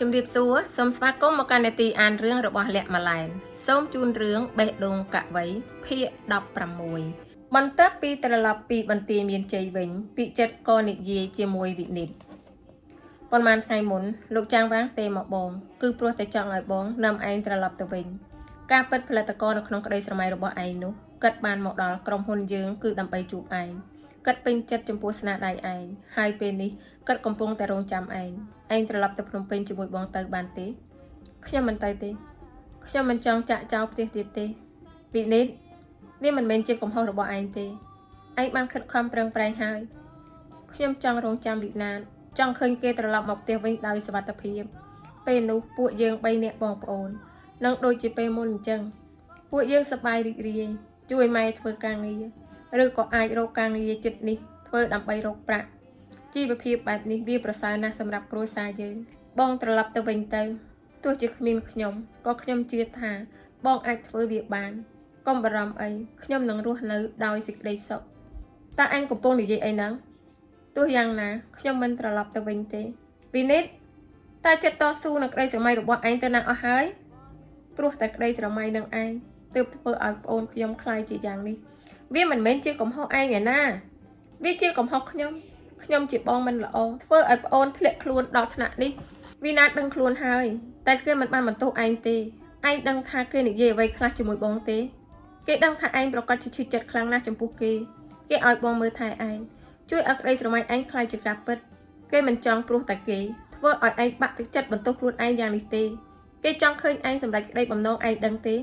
ជំរាបសួរសូមស្វាគមន៍មកកាន់នាទីអានរឿងរបស់លក្ខម៉ាឡែនសូមជូនរឿងបេះដូងកវីភាគ16បន្ទាប់ពីត្រឡប់ពីបន្ទាយមានជ័យវិញពិចិត្រក៏និយាយជាមួយវិនិតប៉ុន្មានថ្ងៃមុនលោកចាងវាងទេមកបងគឺព្រោះតែចង់ឲ្យបងនាំឯងត្រឡប់ទៅវិញការពិតផលិតករនៅក្នុងក្តីស្រមៃរបស់ឯងនោះគាត់បានមកដល់ក្រុមហ៊ុនយើងគឺដើម្បីជួបឯងគាត់ពេញចិត្តចំពោះស្នាដៃឯងហើយពេលនេះគាត់កំពុងតែរងចាំឯង ឯងត្រឡប់ទៅភ្នំពេញជាមួយបងទៅបានទេខ្ញុំមិនទៅទេខ្ញុំមិនចង់ចាក់ចោលផ្ទះទៀតទេវិនិតវាមិនមែនជាកំហុសរបស់ឯងទេឯងបានខិតខំប្រឹងប្រែងហើយខ្ញុំចង់រងចាំវិណាតចង់ឃើញគេត្រឡប់មកផ្ទះវិញដោយសុវត្ថិភាពពេលនោះពួកយើងបីនាក់បងប្អូននឹងដូចជាពេលមុនអញ្ចឹងពួកយើងសប្បាយរីករាយជួយម៉ែធ្វើការងារឬក៏អាចរកការងារចិត្តនេះធ្វើដើម្បីរកប្រាក់ ជីវភាពបែបនេះវាប្រសើរណាស់សម្រាប់គ្រួសារយើងបងត្រឡប់ទៅវិញទៅទោះជាគ្មានខ្ញុំក៏ខ្ញុំជឿថាបងអាចធ្វើវាបានកុំបារម្ភអីខ្ញុំនឹងរស់នៅដោយសេចក្តីសុខតើអញកំពុងនិយាយអីហ្នឹងទោះយ៉ាងណាខ្ញុំមិនត្រឡប់ទៅវិញទេវិនិតតើចិត្តតស៊ូនឹងក្តីស្រមៃរបស់ឯងទៅណាអស់ហើយព្រោះតែក្តីស្រមៃនឹងឯងទើបធ្វើឲ្យប្អូនខ្ញុំក្លាយជាយ៉ាងនេះវាមិនមែនជាកំហុសឯងឯណាវាជាកំហុសខ្ញុំ ខ្ញុំជាបងមិនល្អធ្វើឲ្យប្អូនធ្លាក់ខ្លួនដល់ថ្នាក់នេះវីណាតដឹងខ្លួនហើយតែគេមិនបានបន្ទោសឯងទេឯងដឹងថាគេនិយាយអ្វីខ្លះជាមួយបងទេគេដឹងថាឯងប្រកាសជាឈឺចិត្តខ្លាំងណាស់ចំពោះគេគេឲ្យបងមើលថែឯងជួយឲ្យក្តីស្រមៃឯងក្លាយជាការពិតគេមិនចង់ព្រោះតែគេធ្វើឲ្យឯងបាក់ទឹកចិត្តបន្ទោសខ្លួនឯងយ៉ាងនេះទេគេចង់ឃើញឯងសម្រេចក្តីបំណងឯងដឹងទេ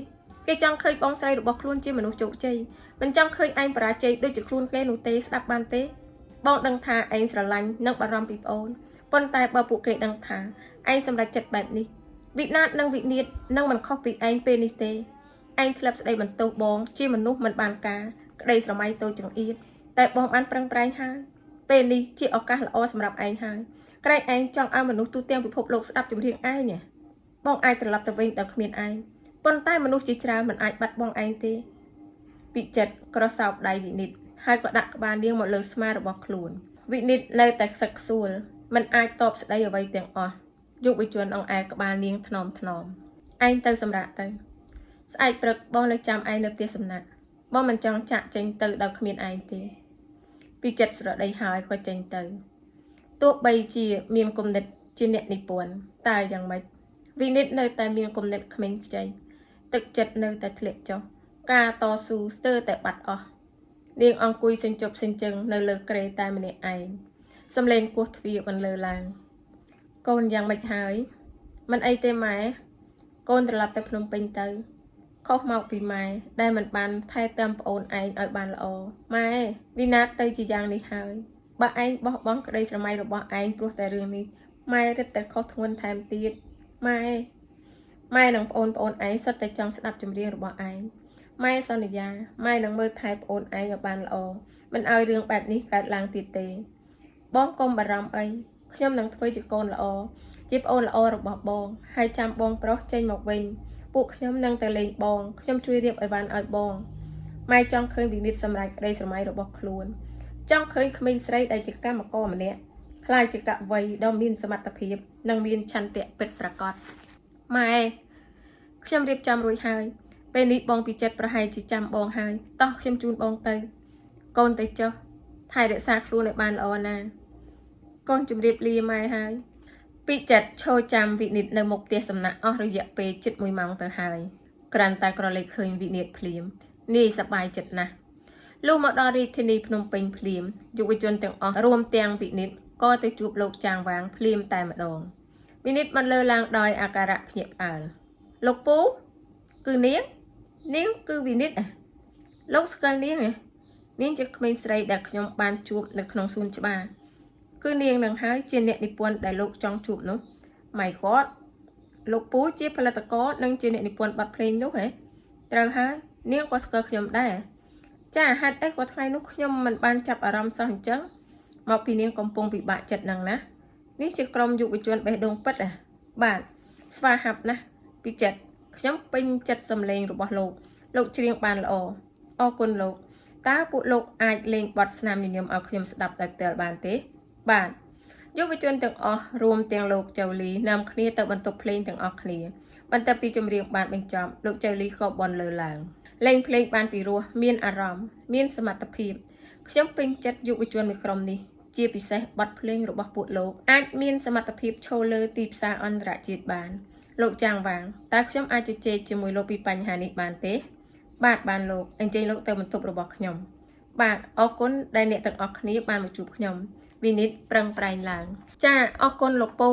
គេចង់ឃើញបងស្រីរបស់ខ្លួនជាមនុស្សជោគជ័យមិនចង់ឃើញឯងបរាជ័យដូចជាខ្លួនគេនោះទេស្ដាប់បានទេ បងដឹងថាឯងស្រឡាញ់និងបារម្ភពីប្អូនប៉ុន្តែបើពួកគេដឹងថាឯងសម្រេចចិត្តបែបនេះវិណាតនិងវិនិតនឹងមិនខុសពីឯងពេលនេះទេឯងធ្លាប់ស្ដីបន្ទោសបងជាមនុស្សមិនបានការក្តីស្រមៃតូចចង្អៀតតែបងបានប្រឹងប្រែងហើយពេលនេះជាឱកាសល្អសម្រាប់ឯងហើយក្រែងឯងចង់ឲ្យមនុស្សទូទាំងពិភពលោកស្ដាប់ចម្រៀងឯងណាបងអាចត្រឡប់ទៅវិញដោយគ្មានឯងប៉ុន្តែមនុស្សជាច្រើនមិនអាចបាត់បង់ឯងទេពិចិត្រក្រសោបដៃវិនិត ហើយក៏ដាក់ក្បាលនាងមកលើស្មារបស់ខ្លួនវិនិតនៅតែខ្សឹកខ្សួលមិនអាចតបស្ដីអ្វីទាំងអស់យុវជនអង្អែលក្បាលនាងថ្នមថ្នមឯងទៅសម្រាកទៅស្អែកព្រឹកបងនៅចាំឯងនៅផ្ទះសំណាក់បងមិនចង់ចាក់ចេញទៅដោយគ្មានឯងទេពីចិត្តស្រដីហើយក៏ចេញទៅទោះបីជាមានគំនិតជាអ្នកនិពន្ធតែយ៉ាងម៉េចវិនិតនៅតែមានគំនិតក្មេងខ្ចីទឹកចិត្តនៅតែធ្លាក់ចុះការតស៊ូស្ទើរតែបាត់អស់ នាងអង្គុយសញ្ជប់សញ្ជឹងនៅលើគ្រែតែម្នាក់ឯងសំឡេងគោះទ្វារបន្លឺឡើងកូនយ៉ាងម៉េចហើយមិនអីទេម៉ែកូនត្រឡប់ទៅភ្នំពេញទៅខុសមកពីម៉ែដែលមិនបានថែទាំប្អូនឯងឲ្យបានល្អម៉ែវិណាតទៅជាយ៉ាងនេះហើយបើឯងបោះបង់ក្តីស្រមៃរបស់ឯងព្រោះតែរឿងនេះម៉ែរឹតតែខុសធ្ងន់ថែមទៀតម៉ែម៉ែនិងប្អូនប្អូនឯងសុទ្ធតែចង់ស្ដាប់ចម្រៀងរបស់ឯង ម៉ែសន្យាម៉ែនឹងមើលថែប្អូនឯងឲ្យបានល្អមិនឲ្យរឿងបែបនេះកើតឡើងទៀតទេ បងកុំបារម្ភអីខ្ញុំនឹងធ្វើជាកូនល្អជាប្អូនល្អរបស់បងហើយចាំបងប្រុសចេញមកវិញពួកខ្ញុំនឹងទៅលេងបងខ្ញុំជួយរៀបឲ្យបានឲ្យបងម៉ែចង់ឃើញវិនិតសម្រេចក្តីស្រមៃរបស់ខ្លួនចង់ឃើញក្មេងស្រីដែលជាកម្មករម្នាក់ក្លាយជាកវីដ៏មានសមត្ថភាពនិងមានឆន្ទៈពិតប្រាកដម៉ែខ្ញុំរៀបចំរួចហើយ ពេលនេះបងពិចិត្រប្រហែលជាចាំបងហើយតោះខ្ញុំជូនបងទៅ កូនទៅចុះថែរក្សាខ្លួនឲ្យបានល្អណាកូនជម្រាបលាម៉ែហើយពិចិត្រឈរចាំវិនិតនៅមុខផ្ទះសំណាក់អស់រយៈពេលជិត1ម៉ោងទៅហើយក្រាន់តែក្រឡេកឃើញវិនិតភ្លាមនាយសប្បាយចិត្តណាស់លុះមកដល់រាជធានីភ្នំពេញភ្លាមយុវជនទាំងអស់រួមទាំងវិនិតក៏ទៅជួបលោកចាងវាងភ្លាមតែម្ដងវិនិតបានលើឡើងដោយអាការៈភ្ញាក់ផ្អើលលោកពូគឺនាង នាងគឺវិនិតហ៎លោកស្គាល់នាងហ៎នាងជាក្មេងស្រីដែលខ្ញុំបានជួបនៅក្នុងសួនច្បារគឺនាងនឹងហើយជាអ្នកនិពន្ធដែលលោកចង់ជួបនោះ My God លោកពូជាផលិតករនិងជាអ្នកនិពន្ធបទភ្លេងនោះហ៎ត្រូវហើយនាងក៏ស្គាល់ខ្ញុំដែរចាហេតុអីក៏ថ្ងៃនោះខ្ញុំមិនបានចាប់អារម្មណ៍សោះអញ្ចឹងមកពីនាងកំពុងពិបាកចិត្តនឹងណានេះជាក្រុមយុវជនបេះដូងពិតហ៎បាទស្វាហាប់ណាស់ពីចិត្តខ្ញុំពេញចិត្តសម្លេងរបស់លោក លោកច្រៀងបានល្អអរគុណលោកតើពួកលោកអាចលេងបទស្នាមញញឹមឲ្យខ្ញុំស្ដាប់ដោយផ្ទាល់បានទេបាទ យុវជនទាំងអស់រួមទាំងលោកចៅលីនាំគ្នាទៅបន្ទប់ភ្លេងទាំងអស់គ្នាបន្ទាប់ពីចម្រៀងបានបញ្ចប់លោកចៅលីក៏បនលើឡើងលេងភ្លេងបានពីរោះមានអារម្មណ៍មានសមត្ថភាពខ្ញុំពេញចិត្តយុវជនមួយក្រុមនេះជាពិសេសបទភ្លេងរបស់ពួកលោកអាចមានសមត្ថភាពឈរលើទីផ្សារអន្តរជាតិបានលោកចាងវាងតើខ្ញុំអាចជជែកជាមួយលោកពីបញ្ហានេះបានទេបាទបានលោកអញ្ជើញលោកទៅបន្ទប់របស់ខ្ញុំបាទអរគុណដែលអ្នកទាំងអស់គ្នាបានមកជួបខ្ញុំវិនិតប្រឹងប្រែងឡើងចាអរគុណលោកពូ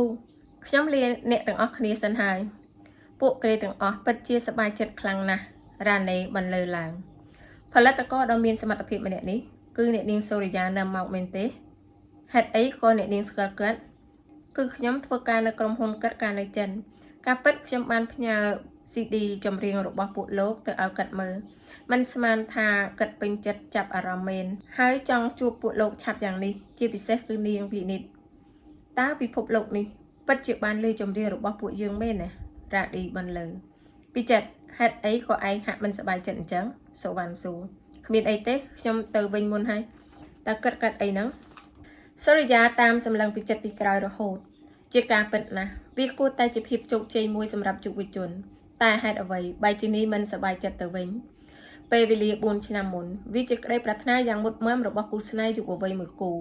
ខ្ញុំលាអ្នកទាំងអស់គ្នាសិនហើយពួកគេទាំងអស់ពិតជាសប្បាយចិត្តខ្លាំងណាស់រ៉ាណេបន្លឺឡើងផលិតករដ៏មានសមត្ថភាពម្នាក់នេះគឺអ្នកនាងសូរិយានាំមកមែនទេហេតុអីក៏អ្នកនាងស្គាល់គាត់គឺខ្ញុំធ្វើការនៅក្រុមហ៊ុនគាត់កាលនៅចិនការពិតខ្ញុំបានផ្ញើ CD ចម្រៀងរបស់ពួកលោកទៅឲ្យគាត់មើលមិនស្មានថាគាត់ពេញចិត្តចាប់អារម្មណ៍មែនហើយចង់ជួបពួកលោកឆាប់យ៉ាងនេះជាពិសេសគឺនាងវិនិតតើពិភពលោកនេះពិតជាបានឮចម្រៀងរបស់ពួកយើងមែនណារ៉ាឌីបន្លឺពិចិត្រហេតុអីក៏ឯងហាក់មិនសប្បាយចិត្តអញ្ចឹងសូវ៉ាន់ស៊ូគ្មានអីទេខ្ញុំទៅវិញមុនហើយតើគិតកាត់អីហ្នឹងសូរិយាតាមសម្លឹងពិចិត្រពីក្រោយរហូត ជាការពិតណាស់វាគួរតែជាភាពជោគជ័យមួយសម្រាប់យុវជន តែហេតុអ្វីបែរជានេះមិនសប្បាយចិត្តទៅវិញពេលវេលា4ឆ្នាំមុនវាជាក្តីប្រាថ្នាយ៉ាងមុតមមរបស់គូស្នេហ៍យុវវ័យមួយគូ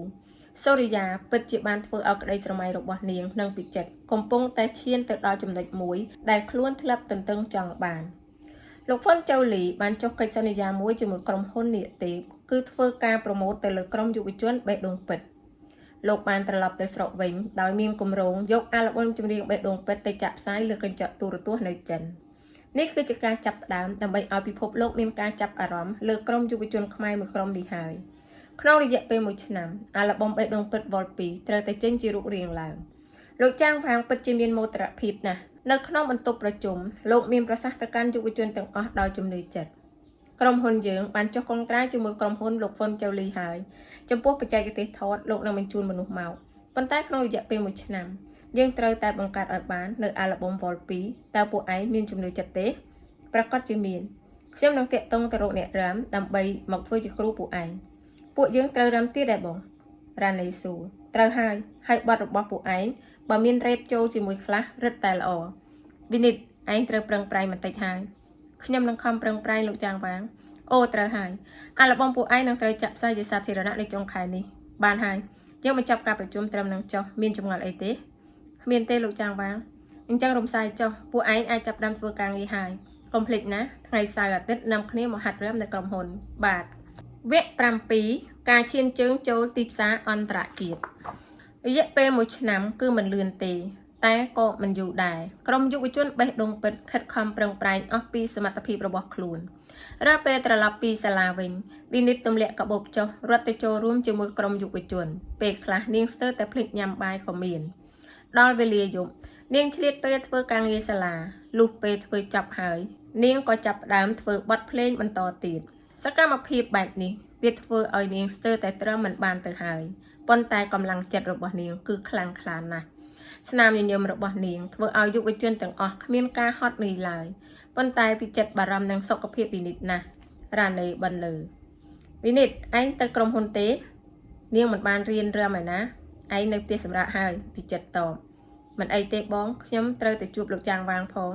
សូរិយាពិតជាបានធ្វើឲ្យក្តីស្រមៃរបស់នាងនិងពិចិត្រកំពុងតែឈានទៅដល់ចំណុចមួយដែលខ្លួនធ្លាប់ទន្ទឹងចង់បានលោកហ្វុនចៅលីបានចុះកិច្ចសន្យាមួយជាមួយក្រុមហ៊ុននាគទេពគឺធ្វើការប្រម៉ូទទៅលើក្រុមយុវជនបេះដូងពិតលោកបានត្រឡប់ទៅស្រុកវិញដោយមានគម្រោងយកអាល់ប៊ុមចម្រៀងបេះដូងពិតទៅចាក់ផ្សាយលើកញ្ចក់ទូរទស្សន៍នៅចិននេះគឺជាការចាប់ផ្ដើមដើម្បីឲ្យពិភពលោកមានការចាប់អារម្មណ៍លើក្រុមយុវជនខ្មែរមួយក្រុមនេះហើយក្នុងរយៈពេល1ឆ្នាំអាល់ប៊ុមបេះដូងពិតវ៉ល2ត្រូវតែចេញជារូបរាងឡើងលោកចាងផាងពិតជាមានមោទនភាពណាស់នៅក្នុងបន្ទប់ប្រជុំលោកមានប្រសាសន៍ទៅកាន់យុវជនទាំងអស់ដោយជំនឿចិត្តក្រុមហ៊ុនយើងបានចុះកុងត្រាជាមួយក្រុមហ៊ុនលោកហ្វុនចៅលីហើយចំពោះបច្ចេកទេសថតលោកនឹងបញ្ជូនមនុស្សមកប៉ុន្តែក្នុងរយៈពេល1ឆ្នាំយើងត្រូវតែបង្កើតឲ្យបាននៅអាល់ប៊ុមវ៉ល2តើពួកឯងមានជំនឿចិត្តទេប្រាកដជាមានខ្ញុំនឹងតាក់ទងទៅរកអ្នករ៉ាមដើម្បីមកធ្វើជាគ្រូពួកឯងពួកយើងត្រូវរ៉ាមទៀតដែរបងរ៉ានីស៊ូត្រូវហើយហើយបទរបស់ពួកឯងបើមានរ៉េបចូលជាមួយខ្លះរឹតតែល្អវិនិតឯងត្រូវប្រឹងប្រែងបន្តិចហើយខ្ញុំនឹងខំប្រឹងប្រែងលោកចាងវាងអូត្រូវហើយអាល់ប៊ុមពួកឯងនឹងត្រូវចាក់ផ្សាយជាសាធារណៈនៅចុងខែនេះបានហើយយើងបញ្ចប់ការប្រជុំត្រឹមនឹងចុះមានចម្ងល់អីទេគ្មានទេលោកចាងវាងអញ្ចឹងរំសាយចុះពួកឯងអាចចាប់ផ្ដើមធ្វើការងារហើយកុំភ្លេចណាថ្ងៃសៅរ៍អាទិត្យនាំគ្នាមកហាត់រាំនៅក្រុមហ៊ុនបាទវគ្គ7ការឈានជើងចូលទីផ្សារអន្តរជាតិរយៈពេល1ឆ្នាំគឺមិនលឿនទេតែក៏មិនយូរដែរក្រុមយុវជនបេះដូងពិតខិតខំប្រឹងប្រែងអស់ពីសមត្ថភាពរបស់ខ្លួនរាល់ពេលត្រឡប់ពីសាលាវិញវិនិតទម្លាក់កាបូបចុះរត់ទៅចូលរួមជាមួយក្រុមយុវជនពេលខ្លះនាងស្ទើរតែភ្លេចញ៉ាំបាយក៏មានដល់វេលាយប់នាងឆ្លៀតពេលធ្វើការងារសាលាលុះពេលធ្វើចប់ហើយនាងក៏ចាប់ផ្ដើមធ្វើបទភ្លេងបន្តទៀតសកម្មភាពបែបនេះវាធ្វើឲ្យនាងស្ទើរតែត្រឹមមិនបានទៅហើយប៉ុន្តែកម្លាំងចិត្តរបស់នាងគឺខ្លាំងក្លាណាស់ស្នាមញញឹមរបស់នាងធ្វើឲ្យយុវជនទាំងអស់គ្មានការហត់នឿយឡើយប៉ុន្តែពិចិត្របារម្ភនឹងសុខភាពវិនិតណាស់រ៉ាណេបន្លឺវិនិតឯងទៅក្រុមហ៊ុនទេនាងមិនបានរៀនរាំឯណាឯងនៅផ្ទះសម្រាប់ហើយពិចិត្រតបមិនអីទេបងខ្ញុំត្រូវទៅជួបលោកចាងវាងផង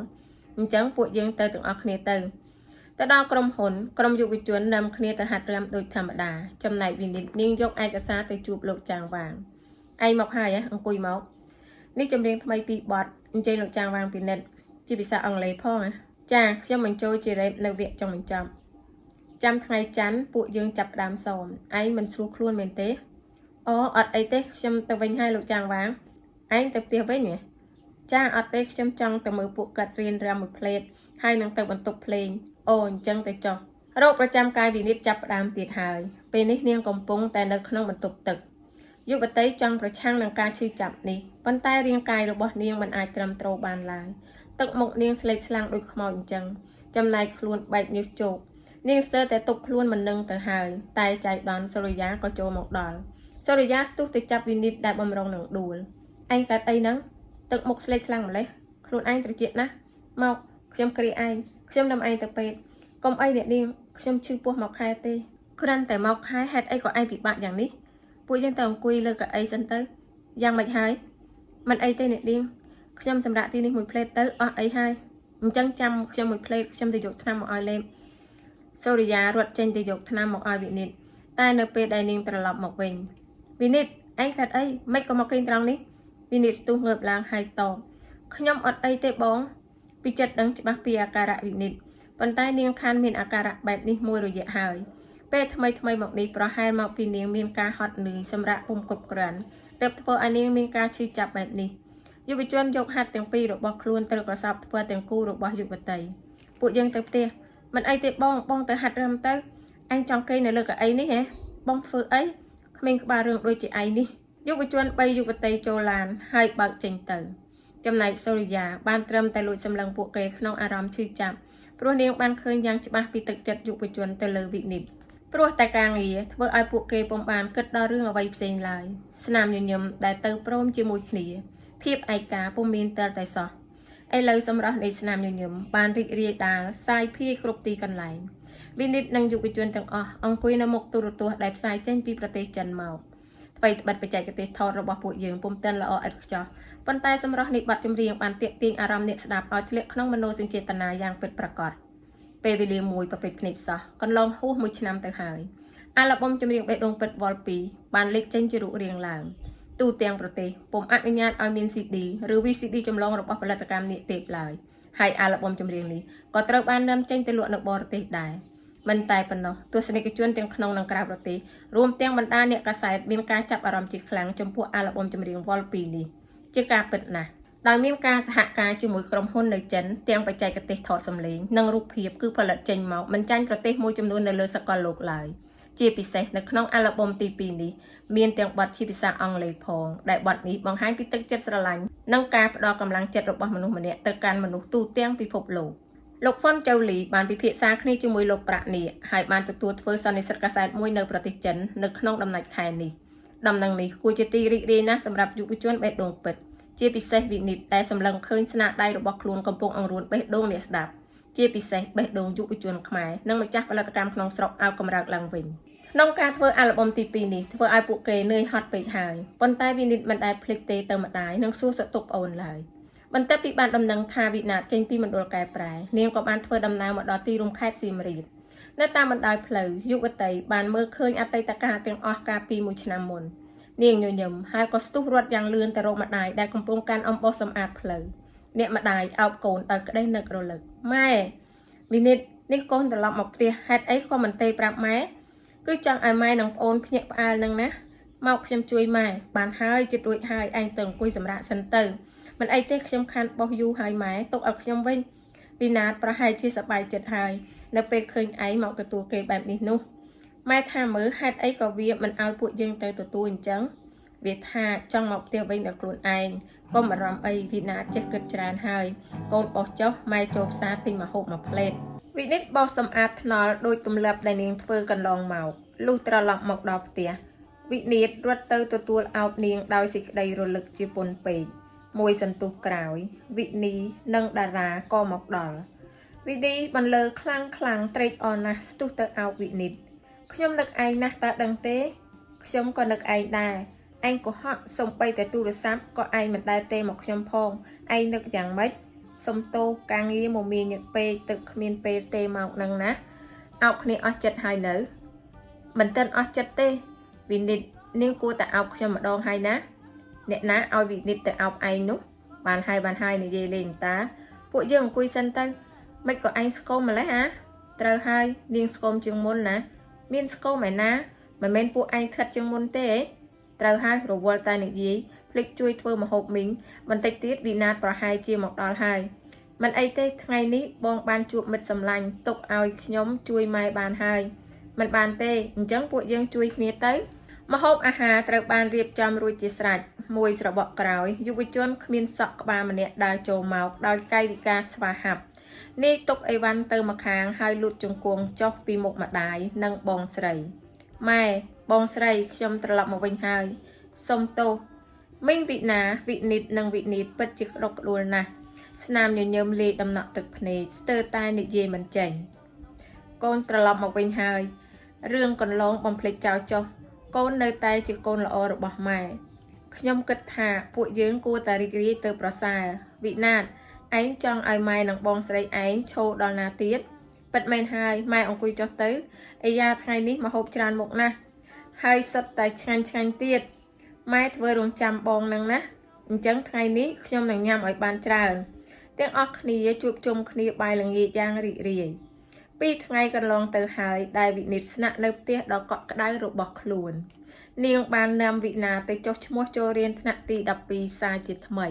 អញ្ចឹងពួកយើងទៅទាំងអស់គ្នាទៅដល់ក្រុមហ៊ុនក្រុមយុវជននាំគ្នាទៅហាត់រាំដូចធម្មតាចំណែកវិនិតនាងយកឯកសារទៅជួបលោកចាងវាងឯងមកហើយអង្គុយមកនេះចម្រៀងថ្មីពីរបទអញ្ជើញលោកចាងវាងពិនិត្យជាភាសាអង់គ្លេសផងចាខ្ញុំបញ្ចូលជារ៉េបនៅវគ្គចុងបញ្ចប់ចាំថ្ងៃច័ន្ទពួកយើងចាប់ផ្ដើមសមឯងមិនស្រួលខ្លួនមែនទេអូអត់អីទេខ្ញុំទៅវិញហើយលោកចាងវាងឯងទៅផ្ទះវិញហ៎ចាអត់ទេខ្ញុំចង់ទៅមើលពួកគាត់រៀនរាំមួយផ្លេតហើយនឹងទៅបន្ទប់ភ្លេងអូអញ្ចឹងទៅចុះរោគប្រចាំកាយវិនិតចាប់ផ្ដើមទៀតហើយពេលនេះនាងកំពុងតែនៅក្នុងបន្ទប់ទឹកយុវតីចង់ប្រឆាំងនឹងការឈឺចាប់នេះប៉ុន្តែរាងកាយរបស់នាងមិនអាចត្រឹមត្រូវបានឡើយទឹកមុខនាងស្លេកស្លាំងដូចខ្មោចអញ្ចឹងចំណែកខ្លួនបែកញើសជោកនាងស្ទើរតែទប់ខ្លួនមិននឹងទៅហើយតែចៃដន្យសូរិយាក៏ចូលមកដល់សូរិយាស្ទុះទៅចាប់វិនិតដែលបំរុងនឹងដួលឯងកើតអីហ្នឹងទឹកមុខស្លេកស្លាំងម្លេះខ្លួនឯងត្រជាក់ណាស់មកខ្ញុំគ្រាឯងខ្ញុំនាំឯងទៅពេទ្យកុំអីអ្នកនាងខ្ញុំឈឺពោះមកខែទេគ្រាន់តែមកខែហេតុអីក៏ឯងពិបាកយ៉ាងនេះពួកយើងទៅអង្គុយលើកៅអីសិនទៅ យ៉ាងម៉េចហើយមិនអីទេអ្នកនាងខ្ញុំសម្រាប់ទីនេះមួយផ្លេតទៅអស់អីហើយអញ្ចឹងចាំខ្ញុំមួយផ្លេតខ្ញុំទៅយកថ្នាំមកឲ្យលេបសូរិយារត់ចេញទៅយកថ្នាំមកឲ្យវិនិតតែនៅពេលដែលនាងត្រឡប់មកវិញវិនិតឯងកាត់អីមិនក៏មកគេងត្រង់នេះវិនិតស្ទុះងើបឡើងហើយតបខ្ញុំអត់អីទេបងពិចិត្រដឹងច្បាស់ពីអាការៈវិនិតប៉ុន្តែនាងខានមានអាការៈបែបនេះមួយរយៈហើយពេលថ្មីថ្មីមកនេះប្រហែលមកពីនាងមានការហត់នឿយសម្រាប់ពុំគ្រប់គ្រាន់ទើបធ្វើឲ្យនាងមានការឈឺចាប់បែបនេះយុវជនយកហាត់ទាំងពីររបស់ខ្លួនទៅក្រសោបធ្វើទាំងគូរបស់យុវតីពួកយើងទៅផ្ទះមិនអីទេបងបងទៅហាត់រំទៅអញចង់គេងនៅលើកៅអីនេះហ៎បងធ្វើអីក្មេងក្បាលរឿងដូចជាឯងនេះយុវជន3យុវតីចូលឡានហើយបើកចេញទៅចំណែកសូរិយាបានត្រឹមតែលួចសម្លឹងពួកគេក្នុងអារម្មណ៍ឈឺចាប់ព្រោះនាងបានឃើញយ៉ាងច្បាស់ពីទឹកចិត្តយុវជនទៅលើវិនិតព្រោះតែការងារធ្វើឲ្យពួកគេពុំបានគិតដល់រឿងអ្វីផ្សេងឡើយស្នាមញញឹមដែលទៅព្រមជាមួយគ្នាភាពឯកាពុំមានតែតែសោះឥឡូវសម្រស់នៃស្នាមញញឹមបានរីករាលដាលសាយភាយគ្រប់ទីកន្លែងវិនិតនិងយុវជនទាំងអស់អង្គុយនៅមុខទូរទស្សន៍ដែលផ្សាយចេញពីប្រទេសចិនមកអ្វីត្បិតបច្ចេកទេសថតរបស់ពួកយើងពុំទាន់ល្អឥតខ្ចោះប៉ុន្តែសម្រស់នៃបទចម្រៀងបានទាក់ទាញអារម្មណ៍អ្នកស្ដាប់ឲ្យធ្លាក់ក្នុងមនោសញ្ចេតនាយ៉ាងពិតប្រាកដពេលវេលាមួយប្រពេចភ្នែកសោះកន្លងហួសមួយឆ្នាំទៅហើយអាល់ប៊ុមចម្រៀងបេះដូងពិតវ៉ល2បានលេចចេញជារូបរាងឡើងទូទាំងប្រទេសពុំអនុញ្ញាតឲ្យមាន CD ឬ VCD ចម្លងរបស់ផលិតកម្មនេះទេឡើយហើយអាល់ប៊ុមចម្រៀងនេះក៏ត្រូវបាននាំចេញទៅលក់នៅបរទេសដែរមិនតែប៉ុណ្ណោះទស្សនិកជនទាំងក្នុងនិងក្រៅប្រទេសរួមទាំងបណ្ដាអ្នកកាសែតមានការចាប់អារម្មណ៍ជាខ្លាំងចំពោះអាល់ប៊ុមចម្រៀងវ៉ល2នេះជាការពិតណាស់ដោយមានការសហការជាមួយក្រុមហ៊ុននៅចិនទាំងបច្ចេកទេសថតសម្លេងនិងរូបភាពគឺផលិតចេញមកមិនចាញ់ប្រទេសមួយចំនួននៅលើសកលលោកឡើយជាពិសេសនៅក្នុងអាល់ប៊ុមទី2នេះមានទាំងបទជាភាសាអង់គ្លេសផងដែលបទនេះបង្ហាញពីទឹកចិត្តស្រឡាញ់និងការផ្ដល់កម្លាំងចិត្តរបស់មនុស្សម្នាក់ទៅកាន់មនុស្សទូទាំងពិភពលោកលោកហ្វុនចៅលីបានពិភាក្សាគ្នាជាមួយលោកប្រាក់នេះហើយបានទទួលធ្វើសន្និសីទកាសែតមួយនៅប្រទេសចិននៅក្នុងដំណាច់ខែនេះដំណឹងនេះគួរជាទីរីករាយណាស់សម្រាប់យុវជនបេះដូងពិតជាពិសេសវិនិតដែលសម្លឹងឃើញស្នាដៃរបស់ខ្លួនកំពុងអង្រួនបេះដូងអ្នកស្ដាប់ជាពិសេសបេះដូងយុវជនខ្មែរនិងម្ចាស់ផលិតកម្មក្នុងស្រុកឲ្យកម្រើកឡើងវិញក្នុងការធ្វើអាល់ប៊ុមទី2នេះធ្វើឲ្យពួកគេនឿយហត់ពេកហើយប៉ុន្តែវិនិតមិនដែលភ្លេចទេទៅម្ដាយនិងសួរសុខទុក្ខប្អូនឡើយបន្ទាប់ពីបានដំណឹងថាវិណាតចេញពីមណ្ឌលកែប្រែនាងក៏បានធ្វើដំណើរមកដល់ទីរួមខេត្តសៀមរាបនៅតាមបណ្ដោយផ្លូវយុវតីបានមើលឃើញអតីតកាលទាំងអស់កាលពីមួយឆ្នាំមុននាងញញឹមហើយក៏ស្ទុះរត់យ៉ាងលឿនទៅរកម្ដាយដែលកំពុងកាន់អំបោះសម្អាតផ្លូវអ្នកម្ដាយអោបកូនដោយក្តីនឹករលឹកម៉ែវិនិតនេះកូនត្រឡប់មកផ្ទះហេតុអីក៏មិនទេប្រាប់ម៉ែគឺចង់ឲ្យម៉ែនិងប្អូនភ្ញាក់ផ្អើលនឹងណាមកខ្ញុំជួយម៉ែបានហើយចិត្តរួចហើយឯងទៅអង្គុយសម្រាកសិនទៅមិនអីទេខ្ញុំខានបោះយូរហើយម៉ែទុកឲ្យខ្ញុំវិញវិណាតប្រហែលជាសប្បាយចិត្តហើយនៅពេលឃើញឯងមកទទួលគេបែបនេះនោះម៉ែថាមើលហេតុអីក៏វាមិនឲ្យពួកយើងទៅទទួលអញ្ចឹងវាថាចង់មកផ្ទះវិញដល់ខ្លួនឯងកុំបារម្ភអីវិណាតចេះគិតច្រើនហើយកូនបោះចុះម៉ែចូលផ្សារទិញម្ហូបមួយផ្លេតវិនិតបោះសម្អាតថ្នល់ដោយទម្លាប់ដែលនាងធ្វើកន្លងមកលុះត្រឡប់មកដល់ផ្ទះវិនិតរត់ទៅទទួលអោបនាងដោយសេចក្តីរលឹកជាពន់ពេកមួយសន្ទុះក្រោយវិនីនិងតារាក៏មកដល់វិនីបន្លឺខ្លាំងខ្លាំងត្រេកអរណាស់ស្ទុះទៅអោបវិនិតខ្ញុំនឹកឯងណាស់តើដឹងទេខ្ញុំក៏នឹកឯងដែរឯងកុហកសំបីតែទូរស័ព្ទក៏ឯងមិនដែលទេមកខ្ញុំផងឯងនឹកយ៉ាងម៉េចសុំទោសការងារមមាញឹកពេកទឹកគ្មានពេលទេមកនឹងណាអោបគ្នាអស់ចិត្តហើយនៅមិនទាន់អស់ចិត្តទេវិនិតនាងគួរតែអោបខ្ញុំម្ដងហើយណាអ្នកណាឲ្យវិនិតទៅអោបឯងនោះបានហើយបានហើយនិយាយលេងតាពួកយើងអង្គុយសិនទៅមិនក៏ឯងស្គមម្លេះហាត្រូវហើយនាងស្គមជាងមុនណាមានស្គមឯណាមិនមែនពួកឯងខិតជាងមុនទេត្រូវហើយរវល់តែនិយាយភ្លេចជួយធ្វើម្ហូបមីងបន្តិចទៀតវិណាតប្រហែលជាមកដល់ហើយមិនអីទេថ្ងៃនេះបងបានជួបមិត្តសម្លាញ់ទុកឲ្យខ្ញុំជួយម៉ែបានហើយមិនបានទេអញ្ចឹងពួកយើងជួយគ្នាទៅម្ហូបអាហារត្រូវបានរៀបចំរួចជាស្រេចមួយស្របក់ក្រោយយុវជនគ្មានសក់ក្បាលម្នាក់ដើរចូលមកដោយកាយវិការស្វាហាប់នាយទុកអីវ៉ាន់ទៅម្ខាងហើយលូតជង្គង់ចុះពីមុខម្ដាយនិងបងស្រីម៉ែបងស្រីខ្ញុំត្រឡប់មកវិញហើយសុំទោសមីងវិណាវិនិតនិងវិនីតពិតជាក្តុកក្តួលណាស់ស្នាមញញឹមលាយដំណក់ទឹកភ្នែកស្ទើរតែនិយាយមិនចេញកូនត្រឡប់មកវិញហើយរឿងកន្លងបំភ្លេចចោលចុះកូននៅតែជាកូនល្អរបស់ម៉ែ ខ្ញុំគិតថាពួកយើងគួរតែរីករាយទៅប្រសើរវិណាតឯងចង់ឲ្យម៉ែនិងបងស្រីឯងឈរដល់ណាទៀតពិតមែនហើយម៉ែអង្គុយចុះទៅអាយ៉ាថ្ងៃនេះមកហូបច្រើនមុខណាស់ហើយសុទ្ធតែឆ្ងាញ់ឆ្ងាញ់ទៀតម៉ែធ្វើរងចាំបងនឹងណាអញ្ចឹងថ្ងៃនេះខ្ញុំនឹងញ៉ាំឲ្យបានច្រើនទាំងអស់គ្នាជួបជុំគ្នាបាយល្ងាចយ៉ាងរីករាយពីរថ្ងៃកន្លងទៅហើយដែលវិនិតស្នាក់នៅផ្ទះដ៏កក់ក្ដៅរបស់ខ្លួន នាងបាននាំវិណាទៅចុះឈ្មោះចូលរៀនថ្នាក់ទី12សាជាថ្មី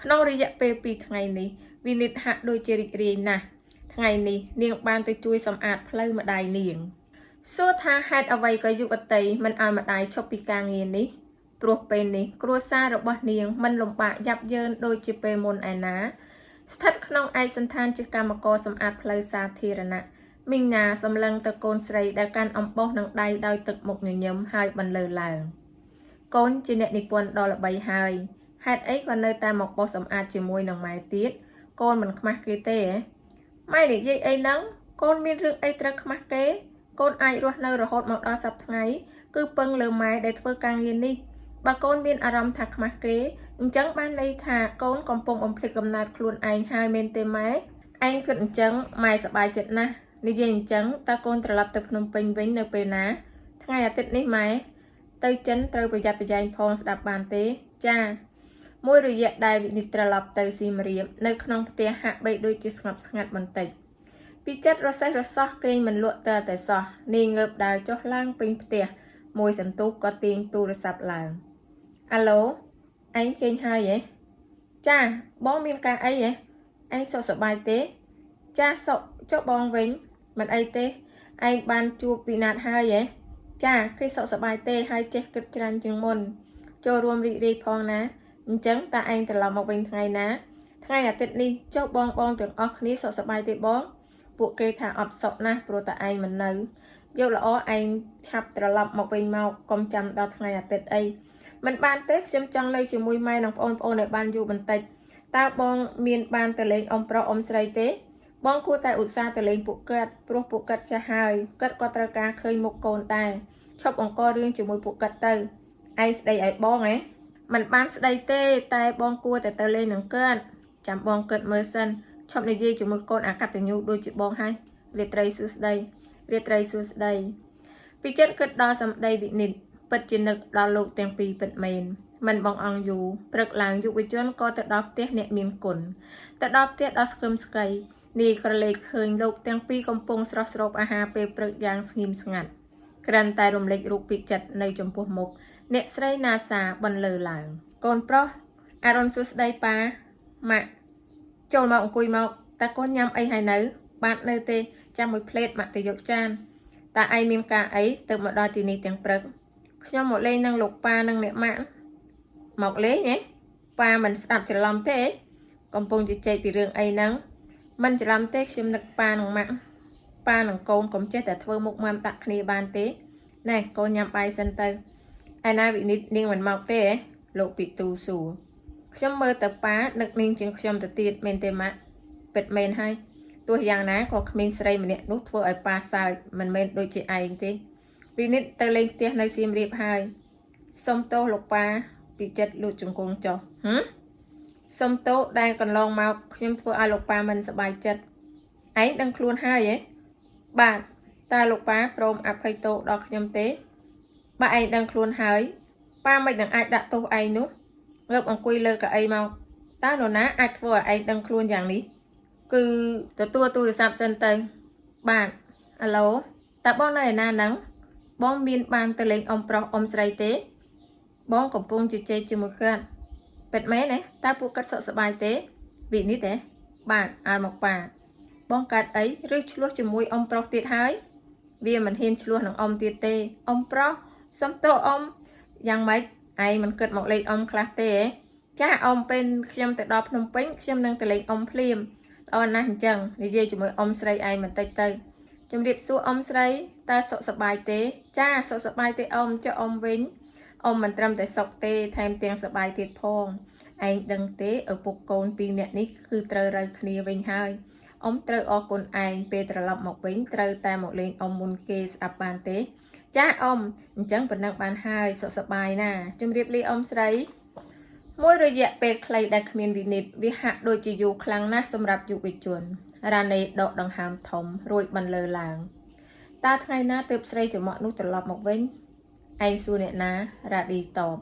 ក្នុងរយៈពេល2ថ្ងៃនេះវិនិតហាក់ដូចជារីករាយណាស់ថ្ងៃនេះនាងបានទៅជួយសម្អាតផ្លូវម្ដាយនាងសួរថាហេតុអ្វីក៏យុវតីមិនឲ្យម្ដាយឈប់ពីការងារនេះព្រោះពេលនេះគ្រួសាររបស់នាងមិនលំបាកយ៉ាប់យ៉ឺនដូចជាពេលមុនឯណាស្ថិតក្នុងឯកសណ្ឋានជាកម្មករសម្អាតផ្លូវសាធារណៈមីងណាសម្លឹងទៅកូនស្រីដែលកាន់អំបោសនឹងដៃដោយទឹកមុខញញឹមហើយបន្លឺឡើងកូនជាអ្នកនិពន្ធដ៏ល្បីហើយហេតុអីក៏នៅតែមកបោសសម្អាតជាមួយនឹងម៉ែទៀតកូនមិនខ្មាស់គេទេហ៎ម៉ែនិយាយអីហ្នឹងកូនមានរឿងអីត្រូវខ្មាស់គេកូនអាចរស់នៅរហូតមកដល់សប្តាហ៍ថ្ងៃគឺពឹងលើម៉ែដែលធ្វើការងារនេះបើកូនមានអារម្មណ៍ថាខ្មាស់គេអញ្ចឹងបានន័យថាកូនកំពុងបំភ្លេចកំណើតខ្លួនឯងហើយមែនទេម៉ែឯងគិតអញ្ចឹងម៉ែសប្បាយចិត្តណាស់និយាយអញ្ចឹងតើកូនត្រឡប់ទៅភ្នំពេញវិញនៅពេលណាថ្ងៃអាទិត្យនេះម៉ែទៅចិនត្រូវប្រយ័ត្នប្រយែងផងស្ដាប់បានទេចាមួយរយៈដែលវិនិតត្រឡប់ទៅសៀមរាបនៅក្នុងផ្ទះហាក់បីដូចជាស្ងប់ស្ងាត់បន្តិចពីចិត្តរសេះរសោះគេងមិនលក់តើតែសោះនាងងើបដើរចុះឡើងពេញផ្ទះមួយសន្ទុះក៏ទាញទូរស័ព្ទឡើងអាឡូឯងគេងហើយហ៎ចាបងមានការអីហ៎ឯងសុខសប្បាយទេចាសុខចុះបងវិញមិនអីទេឯងបានជួបវិណាតហើយហ៎ចាគេសុខសប្បាយទេហើយចេះគិតច្រើនជាងមុនចូលរួមរីករាយផងណាអញ្ចឹងតើឯងត្រឡប់មកវិញថ្ងៃណាថ្ងៃអាទិត្យនេះចុះបងបងទាំងអស់គ្នាសុខសប្បាយទេបងពួកគេថាអត់សុខណាស់ព្រោះតែឯងមិននៅយកល្អឯងឆាប់ត្រឡប់មកវិញមកកុំចាំដល់ថ្ងៃអាទិត្យអីមិនបានទេខ្ញុំចង់នៅជាមួយម៉ែនិងប្អូនប្អូនឲ្យបានយូរបន្តិចតើបងមានបានទៅលេងអ៊ំប្រុសអ៊ំស្រីទេបងគួរតែឧស្សាហ៍ទៅលេងពួកគាត់ព្រោះពួកគាត់ចាស់ហើយគាត់ក៏ត្រូវការឃើញមុខកូនដែរឈប់អង្គរឿងជាមួយពួកគាត់ទៅឯងស្ដីឲ្យបងហ៎មិនបានស្ដីទេតែបងគួរតែទៅលេងនឹងគាត់ចាំបងគិតមើលសិនឈប់និយាយជាមួយកូនអកតញ្ញូដូចជាបងហើយរាត្រីសួស្ដីរាត្រីសួស្ដីពីចិត្តគិតដល់សម្ដីវិនិតពិតជានឹកដល់លោកទាំងពីរពិតមែនមិនបងអង្គយូរព្រឹកឡើងយុវជនក៏ទៅដល់ផ្ទះអ្នកមានគុណទៅដល់ផ្ទះដល់ស្គឹមស្កៃនាយក្រឡេកឃើញលោកទាំងពីរកំពុងស្រស់ស្រូបអាហារពេលព្រឹកយ៉ាងស្ងៀមស្ងាត់ក្រាន់តែរំលេចរូបពិចិត្រនៅចំពោះមុខអ្នកស្រីណាសាបន្លឺឡើងកូនប្រុសអរុនសួស្ដីប៉ាម៉ាក់ចូលមកអង្គុយមកតើកូនញ៉ាំអីហើយនៅ បាទនៅទេចាំមួយផ្លេតម៉ាក់ទៅយកចានតើឯងមានការអីទៅមកដល់ទីនេះទាំងព្រឹកខ្ញុំមកលេងនឹងលោកប៉ានិងអ្នកម៉ាក់មកលេងហ៎ប៉ាមិនស្ដាប់ច្រឡំទេកំពុងជជែកពីរឿងអីហ្នឹងមិនច្រឡំទេខ្ញុំនឹកប៉ានិងម៉ាក់ប៉ានិងកូនកុំចេះតែធ្វើមុខមាំដាក់គ្នាបានទេណែកូនញ៉ាំបាយសិនទៅឯណាវិនិតនាងមិនមកទេលោកពីទូសួរខ្ញុំមើលទៅប៉ានឹកនាងជាងខ្ញុំទៅទៀតមែនទេម៉ាក់ពិតមែនហើយទោះយ៉ាងណាក៏គ្មានស្រីម្នាក់នោះធ្វើឲ្យប៉ាសើចមិនមែនដូចជាឯងទេវិនិតទៅលេងផ្ទះនៅសៀមរាបហើយសុំទោសលោកប៉ាពីចិត្តលូតជង្គង់ចុះហឹមសុំទោសដែលកន្លងមកខ្ញុំធ្វើឲ្យលោកប៉ាមិនសប្បាយចិត្តឯងដឹងខ្លួនហើយហ៎បាទតើលោកប៉ាព្រមអភ័យទោសដល់ខ្ញុំទេបើឯងដឹងខ្លួនហើយប៉ាមិននឹងអាចដាក់ទោសឯងនោះងើបអង្គុយលើកៅអីមកតើនរណាអាចធ្វើឲ្យឯងដឹងខ្លួនយ៉ាងនេះគឺទទួលទូរស័ព្ទសិនទៅបាទអាឡូតើបងនៅឯណាហ្នឹងបងមានបានទៅលេងអ៊ំប្រុសអ៊ំស្រីទេបងកំពុងជជែកជាមួយគាត់ពិតមែនទេតើពួកគាត់សុខសប្បាយទេវិនិតទេបាទឲ្យមកប៉ាបងកាត់អីឬឆ្លោះជាមួយអ៊ំប្រុសទៀតហើយវាមិនហ៊ានឆ្លោះនឹងអ៊ំទៀតទេអ៊ំប្រុសសុំទោសអ៊ំយ៉ាងម៉េចឯងមិនគិតមកលេងអ៊ំខ្លះទេចាអ៊ំពេលខ្ញុំទៅដល់ភ្នំពេញខ្ញុំនឹងទៅលេងអ៊ំភ្លាមល្អណាស់អញ្ចឹងនិយាយជាមួយអ៊ំស្រីឯងបន្តិចទៅជំរាបសួរអ៊ំស្រីតើសុខសប្បាយទេចាសុខសប្បាយទេអ៊ំចុះអ៊ំវិញអ៊ំមិនត្រឹមតែសុខទេថែមទាំងសប្បាយទៀតផងឯងដឹងទេឪពុកកូនពីរនាក់នេះគឺត្រូវរើគ្នាវិញហើយអ៊ំត្រូវអរគុណឯងពេលត្រឡប់មកវិញត្រូវតែមកលេងអ៊ំមុនគេស្អាប់បានទេ ចាអ៊ំអញ្ចឹងប៉ុណ្ណឹងបានហើយសុខសប្បាយណាជំរាបលាអ៊ំស្រី មួយរយៈពេលខ្លីដែលគ្មានវិនិតវាហាក់ដូចជាយូរខ្លាំងណាស់សម្រាប់យុវជនរ៉ាណេដកដង្ហើមធំរួចបន្លឺឡើងតើថ្ងៃណាទើបស្រីច្រមុះនោះត្រឡប់មកវិញឯងសួរអ្នកណារ៉ាឌីតប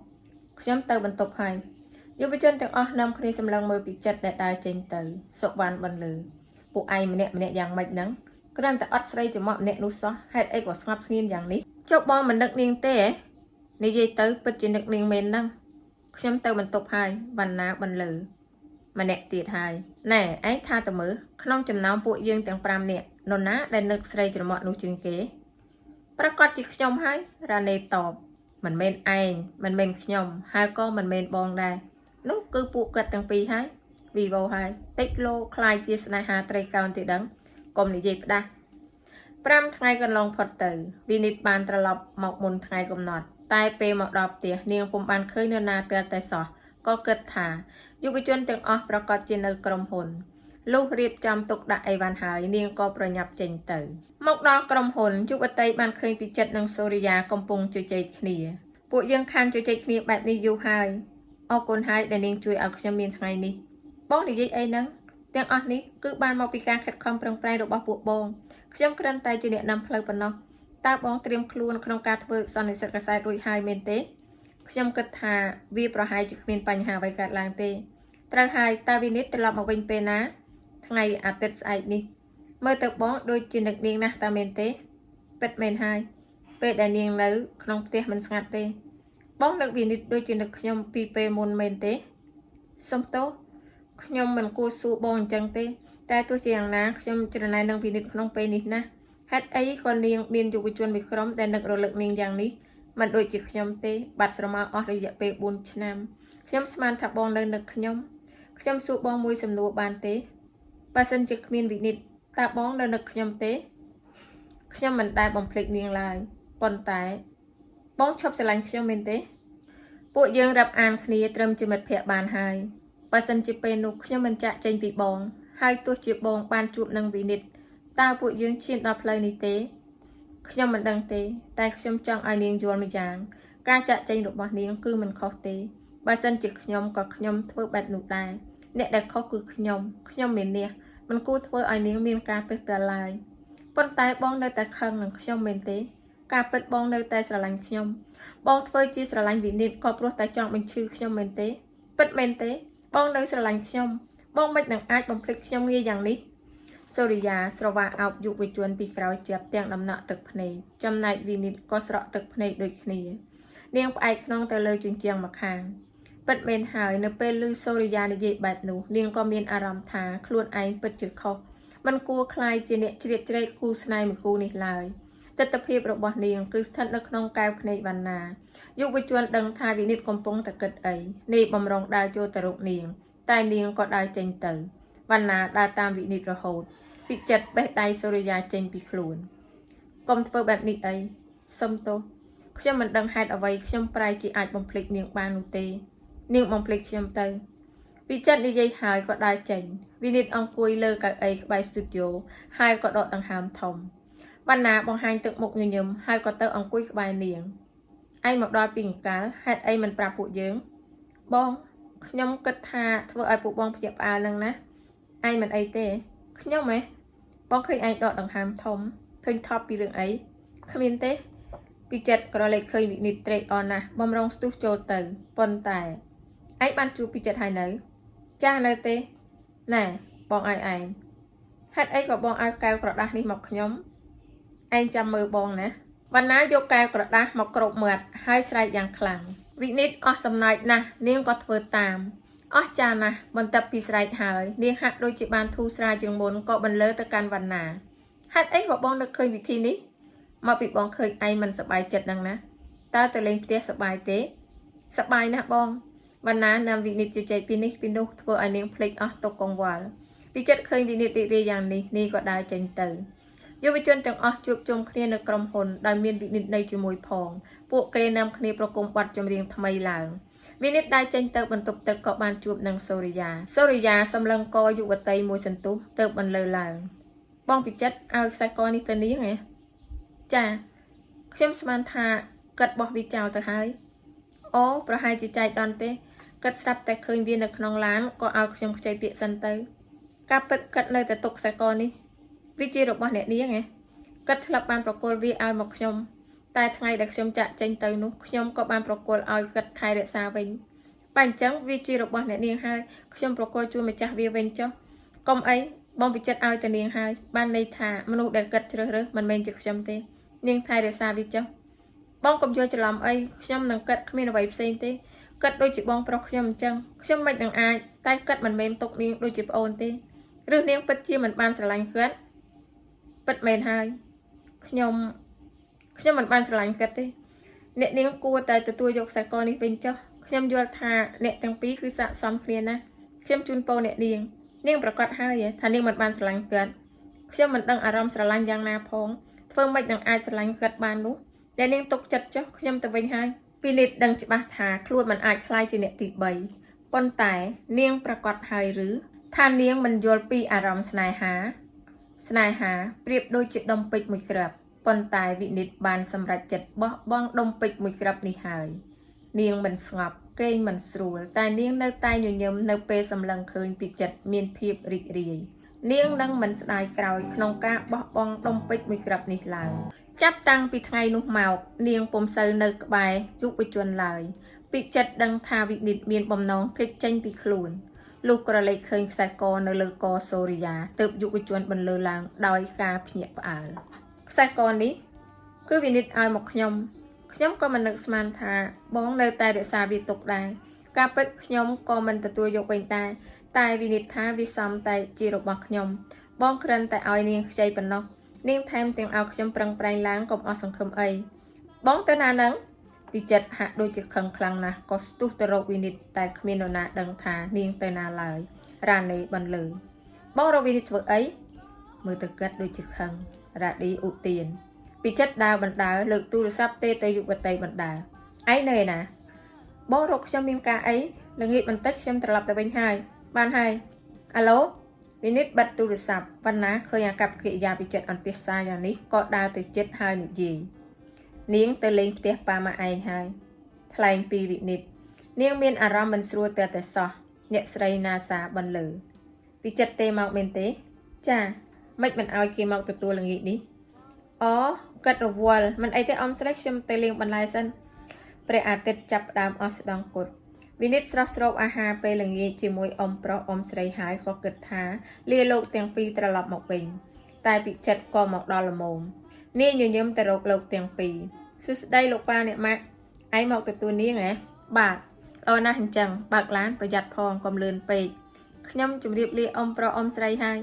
ខ្ញុំទៅបន្ទប់ហើយយុវជនទាំងអស់នាំគ្នាសម្លឹងមើលពិចិត្រដែលដើរចេញទៅសុវណ្ណបន្លឺពួកឯងម្នាក់ម្នាក់យ៉ាងម៉េចហ្នឹងគ្រាន់តែអត់ស្រីច្រមុះម្នាក់នោះសោះហេតុអីក៏ស្ងប់ស្ងៀមយ៉ាងនេះចុះបងមិននឹកនាងទេហ៎និយាយទៅពិតជានឹកនាងមែនហ្នឹង ខ្ញុំទៅបន្ទប់ហើយវណ្ណាបន្លឺម្នាក់ទៀតហើយណែឯងថាតើមើលក្នុងចំណោមពួកយើងទាំង5នាក់នរណាដែលនឹកស្រីច្រមុះនោះជាងគេប្រកាសជាខ្ញុំហើយរ៉ាណេតបមិនមែនឯងមិនមែនខ្ញុំហើយក៏មិនមែនបងដែរនោះគឺពួកគាត់ទាំងពីរហើយវីវ៉ូហើយតិចលោខ្លាយជាស្នេហាត្រីកោណទីដឹងកុំនិយាយផ្ដាស់5ថ្ងៃកន្លងផុតទៅវីនីតបានត្រឡប់មកមុនថ្ងៃកំណត់ តែពេលមកដល់ផ្ទះនាងពុំបានឃើញនរណាទាល់តែសោះក៏គិតថាយុវជនទាំងអស់ប្រកាសជានៅក្រុមហ៊ុនលុះរៀបចំទុកដាក់អីវ៉ាន់ហើយនាងក៏ប្រញាប់ចេញទៅមកដល់ក្រុមហ៊ុនយុវតីបានឃើញពិចិត្រនិងសូរិយាកំពុងជជែកគ្នាពួកយើងខានជជែកគ្នាបែបនេះយូរហើយអរគុណហើយដែលនាងជួយឲ្យខ្ញុំមានថ្ងៃនេះបងនិយាយអីហ្នឹងទាំងអស់នេះគឺបានមកពីការខិតខំប្រឹងប្រែងរបស់ពួកបងខ្ញុំគ្រាន់តែជាអ្នកនាំផ្លូវប៉ុណ្ណោះ តើបងត្រៀមខ្លួនក្នុងការធ្វើសន្និសីទកាសែតរួចហើយមែនទេខ្ញុំគិតថាវាប្រហែលជាគ្មានបញ្ហាអ្វីកើតឡើងទេត្រូវហើយតើវិនិតត្រឡប់មកវិញពេលណាថ្ងៃអាទិត្យស្អែកនេះមើលទៅបងដូចជានឹកនាងណាស់តើមែនទេពិតមែនហើយពេលដែលនាងនៅក្នុងផ្ទះមិនស្ងាត់ទេបងនឹកវិនិតដូចជានឹកខ្ញុំពីពេលមុនមែនទេសុំទោសខ្ញុំមិនគួរសួរបងអញ្ចឹងទេតែទោះជាយ៉ាងណាខ្ញុំច្រណែននឹងវិនិតក្នុងពេលនេះណាស់ ហេតុអីក៏នាងមានយុវជនមួយក្រុមដែលនឹករលឹកនាងយ៉ាងនេះមិនដូចជាខ្ញុំទេបាត់ស្រមោលអស់រយៈពេល4ឆ្នាំខ្ញុំស្មានថាបងនៅនឹកខ្ញុំខ្ញុំសួរបងមួយសំណួរបានទេបើសិនជាគ្មានវិនិតតើបងនៅនឹកខ្ញុំទេខ្ញុំមិនដែលបំភ្លេចនាងឡើយប៉ុន្តែបងឈប់ស្រឡាញ់ខ្ញុំមែនទេពួកយើងរាប់អានគ្នាត្រឹមជាមិត្តភក្តិបានហើយបើសិនជាពេលនោះខ្ញុំមិនចាក់ចេញពីបងហើយទោះជាបងបានជួបនឹងវិនិត តើពួកយើងឈានដល់ផ្លូវនេះទេខ្ញុំមិនដឹងទេតែខ្ញុំចង់ឲ្យនាងយល់ម្យ៉ាងការចាក់ចែងរបស់នាងគឺមិនខុសទេបើសិនជាខ្ញុំក៏ខ្ញុំធ្វើបែបនោះដែរអ្នកដែលខុសគឺខ្ញុំខ្ញុំមានះមិនគួរធ្វើឲ្យនាងមានការទើសទាល់ឡើយប៉ុន្តែបងនៅតែខឹងនឹងខ្ញុំមែនទេការពិតបងនៅតែស្រឡាញ់ខ្ញុំបងធ្វើជាស្រឡាញ់វិនិតក៏ព្រោះតែចង់បញ្ឈឺខ្ញុំមែនទេពិតមែនទេបងនៅស្រឡាញ់ខ្ញុំបងមិននឹងអាចបំភ្លេចខ្ញុំងាយយ៉ាងនេះ សូរិយាស្រវាអោបយុវជនពីក្រោយជាប់ទាំងដំណក់ទឹកភ្នែកចំណែកវិនិតក៏ស្រក់ទឹកភ្នែកដូចគ្នានាងផ្អែកខ្នងទៅលើជញ្ជាំងម្ខាងពិតមែនហើយនៅពេលឮសូរិយានិយាយបែបនោះនាងក៏មានអារម្មណ៍ថាខ្លួនឯងពិតជាខុសមិនគួរក្លាយជាអ្នកជ្រៀតជ្រែកគូស្នេហ៍មួយគូនេះឡើយទិដ្ឋភាពរបស់នាងគឺស្ថិតនៅក្នុងកែវភ្នែកវណ្ណាយុវជនដឹងថាវិនិតកំពុងតែគិតអីនេះបំរុងដើរចូលទៅរកនាងតែនាងក៏ដើរចេញទៅវណ្ណាដើរតាមវិនិតរហូត ពិចិត្របេះដៃសូរិយាចេញពីខ្លួនកុំធ្វើបែបនេះអីសុំទោសខ្ញុំមិនដឹងហេតុអ្វីខ្ញុំប្រែជាអាចបំភ្លេចនាងបាននោះទេនាងបំភ្លេចខ្ញុំទៅពិចិត្រនិយាយហើយក៏ដើរចេញវិនិតអង្គុយលើកៅអីក្បែរស្ទូឌីយោហើយក៏ដកដង្ហើមធំវណ្ណាបង្ហាញទឹកមុខញញឹមហើយក៏ទៅអង្គុយក្បែរនាងឯងមកដល់ពីអង្កាលហេតុអីមិនប្រាប់ពួកយើងបងខ្ញុំគិតថាធ្វើឲ្យពួកបងភ្ញាក់ផ្អើលនឹងណាឯងមិនអីទេខ្ញុំហ៎ បងឃើញឯងដកដង្ហើមធំឃើញថប់ពីរឿងអីគ្មានទេពិចិត្រក្រឡេកឃើញវិនិតត្រេកអរណាស់បំរុងស្ទុះចូលទៅប៉ុន្តែឯងបានជួបពិចិត្រហើយនៅចាស់នៅទេណែបងឲ្យឯងហេតុអីក៏បងឲ្យកែវក្រដាស់នេះមកខ្ញុំឯងចាំមើលបងណាវណ្ណាយកកែវក្រដាស់មកគ្របមាត់ហើយស្រែកយ៉ាងខ្លាំងវិនិតអស់សំណើចណាស់នាងក៏ធ្វើតាម អស់ចាណាស់បន្ទាប់ពីស្រែកហើយនាងហាក់ដូចជាបានធូរស្រាលជាងមុនក៏បន្លឺទៅកាន់វណ្ណាហេតុអីក៏បងនឹកឃើញវិធីនេះមកពីបងឃើញឯងមិនសប្បាយចិត្តនឹងណាតើទៅលេងផ្ទះសប្បាយទេសប្បាយណាស់បងវណ្ណានាំវិនិតជជែកពីនេះពីនោះធ្វើឲ្យនាងភ្លេចអស់ទុកកង្វល់ពិចិត្រឃើញវិនិតរីករាយយ៉ាងនេះនេះក៏ដើរចេញទៅយុវជនទាំងអស់ជួបជុំគ្នានៅក្រុមហ៊ុនដោយមានវិនិតនៅជាមួយផងពួកគេនាំគ្នាប្រគំបទចម្រៀងថ្មីឡើង វិនិតដែលចេញទៅបន្ទប់ទឹកក៏បានជួបនឹងសូរិយាសូរិយាសម្លឹងកយុវតីមួយសន្ទុះទៅបន្លឺឡើងបងពិចិត្រឲ្យខ្សែកនេះទៅនាងហ៎ចា ខ្ញុំស្មានថាគាត់បោះវាចោលទៅហើយអូប្រហែលជាចែកដន្យទេគាត់ស្រាប់តែឃើញវានៅក្នុងឡានក៏ឲ្យខ្ញុំខ្ចីពាក្យសិនទៅការពិតគាត់នៅតែទុកខ្សែកនេះវាជារបស់អ្នកនាងឯងគាត់ធ្លាប់បានប្រគល់វាឲ្យមកខ្ញុំតែថ្ងៃដែលខ្ញុំចាក់ចេញទៅនោះខ្ញុំក៏បានប្រគល់ឲ្យគាត់ថែរក្សាវិញបើអញ្ចឹងវាជារបស់អ្នកនាងហើយខ្ញុំប្រគល់ជូនម្ចាស់វាវិញចុះកុំអីបងពិចិត្រឲ្យតែនាងហើយបានន័យថាមនុស្សដែលគាត់ជ្រើសរើសមិនមែនជាខ្ញុំទេនាងថែរក្សាវាចុះបងកុំយល់ច្រឡំអីខ្ញុំនឹងគាត់គ្មានអ្វីផ្សេងទេគាត់ដូចជាបងប្រុសខ្ញុំអញ្ចឹងខ្ញុំមិននឹងអាចតែគាត់មិនមែនទុកនាងដូចជាប្អូនទេឬនាងពិតជាមិនបានស្រឡាញ់គាត់ពិតមែនហើយខ្ញុំខ្ញុំមិនបានស្រឡាញ់គាត់ទេអ្នកនាងគួរតែទទួលយកខ្សែកនេះវិញចុះខ្ញុំយល់ថាអ្នកទាំងពីរគឺស័ក្តិសមគ្នាណាស់ខ្ញុំជូនពរអ្នកនាងនាងប្រកាសហើយថានាងមិនបានស្រឡាញ់គាត់ខ្ញុំមិនដឹងអារម្មណ៍ស្រឡាញ់យ៉ាងណាផងធ្វើម៉េចនឹងអាចស្រឡាញ់គាត់បាននោះអ្នកនាងទុកចិត្តចុះខ្ញុំទៅវិញហើយពីនិតដឹងច្បាស់ថាខ្លួនមិនអាចក្លាយជាអ្នកទី3ប៉ុន្តែនាងប្រកាសហើយឬថានាងមិនយល់ពីអារម្មណ៍ស្នេហា ស្នេហាប្រៀបដូចជាដុំពេជ្រមួយគ្រាប់ប៉ុន្តែវិនិតបានសម្រេចចិត្តបោះបង់ដុំពេជ្រមួយគ្រាប់នេះហើយនាងមិនស្ងប់គេងមិនស្រួលតែនាងនៅតែញញឹមនៅពេលសម្លឹងឃើញពិចិត្រមានភាពរីករាយនាងនឹងមិនស្ដាយក្រោយក្នុងការបោះបង់ដុំពេជ្រមួយគ្រាប់នេះឡើយចាប់តាំងពីថ្ងៃនោះមកនាងពុំសូវនៅក្បែរយុវជនឡើយពិចិត្រដឹងថាវិនិតមានបំណងគេចចេញពីខ្លួនលុះក្រឡេកឃើញខ្សែកនៅលើកសូរិយាទើបយុវជនបន្លឺឡើងដោយការភ្ញាក់ផ្អើលខ្សែកនេះគឺវិនិតឲ្យមកខ្ញុំខ្ញុំក៏មិននឹកស្មានថាបងនៅតែរក្សាវាទុកដែរការពិតខ្ញុំក៏មិនទទួលយកវិញដែរតែវិនិតថាវាសមតែជារបស់ខ្ញុំបងគ្រាន់តែឲ្យនាងខ្ចីប៉ុណ្ណោះនាងថែមទាំងឲ្យខ្ញុំប្រឹងប្រែងឡើងកុំអស់សង្ឃឹមអីបងទៅណានឹងពិចិត្រហាក់ដូចជាខឹងខ្លាំងណាស់ក៏ស្ទុះទៅរកវិនិតតែគ្មាននរណាដឹងថានាងទៅណាឡើយរ៉ានីបន្លឺបងរកវិនិតធ្វើអីមើលទៅកាត់ដូចជាខឹងរ៉ាឌីឧទានពិចិត្រដើរបណ្ដើលើកទូរស័ព្ទទេទៅយុវតីបណ្ដើឯងនៅឯណាបងរកខ្ញុំមានការអីល្ងាចបន្តិចខ្ញុំត្រឡប់ទៅវិញហើយបានហើយអាឡូវិនិតបិទទូរស័ព្ទវណ្ណាឃើញអាកប្បកិរិយាពិចិត្រអន្ទះសារយ៉ាងនេះក៏ដើរទៅចិត្តហើយនិយាយនាងទៅលេងផ្ទះប៉ាម៉ាក់ឯងហើយថ្លែងពីវិនិតនាងមានអារម្មណ៍មិនស្រួលតែតែសោះអ្នកស្រីណាសាបន្លឺពិចិត្រទេមកមែនទេចាមិនមិនឲ្យគេមកទទួលល្ងាចនេះអូគាត់រវល់មិនអីទេអ៊ំស្រីខ្ញុំទៅលាងបន្លែសិនព្រះអាទិត្យចាប់ផ្ដើមអស់ស្ដង់គត់វិនិតស្រស់ស្រូបអាហារពេលល្ងាចជាមួយអ៊ំប្រុសអ៊ំស្រីហើយក៏គិតថាលាលោកទាំងពីរត្រឡប់មកវិញតែពិចិត្រក៏មកដល់ល្មមនាងញញឹមទៅរកលោកទាំងពីរសួស្តីលោកប៉ាអ្នកម៉ាក់ឯងមកទទួលនាងហ៎បាទល្អណាស់អញ្ចឹងបើកឡានប្រយ័ត្នផងកុំលឿនពេកខ្ញុំជម្រាបលាអ៊ំប្រុសអ៊ំស្រីហើយ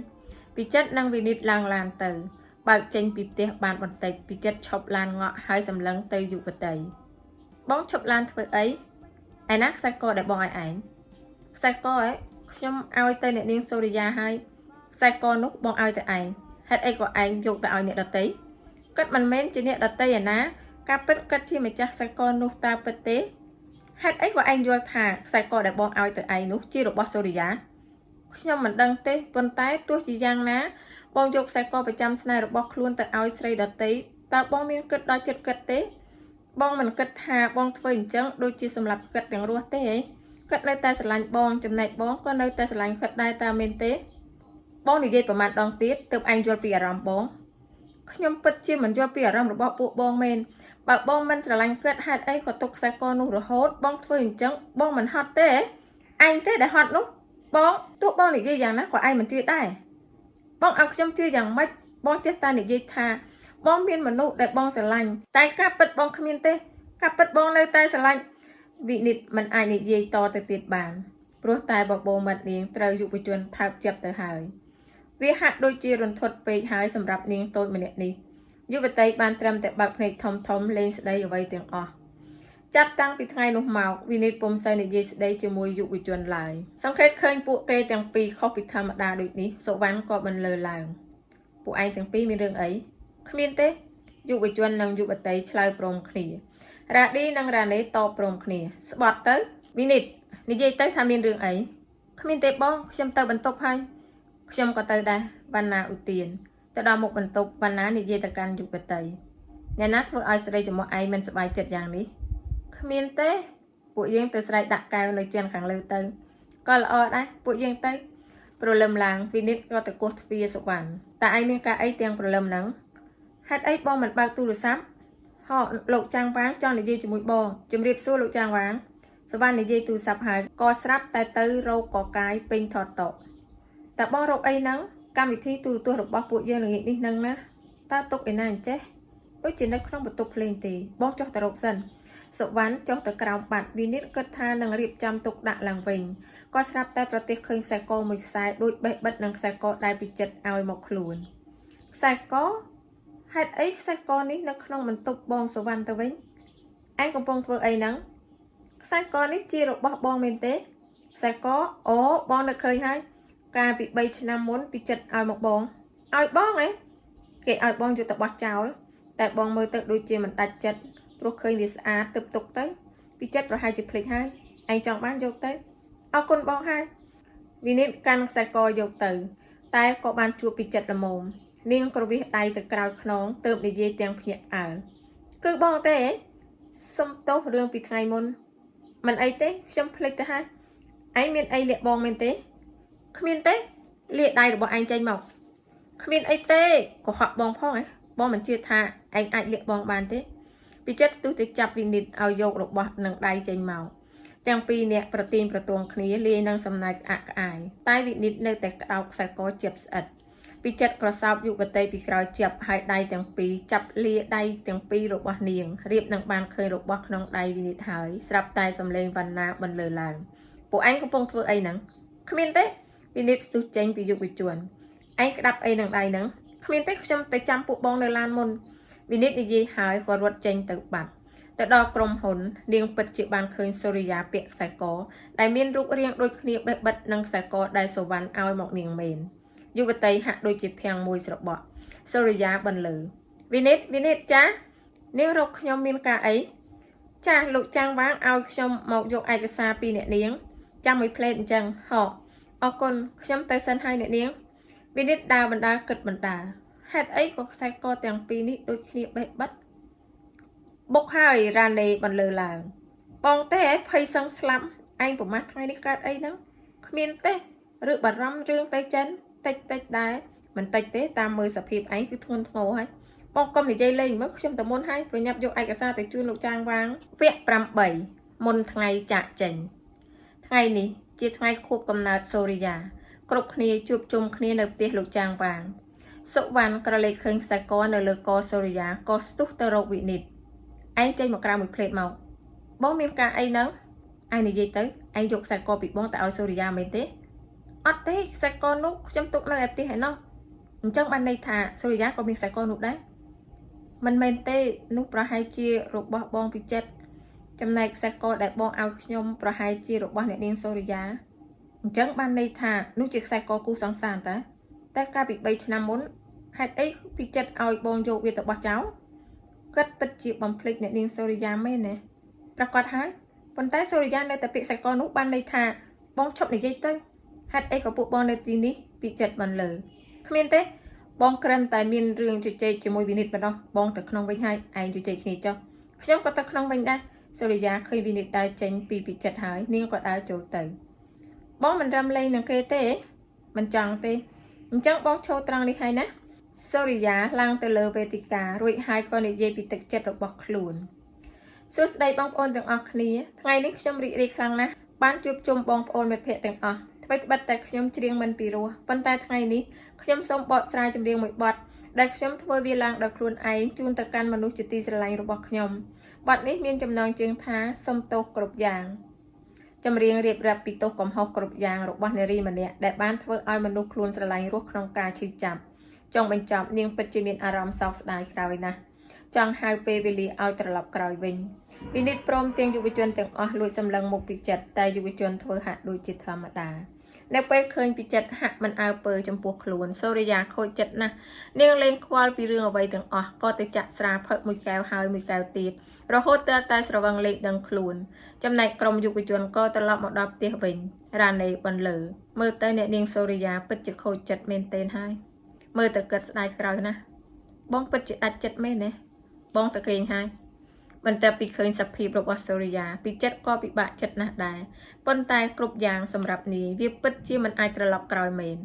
ពិចិត្រនិងវិនិតឡើងឡានទៅបើកចេញពីផ្ទះបានបន្តិចពិចិត្រឈប់ឡានងក់ហើយសម្លឹងទៅយុវតីបងឈប់ឡានធ្វើអីឯណាខ្សែកដែលបងឲ្យឯងខ្សែកឯងខ្ញុំឲ្យទៅអ្នកនាងសូរិយាហើយខ្សែកនោះបងឲ្យទៅឯងហេតុអីក៏ឯងយកទៅឲ្យអ្នកដទៃគាត់មិនមែនជាអ្នកដទៃឯណាការពិតគាត់ជាម្ចាស់ខ្សែកនោះតើពិតទេហេតុអីក៏ឯងយល់ថាខ្សែកដែលបងឲ្យទៅឯងនោះជារបស់សូរិយាខ្ញុំមិនដឹងទេប៉ុន្តែទោះជាយ៉ាងណាបងយកខ្សែកប្រចាំស្នេហ៍របស់ខ្លួនទៅឲ្យស្រីដទៃតើបងមានគិតដល់ចិត្តគិតទេបងមិនគិតថាបងធ្វើអញ្ចឹងដូចជាសម្រាប់គិតទាំងរស់ទេគាត់នៅតែស្រឡាញ់បងចំណែកបងក៏នៅតែស្រឡាញ់គាត់ដែរតើមែនទេបងនិយាយប្រមាណដងទៀតទើបឯងយល់ពីអារម្មណ៍បងខ្ញុំពិតជាមិនយល់ពីអារម្មណ៍របស់ពួកបងមែនបើបងមិនស្រឡាញ់គាត់ហេតុអីក៏ទុកខ្សែកនោះរហូតបងធ្វើអញ្ចឹងបងមិនហត់ទេឯងទេដែលហត់នោះបងទោះបងនិយាយយ៉ាងណាក៏ឯងមិនជឿដែរបងឲ្យខ្ញុំជឿយ៉ាងម៉េចបងចេះតែនិយាយថាបងមានមនុស្សដែលបងស្រឡាញ់តែការពិតបងគ្មានទេការពិតបងនៅតែស្រឡាញ់វិនិតមិនអាចនិយាយតទៅទៀតបានព្រោះតែបបោមាត់នាងត្រូវយុវជនថើបចាប់ទៅហើយវាហាក់ដូចជារន្ធត់ពេកហើយសម្រាប់នាងតូចម្នាក់នេះយុវតីបានត្រឹមតែបើកភ្នែកធំធំលេងស្ដីអ្វីទាំងអស់ចាប់តាំងពីថ្ងៃនោះមកវិនិតពុំសូវនិយាយស្ដីជាមួយយុវជនឡើយសង្កេតឃើញពួកគេទាំងពីរខុសពីធម្មតាដូចនេះសុវណ្ណក៏បន្លឺឡើងពួកឯងទាំងពីរមានរឿងអីគ្មានទេយុវជននិងយុវតីឆ្លើយព្រមគ្នារ៉ាឌីនិងរ៉ាណេតបព្រមគ្នាស្បត់ទៅវិនិតនិយាយទៅថាមានរឿងអីគ្មានទេបងខ្ញុំទៅបន្ទប់ហើយខ្ញុំក៏ទៅដែរវណ្ណាឧទានទៅដល់មុខបន្ទប់វណ្ណានិយាយទៅកាន់យុវតី អ្នកណាធ្វើឲ្យស្រីចំោះឯងមិនសប្បាយចិត្តយ៉ាងនេះគ្មានទេពួកយើងទៅស្រែកដាក់កែវនៅជាន់ខាងលើទៅក៏ល្អដែរពួកយើងទៅព្រលឹមឡើងវិនិតក៏ទៅគោះទ្វារសុវណ្ណតើឯងមានការអីទាំងព្រលឹមហ្នឹងហេតុអីបងមិនបើកទូរស័ព្ទហកលោកចាងវាងចង់និយាយជាមួយបងជំរាបសួរលោកចាងវាងសុវណ្ណនិយាយទូរស័ព្ទហើយក៏ស្រាប់តែទៅរោគកកាយពេញថតតក់តើបងរកអីហ្នឹងកម្មវិធីទូរទស្សន៍របស់ពួកយើងល្ងាចនេះហ្នឹងណាតើទុកឯណាអញ្ចេះដូចជានៅក្នុងបន្ទប់ភ្លេងទេបងចុះទៅរកសិនសុវណ្ណចុះទៅក្រោមបាត់វិនិតគិតថានឹងរៀបចំទុកដាក់ឡើងវិញក៏ស្រាប់តែប្រទេសឃើញខ្សែកមួយខ្សែដូចបេះបិទនឹងខ្សែកដែលពិចិត្រឲ្យមកខ្លួនខ្សែកហេតុអីខ្សែកនេះនៅក្នុងបន្ទប់បងសុវណ្ណទៅវិញឯងកំពុងធ្វើអីហ្នឹងខ្សែកនេះជារបស់បងមែនទេខ្សែកអូបងនឹកឃើញហើយកាលពី3ឆ្នាំមុនពិចិត្រឲ្យមកបងឲ្យបងឯងគេឲ្យបងយកទៅបោះចោលតែបងមើលទៅដូចជាមិនដាច់ចិត្តព្រោះឃើញវាស្អាតទើបទុកទៅពិចិត្រប្រហែលជាភ្លេចហើយឯងចង់បានយកទៅអរគុណបងហើយវិនិតកាន់ខ្សែកយកទៅតែក៏បានជួបពិចិត្រល្មមនាងក្រវិះដៃទៅក្រោយខ្នងទើបនិយាយទាំងភ្ញាក់ផ្អើលគឺបងទេសុំទោសរឿងពីថ្ងៃមុនមិនអីទេខ្ញុំភ្លេចទៅហើយឯងមានអីលាក់បងមែនទេគ្មានទេលាកដៃរបស់ឯងចេញមកគ្មានអីទេកុហកបងផងឯងបងមិនជឿថាឯងអាចលាក់បងបានទេពិចិត្រស្ទុះទៅចាប់វិនិតឲ្យយករបស់នឹងដៃចេញមកទាំងពីរនាក់ប្រទៀងប្រទងគ្នាលាយនឹងសំណែកក្អាក់ក្អាយតែវិនិតនៅតែក្តោបខ្សែកជាប់ស្អិតពិចិត្រក្រសោបយុវតីពីក្រោយជាប់ហើយដៃទាំងពីរចាប់លាដៃទាំងពីររបស់នាងរៀបនឹងបានឃើញរបស់ក្នុងដៃវិនិតហើយស្រាប់តែសំឡេងវណ្ណាបន្លឺឡើងពួកឯងកំពុងធ្វើអីហ្នឹងគ្មានទេវិនិតស្ទុះចេញពីយុវជនឯងក្តាប់អីនឹងដៃហ្នឹងគ្មានទេខ្ញុំទៅចាំពួកបងនៅឡានមុនវិនិតនិយាយហើយក៏រត់ចេញទៅបាត់ទៅដល់ក្រុមហ៊ុននាងពិតជាបានឃើញសូរិយាពាក់ខ្សែកដែលមានរូបរាងដូចគ្នាបេះបិទនឹងខ្សែកដែលសុវណ្ណឲ្យមកនាងមែនយុវតីហាក់ដូចជាភាំងមួយស្របក់សូរិយាបន្លឺវិនិតវិនិតចានាងរកខ្ញុំមានការអីចាលោកចាងវាងឲ្យខ្ញុំមកយកឯកសារពីអ្នកនាងចាំមួយផ្លេតអញ្ចឹងហកអរគុណខ្ញុំទៅសិនហើយអ្នកនាងវិនិតដើរបណ្ដាគិតបណ្ដាហេតុអីក៏ខ្សែកទាំងពីរនេះដូចគ្នាបេះបិទបុកហើយរ៉ាណេបន្លឺឡើងបងទេឯងភ័យសឹងស្លាប់ឯងប្រមាថថ្ងៃនេះកើតអីហ្នឹងគ្មានទេឬបារម្ភរឿងទៅចិនតិចតិចដែរមិនតិចទេតាមមើលសភាពឯងគឺធ្ងន់ធ្ងរហើយបងកុំនិយាយលេងមើលខ្ញុំតែមុនហើយប្រញាប់យកឯកសារទៅជូនលោកចាងវាងវគ្គ8មុនថ្ងៃចាក់ចេញថ្ងៃនេះជាថ្ងៃខួបកំណើតសូរិយាគ្រប់គ្នាជួបជុំគ្នានៅផ្ទះលោកចាងវាងសុវណ្ណក្រឡេកឃើញខ្សែកនៅលើកសូរិយាក៏ស្ទុះទៅរកវិនិតឯងចេញមកក្រៅមួយផ្លេតមកបងមានការអីហ្នឹងឯងនិយាយទៅឯងយកខ្សែកពីបងទៅឲ្យសូរិយាមែនទេអត់ទេខ្សែកនោះខ្ញុំទុកនៅឯផ្ទះឯណោះអញ្ចឹងបានន័យថាសូរិយាក៏មានខ្សែកនោះដែរមិនមែនទេនោះប្រហែលជារបស់បងពិចិត្រចំណែកខ្សែកដែលបងឲ្យខ្ញុំប្រហែលជារបស់អ្នកនាងសូរិយាអញ្ចឹងបានន័យថានោះជាខ្សែកគូសង្សារតាតែកាលពី3ឆ្នាំមុនហេតុអីពិចិត្រឲ្យបងយកវាទៅបោះចោលគាត់ពិតជាបំភ្លេចអ្នកនាងសូរិយាមែនណាប្រកាសហើយប៉ុន្តែសូរិយានៅតែពាក្យខ្សែកនោះបានន័យថាបងឈប់និយាយទៅហេតុអីក៏ពួកបងនៅទីនេះពិចិត្របានលើគ្មានទេបងគ្រាន់តែមានរឿងជជែកជាមួយវិនិតប៉ុណ្ណោះបងទៅក្នុងវិញហើយឯងជជែកគ្នាចុះខ្ញុំក៏ទៅក្នុងវិញដែរសូរិយាឃើញវិនិតដើរចេញពីពិចិត្រហើយនាងក៏ដើរចូលទៅបងមិនរំលែងនឹងគេទេមិនចង់ទេអញ្ចឹងបងឈរត្រង់នេះហើយណាសូរិយាឡើងទៅលើវេទិការួចហើយក៏និយាយពីទឹកចិត្តរបស់ខ្លួនសួស្តីបងប្អូនទាំងអស់គ្នាថ្ងៃនេះខ្ញុំរីករាយខ្លាំងណាស់បានជួបជុំបងប្អូនមិត្តភ័ក្តិទាំងអស់ថ្មីត្បិតតែខ្ញុំច្រៀងមិនពីរោះប៉ុន្តែថ្ងៃនេះខ្ញុំសូមបកស្រាយចម្រៀងមួយបទដែលខ្ញុំធ្វើវាឡើងដោយខ្លួនឯងជូនទៅកាន់មនុស្សជាទីស្រឡាញ់របស់ខ្ញុំបទនេះមានចំណងជើងថាសុំទោសគ្រប់យ៉ាងចម្រៀងរៀបរាប់ពីទោសកំហុសគ្រប់យ៉ាងរបស់នារីម្នាក់ដែលបានធ្វើឲ្យមនុស្សខ្លួនស្រឡាញ់រស់ក្នុងការឈឺចាប់ចុងបញ្ចប់នាងពិតជាមានអារម្មណ៍សោកស្ដាយក្រោយណាស់ចង់ហៅពេលវេលាឲ្យត្រឡប់ក្រោយវិញវិនិតព្រមទាំងយុវជនទាំងអស់លួចសម្លឹងមុខពិចិត្រតែយុវជនធ្វើហាក់ដូចជាធម្មតានៅពេលឃើញពិចិត្រហាក់មិនអើពើចំពោះខ្លួនសូរិយាខូចចិត្តណាស់នាងលែងខ្វល់ពីរឿងអ្វីទាំងអស់ក៏ទៅចាក់ស្រាផឹកមួយកែវហើយមួយកែវទៀតរហូតដល់តែស្រវឹងលេខដឹងខ្លួនចំណែកក្រុមយុវជនក៏ត្រឡប់មកដល់ផ្ទះវិញរ៉ាណេបន្លឺមើលទៅអ្នកនាងសូរិយាពិតជាខូចចិត្តមែនទែនហើយមើលទៅគិតស្ដាយក្រោយណាស់បងពិតជាដាច់ចិត្តមែនណា បងទៅគេងហើយបន្ទាប់ពីឃើញសភាពរបស់សូរិយាពិចិត្រក៏ពិបាកចិត្តណាស់ដែរប៉ុន្តែគ្រប់យ៉ាងសម្រាប់នាយវាពិតជាមិនអាចត្រឡប់ក្រោយមែន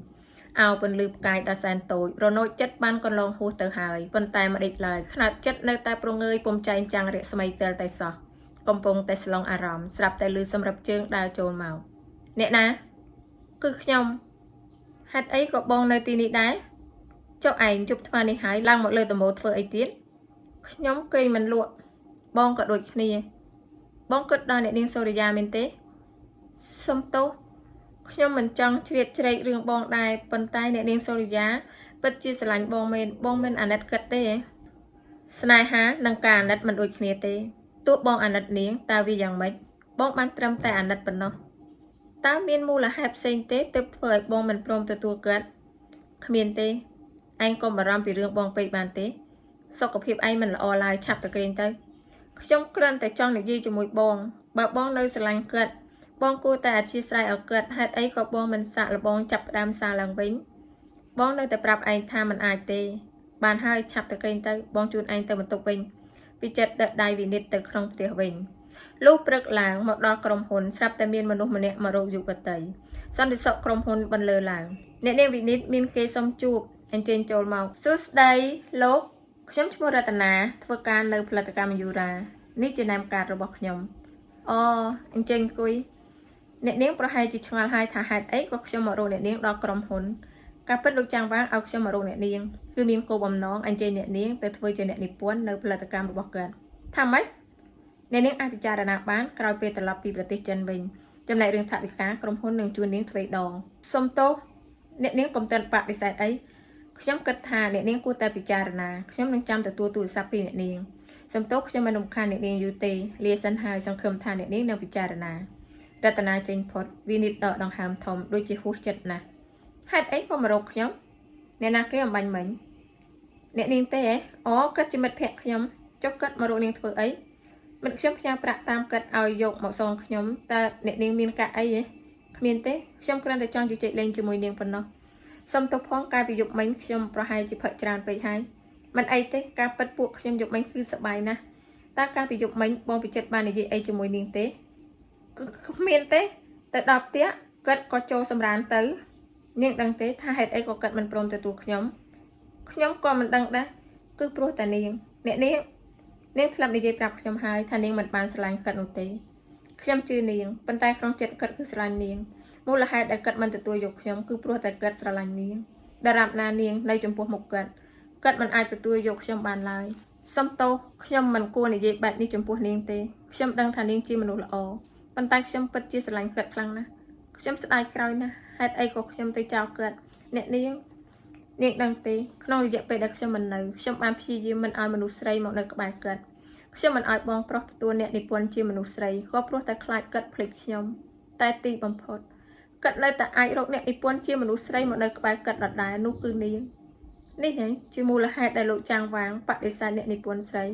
អោពន្លឺផ្កាយដ៏សែនតូចរនោចចិត្តបានកន្លងហួសទៅហើយប៉ុន្តែម្ដេចឡើយខ្នើតចិត្តនៅតែប្រងើយពុំចែងចាំងរស្មីទែលតែសោះកំពុងតែស្លងអារម្មណ៍ស្រាប់តែឮសម្រាប់ជើងដើរចូលមកអ្នកណាគឺខ្ញុំហេតុអីក៏បងនៅទីនេះដែរចុះឯងជប់ថ្មនេះហើយឡើងមកលើដំបូលធ្វើអីទៀតខ្ញុំគេងមិនលក់បងក៏ដូចគ្នា បងគិតដល់អ្នកនាងសូរិយាមែនទេសុំទោសខ្ញុំមិនចង់ជ្រៀតជ្រែករឿងបងដែរប៉ុន្តែអ្នកនាងសូរិយាពិតជាស្រឡាញ់បងមែនបងមិនអាណិតគិតទេស្នេហានិងការអាណិតមិនដូចគ្នាទេទោះបងអាណិតនាងតើវាយ៉ាងម៉េចបងបានត្រឹមតែអាណិតប៉ុណ្ណោះតើមានមូលហេតុផ្សេងទេទើបធ្វើឲ្យបងមិនព្រមទទួលគាត់គ្មានទេឯងកុំបារម្ភពីរឿងបងពេកបានទេសុខភាពឯងមិនល្អឡើយឆាប់ទៅគេងទៅខ្ញុំគ្រាន់តែចង់និយាយជាមួយបងបើបងនៅស្រឡាញ់គាត់បងគួរតែអធ្យាស្រ័យឲ្យគាត់ហេតុអីក៏បងមិនសាកល្បងចាប់ផ្ដើមសារឡើងវិញបងនៅតែប្រាប់ឯងថាមិនអាចទេបានហើយឆាប់ទៅគេងទៅបងជូនឯងទៅបន្ទប់វិញពិចិត្រដឹកដៃវិនិតទៅក្នុងផ្ទះវិញលុះព្រឹកឡើងមកដល់ក្រុមហ៊ុនស្រាប់តែមានមនុស្សម្នាក់មករកយុវតីសន្តិសុខក្រុមហ៊ុនបន្លឺឡើងអ្នកនាងវិនិតមានគេសុំជួបអញ្ជើញចូលមកសួស្តីលោកខ្ញុំឈ្មោះរតនាធ្វើការនៅផលិតកម្មយូរ៉ានេះជានាមកាតរបស់ខ្ញុំអូអញ្ជើញអង្គុយអ្នកនាងប្រហែលជាឆ្ងល់ហើយថាហេតុអីក៏ខ្ញុំមករកអ្នកនាងដល់ក្រុមហ៊ុនការពិតលោកចាំងវាងឲ្យខ្ញុំមករកអ្នកនាងគឺមានគោលបំណងអញ្ជើញអ្នកនាងទៅធ្វើជាអ្នកនិពន្ធនៅផលិតកម្មរបស់គាត់ថាម៉េចអ្នកនាងអាចពិចារណាបានក្រោយពេលត្រឡប់ពីប្រទេសចិនវិញចំណែករឿងថវិកាក្រុមហ៊ុននឹងជួននាងទ្វេដងសុំទោសអ្នកនាងកុំទាន់បដិសេធអីខ្ញុំគិតថាអ្នកនាងគួរតែពិចារណាខ្ញុំនឹងចាំទទួលទូរស័ព្ទពីអ្នកនាងសំទោសខ្ញុំមិនរំខានអ្នកនាងយូរទេលាសិនហើយសង្ឃឹមថាអ្នកនាងនឹងពិចារណារតនាចេញផុតវិនិតដកដង្ហើមធំដូចជាហួសចិត្តណាស់ហេតុអីក៏មករកខ្ញុំអ្នកណាគេអំបញ្ញមិញអ្នកនាងទេហ៎អូគាត់ជាមិត្តភក្តិខ្ញុំចុះគាត់មករកនាងធ្វើអីមិត្តខ្ញុំផ្ញើប្រាក់តាមគាត់ឲ្យយកមកសងខ្ញុំតើអ្នកនាងមានកាក់អីហ៎គ្មានទេខ្ញុំគ្រាន់តែចង់ជជែកលេងជាមួយនាងប៉ុណ្ណោះសុំទោសផងកាលពីយប់មិញខ្ញុំប្រហែលជាផឹកច្រើនពេកហើយមិនអីទេការពិតពួកខ្ញុំយប់មិញគឺសប្បាយណាស់តើកាលពីយប់មិញបងពិចិត្របាននិយាយអីជាមួយនាងទេគ្មានទេទៅដល់ផ្ទះគាត់ក៏ចូលសម្រានទៅនាងដឹងទេថាហេតុអីក៏គាត់មិនព្រមទទួលខ្ញុំខ្ញុំក៏មិនដឹងដែរគឺព្រោះតែនាងអ្នកនាងនាងធ្លាប់និយាយប្រាប់ខ្ញុំហើយថានាងមិនបានស្រឡាញ់គាត់នោះទេខ្ញុំជឿនាងប៉ុន្តែក្នុងចិត្តគាត់គឺស្រឡាញ់នាងមូលហេតុដែលគាត់មិនទទួលយកខ្ញុំគឺព្រោះតែគាត់ស្រឡាញ់នាងដរាបណានាងនៅចំពោះមុខគាត់គាត់មិនអាចទទួលយកខ្ញុំបានឡើយសុំទោសខ្ញុំមិនគួរនិយាយបែបនេះចំពោះនាងទេខ្ញុំដឹងថានាងជាមនុស្សល្អប៉ុន្តែខ្ញុំពិតជាស្រឡាញ់គាត់ខ្លាំងណាស់ខ្ញុំស្ដាយក្រោយណាស់ហេតុអីក៏ខ្ញុំទៅចោលគាត់អ្នកនាងនាងដឹងទេក្នុងរយៈពេលដែលខ្ញុំមិននៅខ្ញុំបានព្យាយាមមិនឲ្យមនុស្សស្រីមកនៅក្បែរគាត់ខ្ញុំមិនឲ្យបងប្រុសទទួលអ្នកនិពន្ធជាមនុស្សស្រីក៏ព្រោះតែខ្លាចគាត់ភ្លេចខ្ញុំតែទីបំផុតគាត់នៅតែអាចរកអ្នកនិពន្ធជាមនុស្សស្រីមកនៅក្បែរគាត់ដដែលនោះគឺនាងនេះហើយជាមូលហេតុដែលលោកចាងវាងបដិសេធអ្នកនិពន្ធស្រី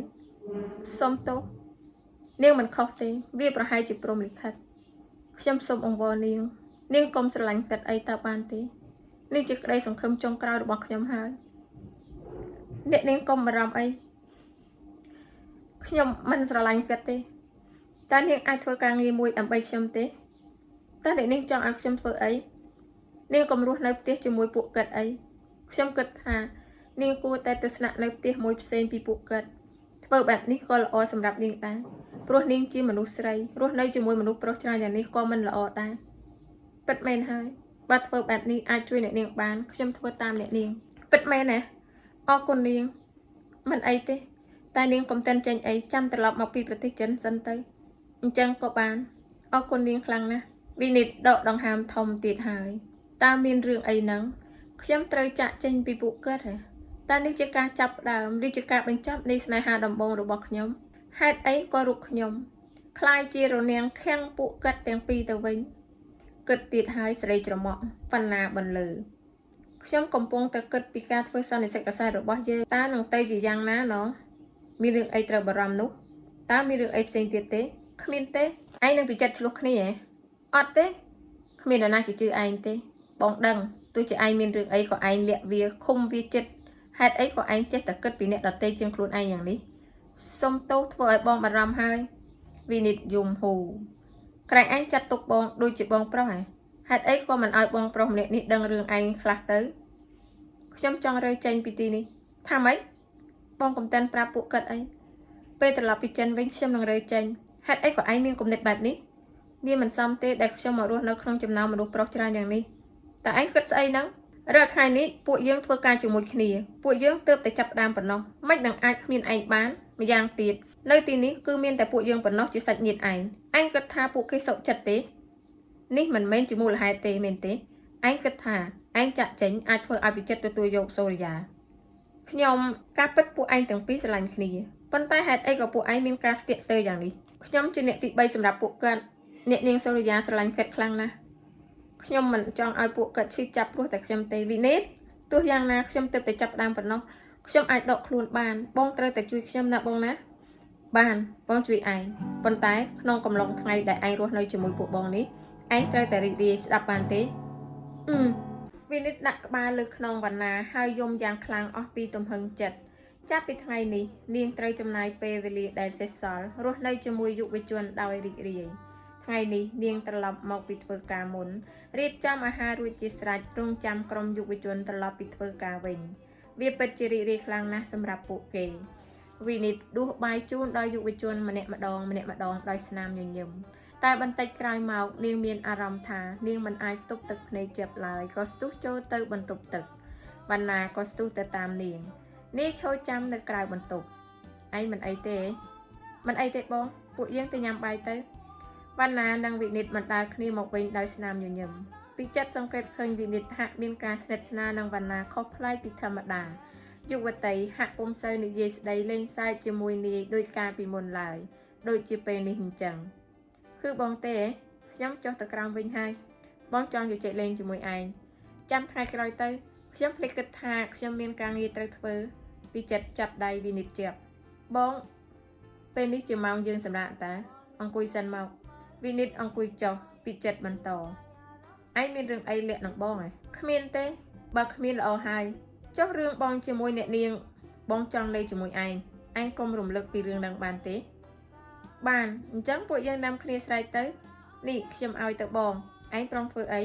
សុំទោសនាងមិនខុសទេវាប្រហែលជាព្រហ្មលិខិតខ្ញុំសូមអង្វរនាងនាងកុំស្រឡាញ់គាត់អីតើបានទេនេះជាក្តីសង្ឃឹមចុងក្រោយរបស់ខ្ញុំហើយអ្នកនាងកុំបារម្ភអីខ្ញុំមិនស្រឡាញ់គាត់ទេតើនាងអាចធ្វើការងារមួយដើម្បីខ្ញុំទេតើអ្នកនាងចង់ឲ្យខ្ញុំធ្វើអីនាងកុំរស់នៅផ្ទះជាមួយពួកគាត់អីខ្ញុំគិតថានាងគួរតែទៅស្នាក់នៅផ្ទះមួយផ្សេងពីពួកគាត់ធ្វើបែបនេះក៏ល្អសម្រាប់នាងដែរព្រោះនាងជាមនុស្សស្រីរស់នៅជាមួយមនុស្សប្រុសច្រើនយ៉ាងនេះក៏មិនល្អដែរពិតមែនហើយបើធ្វើបែបនេះអាចជួយអ្នកនាងបានខ្ញុំធ្វើតាមអ្នកនាងពិតមែនណាអរគុណនាងមិនអីទេតែនាងកុំទាន់ចេញអីចាំត្រឡប់មកពីប្រទេសចិនសិនទៅអញ្ចឹងក៏បានអរគុណនាងខ្លាំងណាស់វិនិតដកដង្ហើមធំទៀតហើយតើមានរឿងអីហ្នឹងខ្ញុំត្រូវចាក់ចេញពីពួកគាត់ហ៎តើនេះជាការចាប់ផ្ដើមឬជាការបញ្ចប់នៃស្នេហាដំបូងរបស់ខ្ញុំហេតុអីក៏រូបខ្ញុំក្លាយជារនាំងខាំងពួកគាត់ទាំងពីរទៅវិញគិតទៀតហើយស្រីច្រមុះបណ្ណាបន្លឺខ្ញុំកំពុងតែគិតពីការធ្វើសន្និសីទកាសែតរបស់យើងតើនឹងទៅជាយ៉ាងណាណោះមានរឿងអីត្រូវបារម្ភនោះតើមានរឿងអីផ្សេងទៀតទេគ្មានទេឯងនឹងពិចិត្រឆ្លោះគ្នាហ៎អត់ទេគ្មាននរណាគេជឿឯងទេបងដឹងទោះជាឯងមានរឿងអីក៏ឯងលាក់វាឃុំវាចិត្តហេតុអីក៏ឯងចេះតែគិតពីអ្នកដទៃជាងខ្លួនឯងយ៉ាងនេះ សុំទោសធ្វើឲ្យបងបារម្ភហើយវិនិតយំហ៊ូក្រែងឯងចាត់ទុកបងដូចជាបងប្រុសហ៎ហេតុអីក៏មិនឲ្យបងប្រុសម្នាក់នេះដឹងរឿងឯងខ្លះទៅខ្ញុំចង់រើចេញពីទីនេះថាម៉េចបងកំតិនប្រាប់ពួកគាត់អីពេលត្រឡប់ពីចិនវិញខ្ញុំនឹងរើចេញហេតុអីក៏ឯងមានគំនិតបែបនេះវាមិនសមទេដែលខ្ញុំមករស់នៅក្នុងចំណោមមនុស្សប្រុសច្រើនយ៉ាងនេះតើឯងគិតស្អីហ្នឹងរាល់ថ្ងៃនេះពួកយើងធ្វើការជាមួយគ្នាពួកយើងទើបតែចាប់ផ្ដើមប៉ុណ្ណោះមិននឹងអាចគ្មានឯងបានម្យ៉ាងទៀតនៅទីនេះគឺមានតែពួកយើងប៉ុណ្ណោះជាសាច់ញាតិឯងឯងគិតថាពួកគេសុខចិត្តទេនេះមិនមែនជាមូលហេតុទេមែនទេឯងគិតថាឯងចាក់ចេញអាចធ្វើឲ្យពិចិត្រទទួលយកសូរិយាខ្ញុំការពិតពួកឯងទាំងពីរស្រឡាញ់គ្នាប៉ុន្តែហេតុអីក៏ពួកឯងមានការស្ទាក់ស្ទើរយ៉ាងនេះខ្ញុំជាអ្នកទី3សម្រាប់ពួកគាត់អ្នកនាងសូរិយាស្រឡាញ់គាត់ខ្លាំងណាស់ខ្ញុំមិនចង់ឲ្យពួកគាត់ឈឺចាប់ព្រោះតែខ្ញុំទេវិនិតទោះយ៉ាងណាខ្ញុំទើបតែចាប់ផ្ដើមប៉ុណ្ណោះខ្ញុំអាចដកខ្លួនបានបងត្រូវតែជួយខ្ញុំណាបងណាបានបងជួយឯងប៉ុន្តែក្នុងកំឡុងថ្ងៃដែលឯងរស់នៅជាមួយពួកបងនេះឯងត្រូវតែរីករាយស្ដាប់បានទេអឺវិនិតដាក់ក្បាលលើខ្នងវណ្ណាហើយយំយ៉ាងខ្លាំងអស់ពីទំហឹងចិត្តចាប់ពីថ្ងៃនេះនាងត្រូវចំណាយពេលវេលាដែលសេសសល់រស់នៅជាមួយយុវជនដោយរីករាយថ្ងៃនេះនាងត្រឡប់មកពីធ្វើការមុនរៀបចំអាហាររួចជាស្រេចរងចាំក្រុមយុវជនត្រឡប់ពីធ្វើការវិញវាពិតជារីករាយខ្លាំងណាស់សម្រាប់ពួកគេវិនិតដួសបាយជូនដល់យុវជនម្នាក់ម្ដងម្នាក់ម្ដងដោយស្នាមញញឹមតែបន្តិចក្រោយមកនាងមានអារម្មណ៍ថានាងមិនអាចទប់ទឹកភ្នែកជាប់ឡើយក៏ស្ទុះចូលទៅបន្ទប់ទឹកវណ្ណាក៏ស្ទុះទៅតាមនាងនាងឈរចាំនៅក្រៅបន្ទប់ឯងមិនអីទេមិនអីទេបងពួកយើងទៅញ៉ាំបាយទៅវណ្ណានិងវិនិតបណ្ដាលគ្នាមកវិញដោយស្នាមញញឹមពិចិត្រសង្កេតឃើញវិនិតហាក់មានការស្និទ្ធស្នាលនឹងវណ្ណាខុសប្លែកពីធម្មតាយុវតីហាក់ពុំសូវនិយាយស្ដីលេងសើចជាមួយនាយដោយកាលពីមុនឡើយដូចជាពេលនេះអញ្ចឹងគឺបងទេខ្ញុំចុះទៅក្រោមវិញហើយបងចង់ជជែកលេងជាមួយឯងចាំថ្ងៃក្រោយទៅខ្ញុំភ្លេចគិតថាខ្ញុំមានការងារត្រូវធ្វើពិចិត្រចាប់ដៃវិនិតជាប់បងពេលនេះជាម៉ោងយើងសម្រាកតាអង្គុយសិនមកវិនិតអង្គុយចុះពិចិត្របន្តឯងមានរឿងអីលាក់នឹងបងហ៎គ្មានទេបើគ្មានល្អហើយចុះរឿងបងជាមួយអ្នកនាងបងចង់នៅជាមួយឯងឯងកុំរំលឹកពីរឿងនឹងបានទេបានអញ្ចឹងពួកយើងនាំគ្នាស្រែកទៅនេះខ្ញុំឲ្យទៅបងឯងប្រុងធ្វើអី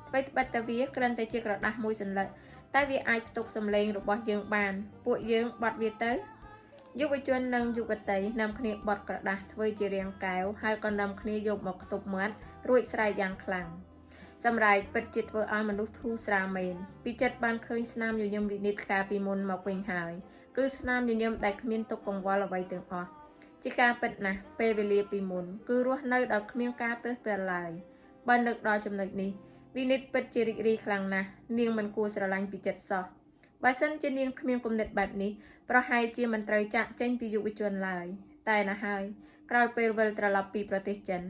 អ្វីត្បិតតែវាគ្រាន់តែជាក្រដាសមួយសន្លឹកតែវាអាចផ្ទុកសម្លេងរបស់យើងបានពួកយើងបត់វាទៅយុវជននិងយុវតីនាំគ្នាបត់ក្រដាសធ្វើជារាងកែវហើយក៏នាំគ្នាយកមកខ្ទប់មាត់រួចស្រែកយ៉ាងខ្លាំងសម្រាប់ពិតជាធ្វើឲ្យមនុស្សធូរស្រាលមែនពិចិត្របានឃើញស្នាមញញឹមវិនិតកាលពីមុនមកវិញហើយគឺស្នាមញញឹមដែលគ្មានទុកកង្វល់អ្វីទាំងអស់ជាការពិតណាស់ពេលវេលាពីមុនគឺរស់នៅដោយគ្មានការទើសទាល់ឡើយបើនឹកដល់ចំណុចនេះវិនិតពិតជារីករាយខ្លាំងណាស់នាងមិនគួរស្រឡាញ់ពិចិត្រសោះបើសិនជានាងគ្មានគំនិតបែបនេះប្រហែលជាមិនត្រូវចាក់ចេញពីយុវជនឡើយតែណាហើយក្រោយពេលវិលត្រឡប់ពីប្រទេសចិន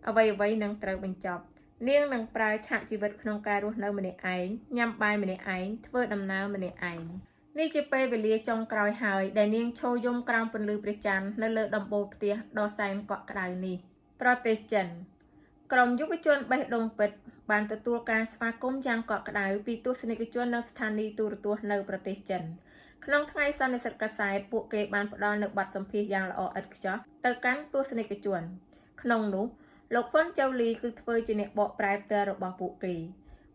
អ្វីៗនឹងត្រូវបញ្ចប់នាងនឹងប្រើឆាកជីវិតក្នុងការរស់នៅម្នាក់ឯងញ៉ាំបាយម្នាក់ឯងធ្វើដំណើរម្នាក់ឯងនេះជាពេលវេលាចុងក្រោយហើយដែលនាងឈរយំក្រោមពន្លឺព្រះច័ន្ទនៅលើដំបូលផ្ទះដ៏សែនកក់ក្ដៅនេះប្រទេសចិនក្រុមយុវជនបេះដូងពិតបានទទួលការស្វាគមន៍យ៉ាងកក់ក្ដៅពីទស្សនិកជននៅស្ថានីយ៍ទូរទស្សន៍នៅប្រទេសចិនក្នុងថ្ងៃសន្និសីទកាសែតពួកគេបានផ្ដល់នូវបទសម្ភាសន៍យ៉ាងល្អឥតខ្ចោះទៅកាន់ទស្សនិកជនក្នុងនោះលោកហ្វុនចៅលីគឺធ្វើជាអ្នកបកប្រែផ្ទាល់របស់ពួកគេ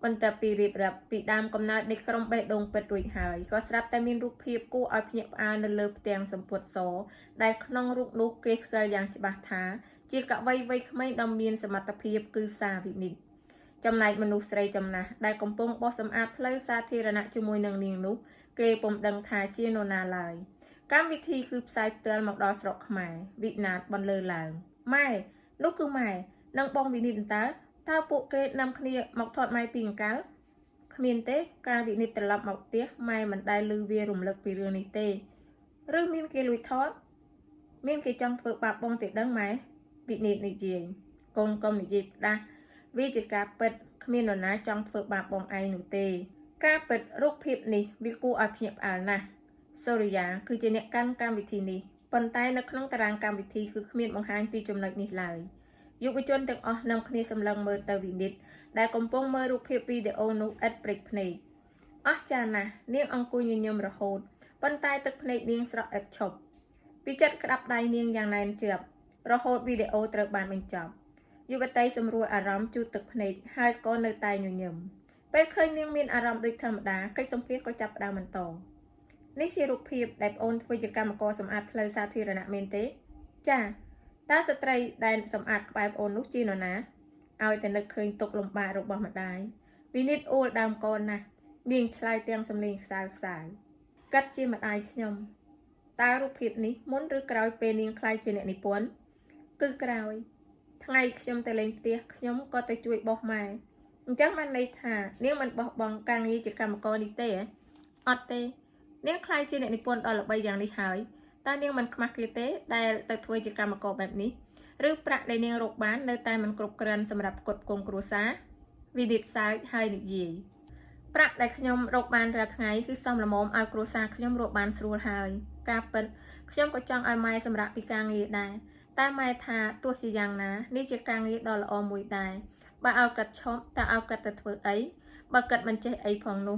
បន្ទាប់ពីរៀបរាប់ពីដើមកំណើតនៃក្រុមបេះដូងពិតរួចហើយក៏ស្រាប់តែមានរូបភាពគួរឲ្យភ្ញាក់ផ្អើលនៅលើផ្ទាំងសំពត់សដែលក្នុងរូបនោះគេស្គាល់យ៉ាងច្បាស់ថាជាកវីវ័យក្មេងដ៏មានសមត្ថភាពគឺសាវិនិតចំណែកមនុស្សស្រីចំណាស់ដែលកំពុងបោសសម្អាតផ្លូវសាធារណៈជាមួយនឹងនាងនោះគេពុំដឹងថាជានរណាឡើយកម្មវិធីគឺផ្សាយផ្ទាល់មកដល់ស្រុកខ្មែរវិណាតបន្លឺឡើងម៉ែនោះគឺម៉ែនិងបងវិនិតតើតើពួកគេនាំគ្នាមកថតម៉ែពីអង្កលគ្មានទេការវិនិតត្រឡប់មកផ្ទះម៉ែមិនដែលឮវារំលឹកពីរឿងនេះទេឬមានគេលួចថតមានគេចង់ធ្វើបាបបងទេដឹងម៉ែវិនិតនិយាយកូនកុំនិយាយផ្ដាស់វាជាការពិតគ្មាននរណាចង់ធ្វើបាបបងឯងនោះទេការពិតរូបភាពនេះវាគួរឲ្យភ្ញាក់ផ្អើលណាស់សូរិយាគឺជាអ្នកកាន់កម្មវិធីនេះប៉ុន្តែនៅក្នុងតារាងកម្មវិធីគឺគ្មានបង្ហាញពីចំណុចនេះឡើយយុវជនទាំងអស់នាំគ្នាសម្លឹងមើលទៅវិនិតដែលកំពុងមើលរូបភាពវីដេអូនោះឥតព្រិចភ្នែកអស្ចារ្យណាស់នាងអង្គុយញញឹមរហូតប៉ុន្តែទឹកភ្នែកនាងស្រក់ឥតឈប់ពិ ពិចិត្រក្តាប់ដៃនាងយ៉ាងណែនជាប់រហូតវីដេអូត្រូវបានបញ្ចប់យុវតីសម្រួលអារម្មណ៍ជូតទឹកភ្នែកហើយក៏នៅតែញញឹមពេលឃើញនាងមានអារម្មណ៍ដូចធម្មតាកិច្ចសម្ភាសក៏ចាប់ផ្ដើមបន្តនេះជារូបភាពដែលប្អូនធ្វើជាកម្មករសម្អាតផ្លូវសាធារណៈមែនទេចាតើស្ត្រីដែលសម្អាតក្បែរប្អូននោះជានរណាឲ្យតែនឹកឃើញទុកលំបាករបស់ម្ដាយវិនិតអួលដើមកនណាស់នាងឆ្លើយទាំងសំឡេងខ្សើខ្សើកាត់ជាម្ដាយខ្ញុំតើរូបភាពនេះមុនឬក្រោយពេលនាងក្លាយជាអ្នកនិពន្ធគឺក្រោយថ្ងៃខ្ញុំទៅលេងផ្ទះខ្ញុំក៏ទៅជួយបោះម៉ែអញ្ចឹងបានន័យថានាងមិនបោះបង់ការងារជាកម្មករនេះទេអត់ទេនាងក្លាយជាអ្នកនិពន្ធដ៏ល្បីយ៉ាងនេះហើយតើនាងមិនខ្មាស់គេទេដែលទៅធ្វើជាកម្មករបែបនេះឬប្រាក់ដែលនាងរកបាននៅតែមិនគ្រប់គ្រាន់សម្រាប់ផ្គត់ផ្គង់គ្រួសារវិនិតសើចហើយនិយាយប្រាក់ដែលខ្ញុំរកបានរាល់ថ្ងៃគឺសមល្មមឲ្យគ្រួសារខ្ញុំរកបានស្រួលហើយការពិតខ្ញុំក៏ចង់ឲ្យម៉ែសម្រាប់ពីការងារដែរតែម៉ែថាទោះជាយ៉ាងណានេះជាការងារដ៏ល្អមួយដែរបើឲ្យកាត់ឈប់តើឲ្យកាត់ទៅធ្វើអីបើកាត់មិនចេះអីផងនោះ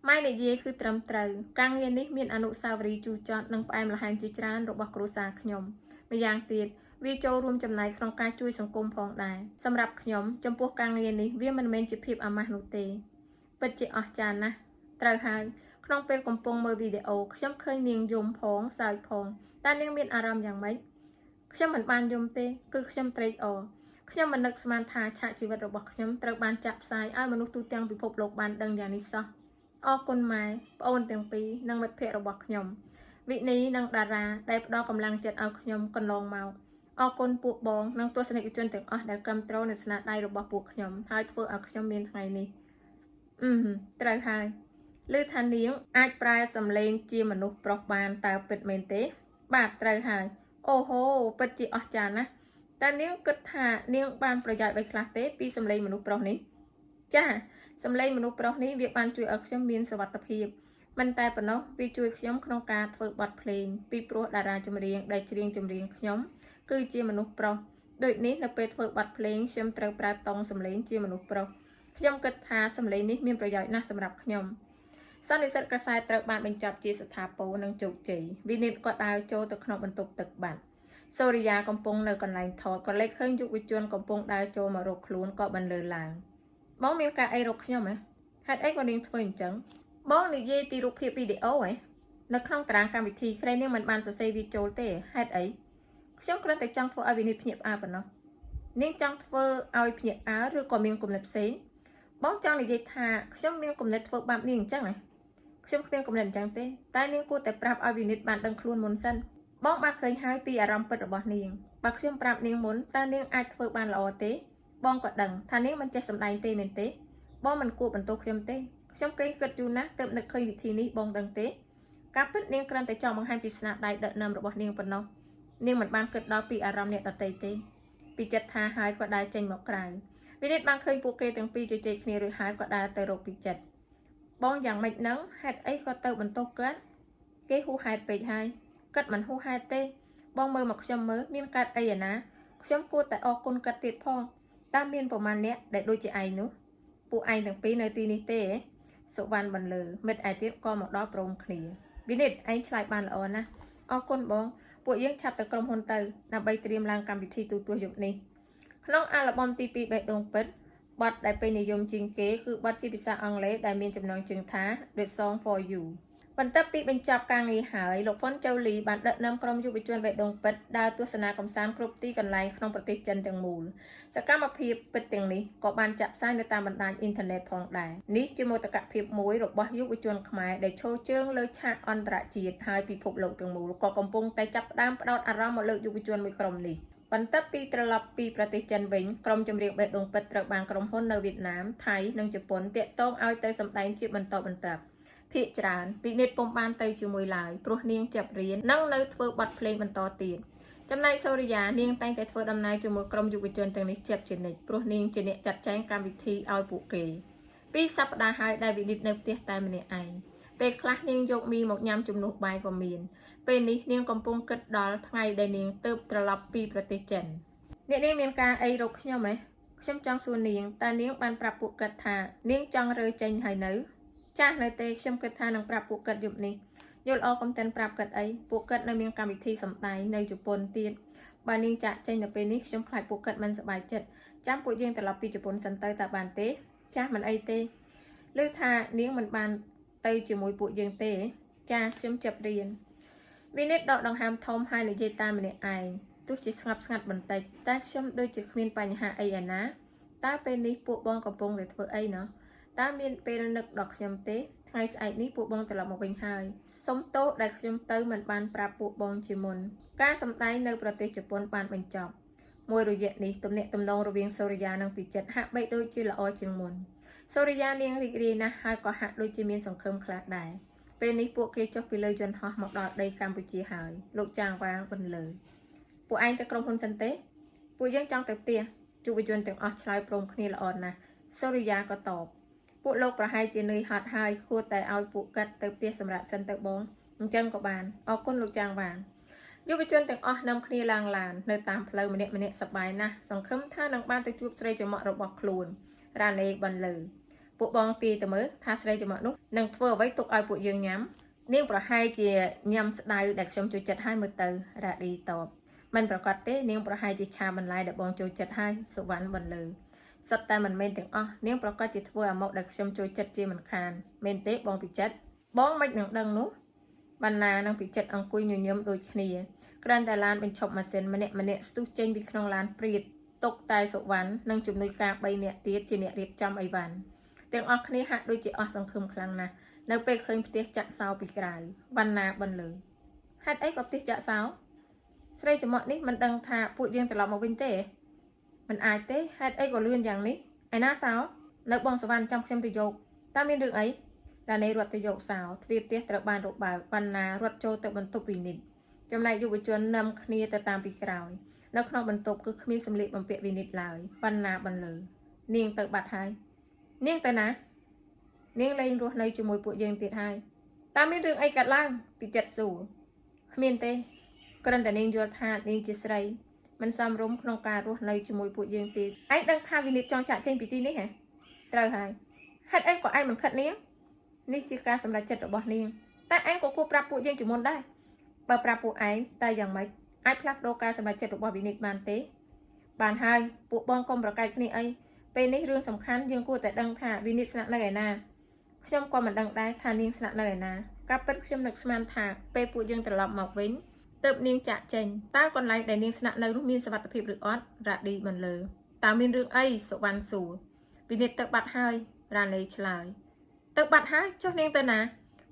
ម៉ែនិយាយគឺត្រឹមត្រូវការងារនេះមានអនុស្សាវរីយ៍ជូរចត់និងផ្អែមល្ហែមជាច្រើនរបស់គ្រួសារខ្ញុំម្យ៉ាងទៀតវាចូលរួមចំណែកក្នុងការជួយសង្គមផងដែរសម្រាប់ខ្ញុំចំពោះការងារនេះវាមិនមែនជាភាពអាម៉ាស់នោះទេពិតជាអស្ចារ្យណាស់ត្រូវហើយក្នុងពេលកំពុងមើលវីដេអូខ្ញុំឃើញនាងយំផងសើចផងតើនាងមានអារម្មណ៍យ៉ាងម៉េចខ្ញុំមិនបានយំទេគឺខ្ញុំត្រេកអរខ្ញុំមិននឹកស្មានថាឆាកជីវិតរបស់ខ្ញុំត្រូវបានចាក់ផ្សាយឲ្យមនុស្សទូទាំងពិភពលោកបានដឹងយ៉ាងនេះសោះអរគុណម៉ែប្អូនទាំងពីរនិងមិត្តភ័ក្តិរបស់ខ្ញុំវិនីនិងតារាដែលផ្ដល់កម្លាំងចិត្តឲ្យខ្ញុំកន្លងមកអរគុណពួកបងនិងទស្សនិកជនទាំងអស់ដែលគាំទ្រនៅស្នាដៃរបស់ពួកខ្ញុំហើយធ្វើឲ្យខ្ញុំមានថ្ងៃនេះអឺត្រូវហើយឮថានាងអាចប្រែសំឡេងជាមនុស្សប្រុសបានតើពិតមែនទេបាទត្រូវហើយអូហូពិតជាអស្ចារ្យណាស់តើនាងគិតថានាងបានប្រយោជន៍អ្វីខ្លះទេពីសំឡេងមនុស្សប្រុសនេះចាសំឡេងមនុស្សប្រុសនេះវាបានជួយឲ្យខ្ញុំមានសុវត្ថិភាពមិនតែប៉ុណ្ណោះវាជួយខ្ញុំក្នុងការធ្វើបទភ្លេងពីព្រោះតារាចម្រៀងដែលច្រៀងចម្រៀងខ្ញុំគឺជាមនុស្សប្រុសដូចនេះនៅពេលធ្វើបទភ្លេងខ្ញុំត្រូវប្រើតង់សំឡេងជាមនុស្សប្រុសខ្ញុំគិតថាសំឡេងនេះមានប្រយោជន៍ណាស់សម្រាប់ខ្ញុំសន្និសីទកាសែតត្រូវបានបញ្ចប់ជាស្ថាពរនិងជោគជ័យវិនិតក៏ដើរចូលទៅក្នុងបន្ទប់ទឹកបាត់សូរិយាកំពុងនៅកន្លែងថតក៏លេចឃើញយុវជនកំពុងដើរចូលមករកខ្លួនក៏បន្លឺឡើងបងមានការអីរកខ្ញុំហ៎ហេតុអីក៏នាងធ្វើអញ្ចឹងបងនិយាយពីរូបភាពវីដេអូហ៎នៅក្នុងតារាងកម្មវិធីក្រែនាងមិនបានសរសេរវាចូលទេហេតុអីខ្ញុំគ្រាន់តែចង់ធ្វើឲ្យវិនិតភ្ញាក់ផ្អើលប៉ុណ្ណោះនាងចង់ធ្វើឲ្យភ្ញាក់ផ្អើលឬក៏មានគំនិតផ្សេងបងចង់និយាយថាខ្ញុំមានគំនិតធ្វើបាបនាងអញ្ចឹងហ៎ខ្ញុំគ្មានគំនិតអញ្ចឹងទេតែនាងគួរតែប្រាប់ឲ្យវិនិតបានដឹងខ្លួនមុនសិនបងបានឃើញហើយពីអារម្មណ៍ពិតរបស់នាងបើខ្ញុំប្រាប់នាងមុនតើនាងអាចធ្វើបានល្អទេបងក៏ដឹងថានាងមិនចេះសម្ដែងទេមែនទេបងមិនគួរបន្ទោសខ្ញុំទេខ្ញុំគេងគិតយូរណាស់ទើបនឹកឃើញវិធីនេះបងដឹងទេការពិតនាងគ្រាន់តែចង់បង្ហាញពីស្នាដៃដឹកនាំរបស់នាងប៉ុណ្ណោះនាងមិនបានគិតដល់ពីអារម្មណ៍អ្នកដទៃទេពីចិត្តថាហើយក៏ដើរចេញមកក្រៅវិនិតបានឃើញពួកគេទាំងពីរជជែកគ្នារួចហើយក៏ដើរទៅរកពិចិត្របងយ៉ាងម៉េចនឹងហេតុអីក៏ទៅបន្ទោសគាត់គេហួសហេតុពេកហើយគាត់មិនហួសហេតុទេបងមើលមកខ្ញុំមើលមានកើតអីឯណាខ្ញុំគួរតែអរគុណគាត់ទៀតផងតើមានប្រមាណអ្នកដែលដូចជាឯងនោះពួកឯងទាំងពីរនៅទីនេះទេសុវណ្ណបន្លឺមិត្តឯទៀតក៏មកដល់ព្រមគ្នាវិនិតឯងឆ្លើយបានល្អណាស់អរគុណបងពួកយើងឆាប់ទៅក្រុមហ៊ុនទៅដើម្បីត្រៀមឡើងកម្មវិធីទូទាស់យប់នេះក្នុងអាល់ប៊ុមទី2បេះដូងពិតបទដែលពេញនិយមជាងគេគឺបទជាភាសាអង់គ្លេសដែលមានចំណងជើងថា The Song for You បន្ទាប់ពីបញ្ចប់ការងារហើយលោកហ្វុនចៅលីបានដឹកនាំក្រុមយុវជនបេះដូងពិតដើរទស្សនាកម្សាន្តគ្រប់ទីកន្លែងក្នុងប្រទេសចិនទាំងមូលសកម្មភាពពិតទាំងនេះក៏បានចាក់ផ្សាយនៅតាមបណ្ដាញអ៊ីនធឺណិតផងដែរនេះជាមោទកភាពមួយរបស់យុវជនខ្មែរដែលឈរជើងលើឆាកអន្តរជាតិហើយពិភពលោកទាំងមូលក៏កំពុងតែចាប់ផ្ដើមផ្ដោតអារម្មណ៍មកលើយុវជនមួយក្រុមនេះបន្ទាប់ពីត្រឡប់ពីប្រទេសចិនវិញក្រុមចម្រៀងបេះដូងពិតត្រូវបានក្រុមហ៊ុននៅវៀតណាមថៃនិងជប៉ុនទាក់ទងឲ្យទៅសម្ដែងជាបន្តបន្ទាប់ភាគច្រើនពិនិត្យពុំបានទៅជាមួយឡើយព្រោះនាងចាប់រៀននិងនៅធ្វើបទភ្លេងបន្តទៀតចំណែកសូរិយានាងតែងតែធ្វើដំណើរជាមួយក្រុមយុវជនទាំងនេះជាប់ជានិច្ចព្រោះនាងជាអ្នកចាត់ចែងកម្មវិធីឲ្យពួកគេពីរសប្តាហ៍ហើយដែលវិនិតនៅផ្ទះតែម្នាក់ឯងពេលខ្លះនាងយកមីមកញ៉ាំជំនួសបាយក៏មានពេលនេះនាងកំពុងគិតដល់ថ្ងៃដែលនាងទៅត្រឡប់ពីប្រទេសចិនអ្នកនាងមានការអីរកខ្ញុំហ៎ខ្ញុំចង់សួរនាងតើនាងបានប្រាប់ពួកគាត់ថានាងចង់រើចេញហើយនៅចាស់នៅទេខ្ញុំគិតថានឹងប្រាប់ពួកគាត់យប់នេះ យល់ល្អកុំទាន់ប្រាប់គាត់អីពួកគាត់នៅមានកម្មវិធីសម្ដែងនៅជប៉ុនទៀតបើនាងចាក់ចេញនៅពេលនេះខ្ញុំខ្លាចពួកគាត់មិនសប្បាយចិត្តចាំពួកយើងត្រឡប់ពីជប៉ុនសិនទៅតើបានទេចាស់មិនអីទេឮថានាងមិនបានទៅជាមួយពួកយើងទេចាខ្ញុំចាប់រៀនវិនិតដកដង្ហើមធំហើយនិយាយតាមម្នាក់ឯងទោះជាស្ងប់ស្ងាត់បន្តិចតែខ្ញុំដូចជាគ្មានបញ្ហាអីឯណាតើពេលនេះពួកបងកំពុងតែធ្វើអីណោះតើមានពេលនឹកដល់ខ្ញុំទេថ្ងៃស្អែកនេះពួកបងត្រឡប់មកវិញហើយសុំទោសដែលខ្ញុំទៅមិនបានប្រាប់ពួកបងជាមុនការសម្ដែងនៅប្រទេសជប៉ុនបានបញ្ចប់មួយរយៈនេះទំនាក់ទំនងរវាងសូរិយានិងពិចិត្រហាក់បីដូចជាល្អជាងមុនសូរិយានាងរីករាយណាស់ហើយក៏ហាក់ដូចជាមានសង្ឃឹមខ្លះដែរពេលនេះពួកគេចុះពីលើយន្តហោះមកដល់ដីកម្ពុជាហើយលោកចាងវាងបន្លឺពួកឯងទៅក្រុមហ៊ុនសិនទេពួកយើងចង់ទៅផ្ទះយុវជនទាំងអស់ឆ្លើយព្រមគ្នាល្អណាស់សូរិយាក៏តបពួកលោកប្រហែលជានឿយហត់ហើយគួរតែឲ្យពួកគាត់ទៅផ្ទះសម្រាប់សិនទៅបងអញ្ចឹងក៏បានអរគុណលោកចាងវាងយុវជនទាំងអស់នាំគ្នាឡើងឡាននៅតាមផ្លូវម្នាក់ម្នាក់សប្បាយណាស់សង្ឃឹមថានឹងបានទៅជួបស្រីចំមក់របស់ខ្លួនរ៉ាណេបន្លឺពួកបងទីទៅមើលថាស្រីចំមក់នោះនឹងធ្វើអ្វីទុកឲ្យពួកយើងញ៉ាំនាងប្រហែលជាញ៉ាំស្ដៅដែលខ្ញុំចូលចិត្តហើយមើលទៅរ៉ាឌីតបមិនប្រកាសទេនាងប្រហែលជាឆាបន្លែដែលបងចូលចិត្តហើយសុវណ្ណបន្លឺសុទ្ធតែមិនមែនទាំងអស់នាងប្រកាសជាធ្វើអាម៉ុកដែលខ្ញុំចូលចិត្តជាមិនខានមែនទេបងពិចិត្របងមិននឹងដឹងនោះបណ្ណានិងពិចិត្រអង្គុយញញឹមដូចគ្នាគ្រាន់តែឡានបញ្ឈប់ម៉ាស៊ីនម្នាក់ម្នាក់ស្ទុះចេញពីក្នុងឡានព្រាតទុកតែសុវណ្ណនិងជំនួយការ3នាក់ទៀតជាអ្នករៀបចំអីវ៉ាន់ទាំងអស់គ្នាហាក់ដូចជាអស់សង្ឃឹមខ្លាំងណាស់នៅពេលឃើញផ្ទះចាក់សោពីក្រៅវណ្ណាបន្លឺហេតុអីក៏ផ្ទះចាក់សោស្រីចំមក់នេះមិនដឹងថាពួកយើងត្រឡប់មកវិញទេមិនអាចទេហេតុអីក៏លឿនយ៉ាងនេះឯណាសោនៅបងសវណ្ណចាំខ្ញុំទៅយកតើមានរឿងអីរ៉ានីរត់ទៅយកសោទ្វារផ្ទះត្រូវបានរបើកវណ្ណារត់ចូលទៅបន្ទប់វិនិតចំណែកយុវជននាំគ្នាទៅតាមពីក្រោយនៅក្នុងបន្ទប់គឺគ្មានសម្លៀកបំពាក់វិនិតឡើយវណ្ណាបន្លឺនាងទៅបាត់ហើយនាងទៅណានាងលែងរស់នៅជាមួយពួកយើងទៀតហើយតើមានរឿងអីកើតឡើងពិចិត្រសួរគ្មានទេគ្រាន់តែនាងយល់ថានាងជាស្រីមិនសមរម្យក្នុងការរស់នៅជាមួយពួកយើងទេឯងដឹងថាវិនិតចង់ចាក់ចេញពីទីនេះហ៎ត្រូវហើយហេតុអីក៏ឯងមិនខិតនាងនេះជាការសម្រេចចិត្តរបស់នាងតែឯងក៏គួរប្រាប់ពួកយើងជាមុនដែរបើប្រាប់ពួកឯងតែយ៉ាងម៉េចអាចផ្លាស់ប្ដូរការសម្រេចចិត្តរបស់វិនិតបានទេបានហើយពួកបងកុំប្រកែកគ្នាអីពេលនេះរឿងសំខាន់យើងគួរតែដឹងថាវិនិតស្នាក់នៅឯណាខ្ញុំក៏មិនដឹងដែរថានាងស្នាក់នៅឯណាការពិតខ្ញុំនឹកស្មានថាពេលពួកយើងត្រឡប់មកវិញទើបនាងចាក់ចេញតើកន្លែងដែលនាងស្នាក់នៅនោះមានសុវត្ថិភាពឬអត់រ៉ាឌីមិនលើតើមានរឿងអីសុវណ្ណសួរវិនិតទៅបាត់ហើយរ៉ានីឆ្លើយទៅបាត់ហើយចុះនាងទៅណា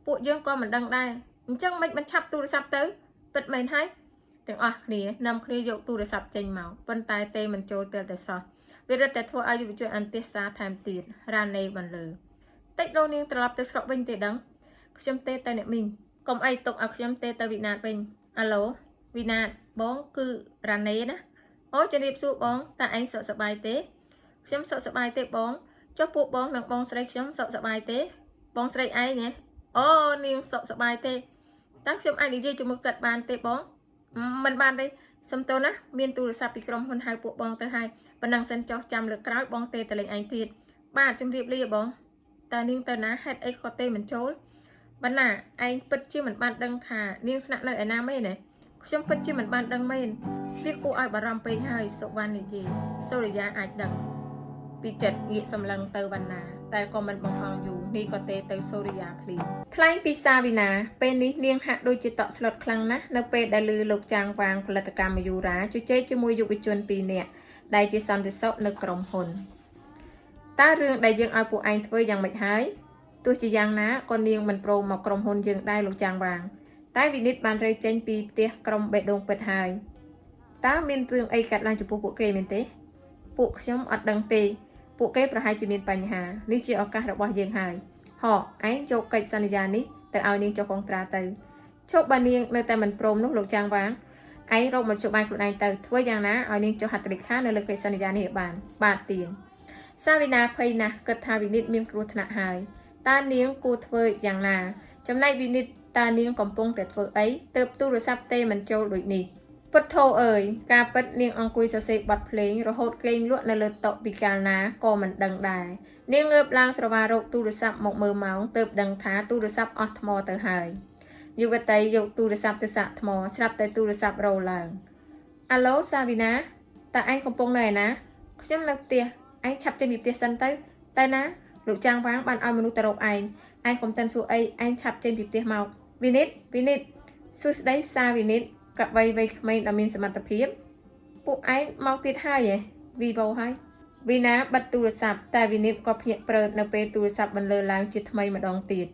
ពួកយើងក៏មិនដឹងដែរអញ្ចឹងមិនមិនឆាប់ទូរស័ព្ទទៅពិតមែនហើយទាំងអស់គ្នានាំគ្នាយកទូរស័ព្ទចេញមកប៉ុន្តែទេមិនចូលទែលតែសោះវារឹតតែធ្វើឲ្យយុវជនអន្តេសាថែមទៀតរ៉ានីបន្លឺតិចដូរនាងត្រឡប់ទៅស្រុកវិញទេដឹងខ្ញុំទេទៅអ្នកមីងកុំអីទុកឲ្យខ្ញុំទេទៅវិណាតវិញអាឡូវិណាតបងគឺរ៉ានីណាអូជំរាបសួរបងតើឯងសុខសប្បាយទេខ្ញុំសុខសប្បាយទេបងចុះពួកបងនិងបងស្រីខ្ញុំសុខសប្បាយទេបងស្រីឯងហ៎អូនាងសុខសប្បាយទេតើខ្ញុំអាចនិយាយជាមួយគាត់បានទេបងមិនបានទេសុំទោសណាមានទូរស័ព្ទពីក្រុមហ៊ុនហៅពួកបងទៅហើយប៉ុណ្ណឹងសិនចោះចាំលើកក្រោយបងទេទៅលេងឯងទៀតបាទជំរាបលាបងតើនាងទៅណាហេតុអីក៏ទេមិនចូលបណ្ណាឯងពិតជាមិនបានដឹងថានាងស្នាក់នៅឯណាមែនទេខ្ញុំពិតជាមិនបានដឹងមែនវាគួរឲ្យបារម្ភពេកហើយសុវណ្ណនិយាយសូរិយាអាចដឹងពីចិត្តងាកសម្លឹងទៅវណ្ណាតែក៏មិនបង្ហោយូរនេះក៏ទេទៅសូរិយាភ្លាមថ្លែងពីសាវីណាពេលនេះនាងហាក់ដូចជាតក់ស្លុតខ្លាំងណាស់នៅពេលដែលឮលោកចាងវាងផលិតកម្មមយូរាជជែកជាមួយយុវជនពីរនាក់ដែលជាសន្តិសុខនៅក្រុមហ៊ុនតើរឿងដែលយើងឲ្យពួកឯងធ្វើយ៉ាងម៉េចហើយទោះជាយ៉ាងណាក៏នាងមិនព្រមមកក្រុមហ៊ុនយើងដែរលោកចាងវាងតែវិនិតបានរើចេញពីផ្ទះក្រុមបេះដូងពិតហើយតើមានរឿងអីកើតឡើងចំពោះពួកគេមែនទេពួកខ្ញុំអត់ដឹងទេពួកគេប្រហែលជាមានបញ្ហានេះជាឱកាសរបស់យើងហើយហកឯងយកកិច្ចសន្យានេះទៅឲ្យនាងចុះកងត្រាទៅជប់បើនាងនៅតែមិនព្រមនោះលោកចាងវាងឯងរកមធ្យោបាយខ្លួនឯងទៅធ្វើយ៉ាងណាឲ្យនាងចុះហត្ថលេខានៅលើកិច្ចសន្យានេះឲ្យបានបាទទៀងសាវីណាភ័យណាស់គិតថាវិនិតមានគ្រោះថ្នាក់ហើយតើនាងគួរធ្វើយ៉ាងណាចំណែកវិនិតតើនាងកំពុងតែធ្វើអីទើបទូរស័ព្ទទេមិនចូលដូចនេះពុទ្ធោអើយការពិតនាងអង្គុយសរសេរបទភ្លេងរហូតគេងលក់នៅលើតុពីកាលណាក៏មិនដឹងដែរនាងងើបឡើងស្រវារកទូរស័ព្ទមកមើលម៉ោងទើបដឹងថាទូរស័ព្ទអស់ថ្មទៅហើយ យុវតីយកទូរស័ព្ទទៅសាកថ្មស្រាប់តែទូរស័ព្ទរោឡើងអាឡូសាវីណាតើឯងកំពុងនៅឯណាខ្ញុំនៅផ្ទះឯងឆាប់ចេញពីផ្ទះសិនទៅទៅណាលោកចាងវាងបានឲ្យមនុស្សទៅរកឯងឯងកុំតិនសួរអីឯងឆាប់ចេញពីផ្ទះមកវិនិតវិនិតសួស្តីសាវិនិតកវីវ័យក្មេងដ៏មានសមត្ថភាពពួកឯងមកទៀតហើយហ៎វីវ៉ូហើយវីណាបិទទូរស័ព្ទតែវិនិតក៏ភ្ញាក់ព្រឺនៅពេលទូរស័ព្ទបន្លឺឡើងជាថ្មីម្ដងទៀត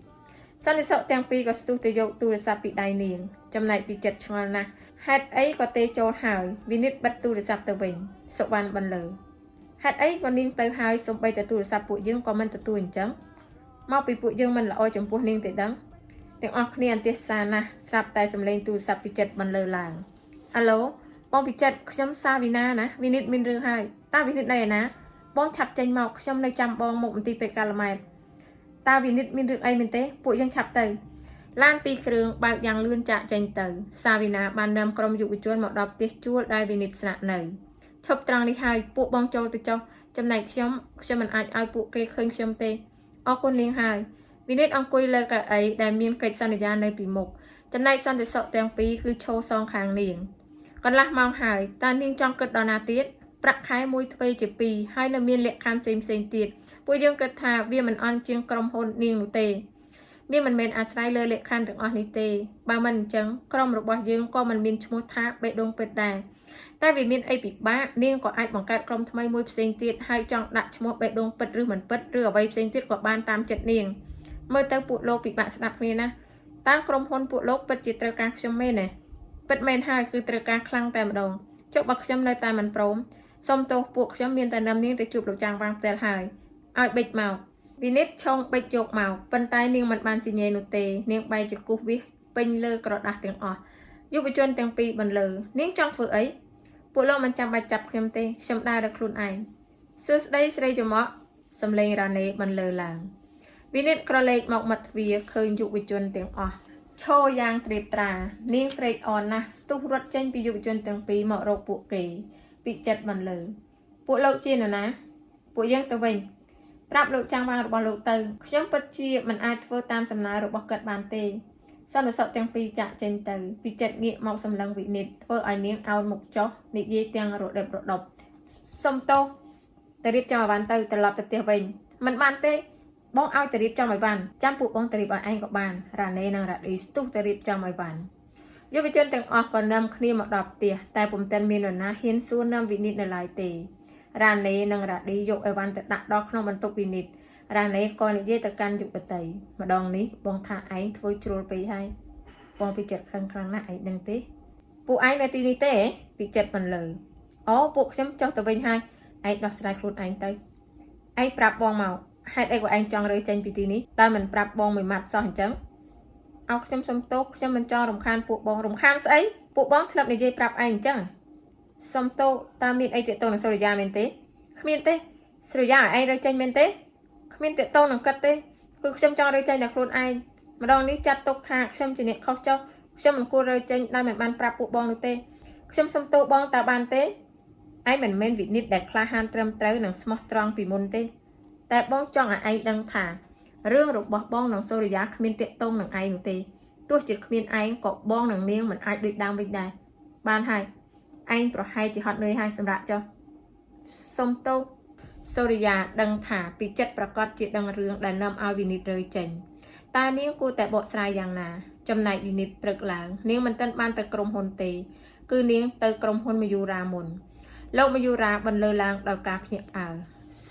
សន្តិសុខទាំងពីរក៏ស្ទុះទៅយកទូរស័ព្ទពីដៃនាងចំណែកពីចិត្តឆ្ងល់ណាស់ហេតុអីក៏ទេចូលហើយវិនិតបិទទូរស័ព្ទទៅវិញសុវណ្ណបន្លឺហេតុអីក៏នាងទៅហើយសំបីតែទូរស័ព្ទពួកយើងក៏មិនទទួលអញ្ចឹងមកពីពួកយើងមិនល្អចំពោះនាងទេដឹងទាំងអស់គ្នាអន្ទះសារណាស់ស្រាប់តែសំឡេងទូរស័ព្ទពិចិត្របន្លឺឡើងអាឡូបងពិចិត្រខ្ញុំសាវីណាណាវិនិតមានរឿងហើយតើវិនិតនៅឯណាបងឆាប់ចេញមកខ្ញុំនៅចាំបងមុខមន្ទីរពេទ្យកាល់ម៉ែតតើវិនិតមានរឿងអីមែនទេពួកយើងឆាប់ទៅឡានពីរគ្រឿងបើកយ៉ាងលឿនចាក់ចេញទៅសាវីណាបាននាំក្រុមយុវជនមកដល់ផ្ទះជួលដែលវិនិតស្នាក់នៅឈប់ត្រង់នេះហើយពួកបងចូលទៅចុះចំណែកខ្ញុំខ្ញុំមិនអាចឲ្យពួកគេឃើញខ្ញុំទេអរគុណនាងហើយវិនិតអង្គុយលើកៅអីដែលមានកិច្ចសន្យានៅពីមុខចំណែកសន្តិសុខទាំងពីរគឺឈរសងខាងនាងកន្លះម៉ោងហើយតើនាងចង់គិតដល់ណាទៀតប្រាក់ខែមួយទ្វេជាពីរហើយនៅមានលក្ខខណ្ឌផ្សេងផ្សេងទៀតពួកយើងគិតថាវាមិនអន់ជាងក្រុមហ៊ុននាងនោះទេវាមិនមែនអាស្រ័យលើលក្ខខណ្ឌទាំងអស់នេះទេបើមិនអញ្ចឹងក្រុមរបស់យើងក៏មិនមានឈ្មោះថាបេះដូងពិតដែរតែវាមានអីពិបាកនាងក៏អាចបង្កើតក្រុមថ្មីមួយផ្សេងទៀតហើយចង់ដាក់ឈ្មោះបេះដូងពិតឬមិនពិតឬអ្វីផ្សេងទៀតក៏បានតាមចិត្តនាងមើលទៅពួកលោកពិបាកស្ដាប់គ្នាណាតើក្រុមហ៊ុនពួកលោកពិតជាត្រូវការខ្ញុំមែនទេពិតមែនហើយគឺត្រូវការខ្លាំងតែម្ដងចុះបើខ្ញុំនៅតែមិនព្រមសូមទោសពួកខ្ញុំមានតែនាំនាងទៅជួបលោកចាងវាងផ្ទាល់ហើយឲ្យបិចមកវិនិតឆុងបិចយកមកប៉ុន្តែនាងមិនបានស៊ីញ៉េនោះទេនាងបែរជាគូសវាសពេញលើក្រដាស់ទាំងអស់យុវជនទាំងពីរបន្លឺនាងចង់ធ្វើអីពួកលោកមិនចាំបាច់ចាប់ខ្ញុំទេខ្ញុំដើរដល់ខ្លួនឯងសួស្តីស្រីចំអកសំឡេងរ៉ាណេបន្លឺឡើងវិនិតក្រឡេកមកមាត់ទ្វារឃើញយុវជនទាំងអស់ឈរយ៉ាងត្រៀបត្រានាងត្រេកអរណាស់ស្ទុះរត់ចេញពីយុវជនទាំងពីរមករកពួកគេពិចិត្របន្លឺពួកលោកជានរណាពួកយើងទៅវិញប្រាប់លោកចាំងវាងរបស់លោកទៅខ្ញុំពិតជាមិនអាចធ្វើតាមសំណើរបស់គាត់បានទេសន្តិសុខទាំងពីរចាក់ចេញទៅពិចិត្រងាកមកសម្លឹងវិនិតធ្វើឲ្យនាងអោនមុខចុះនិយាយទាំងរដិបរដប់សុំទោសទៅរៀបចំឲ្យបានទៅត្រឡប់ទៅផ្ទះវិញមិនបានទេបងឲ្យទៅរៀបចំឲ្យបានចាំពួកបងទៅរៀបឲ្យឯងក៏បានរ៉ាណេនិងរ៉ាឌីស្ទុះទៅរៀបចំឲ្យបានយុវជនទាំងអស់ក៏នាំគ្នាមកដល់ផ្ទះតែពុំទាន់មាននរណាហ៊ានសួរនាំវិនិតនៅឡើយទេរ៉ាណេនិងរ៉ាឌីយកអីវ៉ាន់ទៅដាក់ដល់ក្នុងបន្ទប់វិនិតរ៉ាណេក៏និយាយទៅកាន់យុវតីម្ដងនេះបងថាឯងធ្វើជ្រុលពេកហើយបងពិចិត្រខឹងខ្លាំងណាស់ឯងដឹងទេពួកឯងនៅទីនេះទេពិចិត្របន្លឺអូពួកខ្ញុំចុះទៅវិញហើយឯងដោះស្រាយខ្លួនឯងទៅឯងប្រាប់បងមកហេតុអីក៏ឯងចង់រើចេញពីទីនេះដោយមិនប្រាប់បងមួយម៉ាត់សោះអញ្ចឹងអោខ្ញុំសុំទោសខ្ញុំមិនចង់រំខានពួកបងរំខានស្អីពួកបងធ្លាប់និយាយប្រាប់ឯងអញ្ចឹងសុំទោសតើមានអីទាក់ទងនឹងសូរិយាមែនទេគ្មានទេសូរិយាឲ្យឯងរើចេញមែនទេគ្មានទាក់ទងនឹងគាត់ទេគឺខ្ញុំចង់រើចេញតែខ្លួនឯងម្ដងនេះចាត់ទុកថាខ្ញុំជាអ្នកខុសចុះខ្ញុំមិនគួររើចេញដោយមិនបានប្រាប់ពួកបងនោះទេខ្ញុំសុំទោសបងតើបានទេឯងមិនមែនវិនិតដែលក្លាហានត្រឹមត្រូវនិងស្មោះត្រង់ពីមុនទេតែបងចង់ឲ្យឯងដឹងថារឿងរបស់បងនិងសូរិយាគ្មានទាក់ទងនឹងឯងនោះទេទោះជាគ្មានឯងក៏បងនិងនាងមិនអាចដូចដើមវិញដែរបានហើយឯងប្រហែលជាហត់នឿយហើយសម្រាប់ចុះសុំទោសសូរិយាដឹងថាពីចិត្តប្រកាសជាដឹងរឿងដែលនាំឲ្យវិនិតរើចេញតើនាងគួរតែបកស្រាយយ៉ាងណាចំណែកវិនិតព្រឹកឡើងនាងមិនទាន់បានទៅក្រុមហ៊ុនទេគឺនាងទៅក្រុមហ៊ុនមយូរ៉ាមុនលោកមយូរ៉ាបន្លឺឡើងដោយការភ្ញាក់ផ្អើល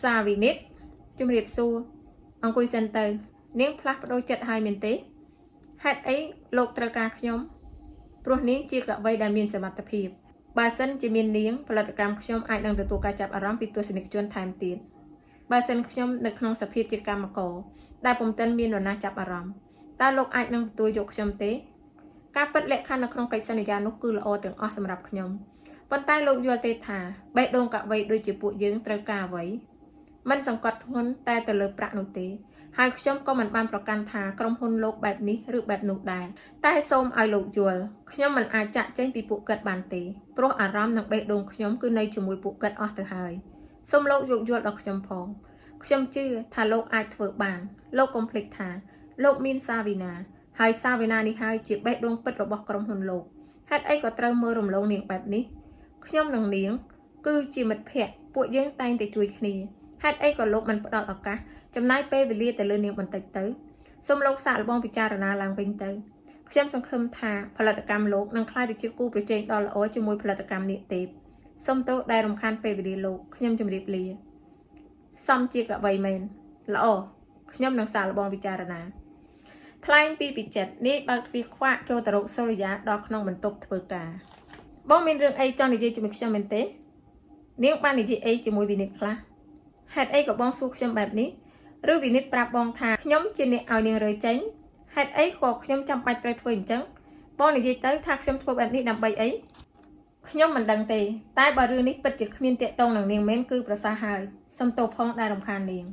សាវិនិតជំរាបសួរអង្គុយសិនទៅនាងផ្លាស់ប្ដូរចិត្តហើយមែនទេហេតុអីលោកត្រូវការខ្ញុំព្រោះនាងជាកវីដែលមានសមត្ថភាពបើសិនជាមាននាងផលិតកម្មខ្ញុំអាចនឹងទទួលការចាប់អារម្មណ៍ពីទស្សនិកជនថែមទៀតបើសិនខ្ញុំនៅក្នុងសភាពជាកម្មករដែលពុំទាន់មាននរណាចាប់អារម្មណ៍តើលោកអាចនឹងទទួលយកខ្ញុំទេការពិតលក្ខខណ្ឌនៅក្នុងកិច្ចសន្យានោះគឺល្អទាំងអស់សម្រាប់ខ្ញុំប៉ុន្តែលោកយល់ទេថាបេះដូងកវីដូចជាពួកយើងត្រូវការអ្វីមិនសង្កត់ធ្ងន់តែទៅលើប្រាក់នោះទេហើយខ្ញុំក៏មិនបានប្រកាន់ថាក្រុមហ៊ុនលោកបែបនេះឬបែបនោះដែរតែសូមឲ្យលោកយល់ខ្ញុំមិនអាចចាក់ចេញពីពួកគាត់បានទេព្រោះអារម្មណ៍និងបេះដូងខ្ញុំគឺនៅជាមួយពួកគាត់អស់ទៅហើយសូមលោកយោគយល់ដល់ខ្ញុំផងខ្ញុំជឿថាលោកអាចធ្វើបានលោកកុំភ្លេចថាលោកមានសាវីណា ហើយសាវីណានេះហើយជាបេះដូងពិតរបស់ក្រុមហ៊ុនលោកហេតុអីក៏ត្រូវមើលរំលងនាងបែបនេះខ្ញុំនិងនាង គឺជាមិត្តភក្តិពួកយើងតែងតែជួយគ្នាហេតុអីក៏លោកមិនផ្ដល់ឱកាសចំណាយពេលវេលាទៅលើនាងបន្តិចទៅសូមលោកសាកល្បងពិចារណាឡើងវិញទៅខ្ញុំសង្ឃឹមថាផលិតកម្មលោកនឹងក្លាយទៅជាគូប្រជែងដ៏ល្អជាមួយផលិតកម្មនាគទេពសូមទោសដែលរំខានពេលវេលាលោកខ្ញុំជម្រាបលាសំជាកវីមែនល្អខ្ញុំនឹងសាកល្បងពិចារណាថ្លែងពីពិចិត្រនេះបើកទ្វារខ្វាក់ចូលទៅរកសូរិយាដល់ក្នុងបន្ទប់ធ្វើការបងមានរឿងអីចង់និយាយជាមួយខ្ញុំមែនទេ នាងបាននិយាយអីជាមួយវិនិតខ្លះហេតុអីក៏បងសួរខ្ញុំបែបនេះឬវិនិតប្រាប់បងថាខ្ញុំជាអ្នកឲ្យនាងរើចេញហេតុអីក៏ខ្ញុំចាំបាច់ត្រូវធ្វើអញ្ចឹងបងនិយាយទៅថាខ្ញុំធ្វើបែបនេះដើម្បីអីខ្ញុំមិនដឹងទេតែបើរឿងនេះពិតជាគ្មានតាក់ទងនឹងនាងមែនគឺប្រសើរហើយសុំទោសផងដែលរំខាននាង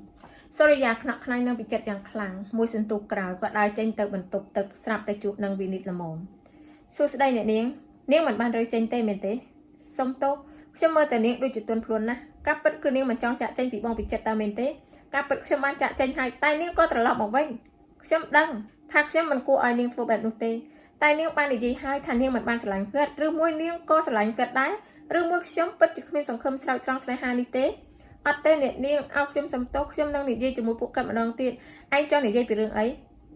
សូរិយាខ្នក់ខ្លាញ់នឹងវិចិត្រយ៉ាងខ្លាំងមួយសន្ទុះក្រោយក៏ដើរចេញទៅបន្ទប់ទឹកស្រាប់តែជួបនឹងវិនិតល្មមសួស្តីអ្នកនាងនាងមិនបានរើចេញទេមែនទេសុំទោស ខ្ញុំមើលតែនាងដូចជាទន់ភ្លន់ណាស់ការពិតគឺនាងមិនចង់ចាក់ចេញពីបងពិចិត្រតើមែនទេការពិតខ្ញុំបានចាក់ចេញហើយតែនាងក៏ត្រឡប់មកវិញខ្ញុំដឹងថាខ្ញុំមិនគួរឲ្យនាងធ្វើបែបនោះទេតែនាងបាននិយាយហើយថានាងមិនបានស្រឡាញ់គាត់ឬមួយនាងក៏ស្រឡាញ់គាត់ដែរឬមួយខ្ញុំពិតជាគ្មានសង្ឃឹមស្រោចស្រង់ស្នេហានេះទេអត់ទេអ្នកនាងឲ្យខ្ញុំសំទោសខ្ញុំនឹងនិយាយជាមួយពួកគាត់ម្ដងទៀតឯងចង់និយាយពីរឿងអី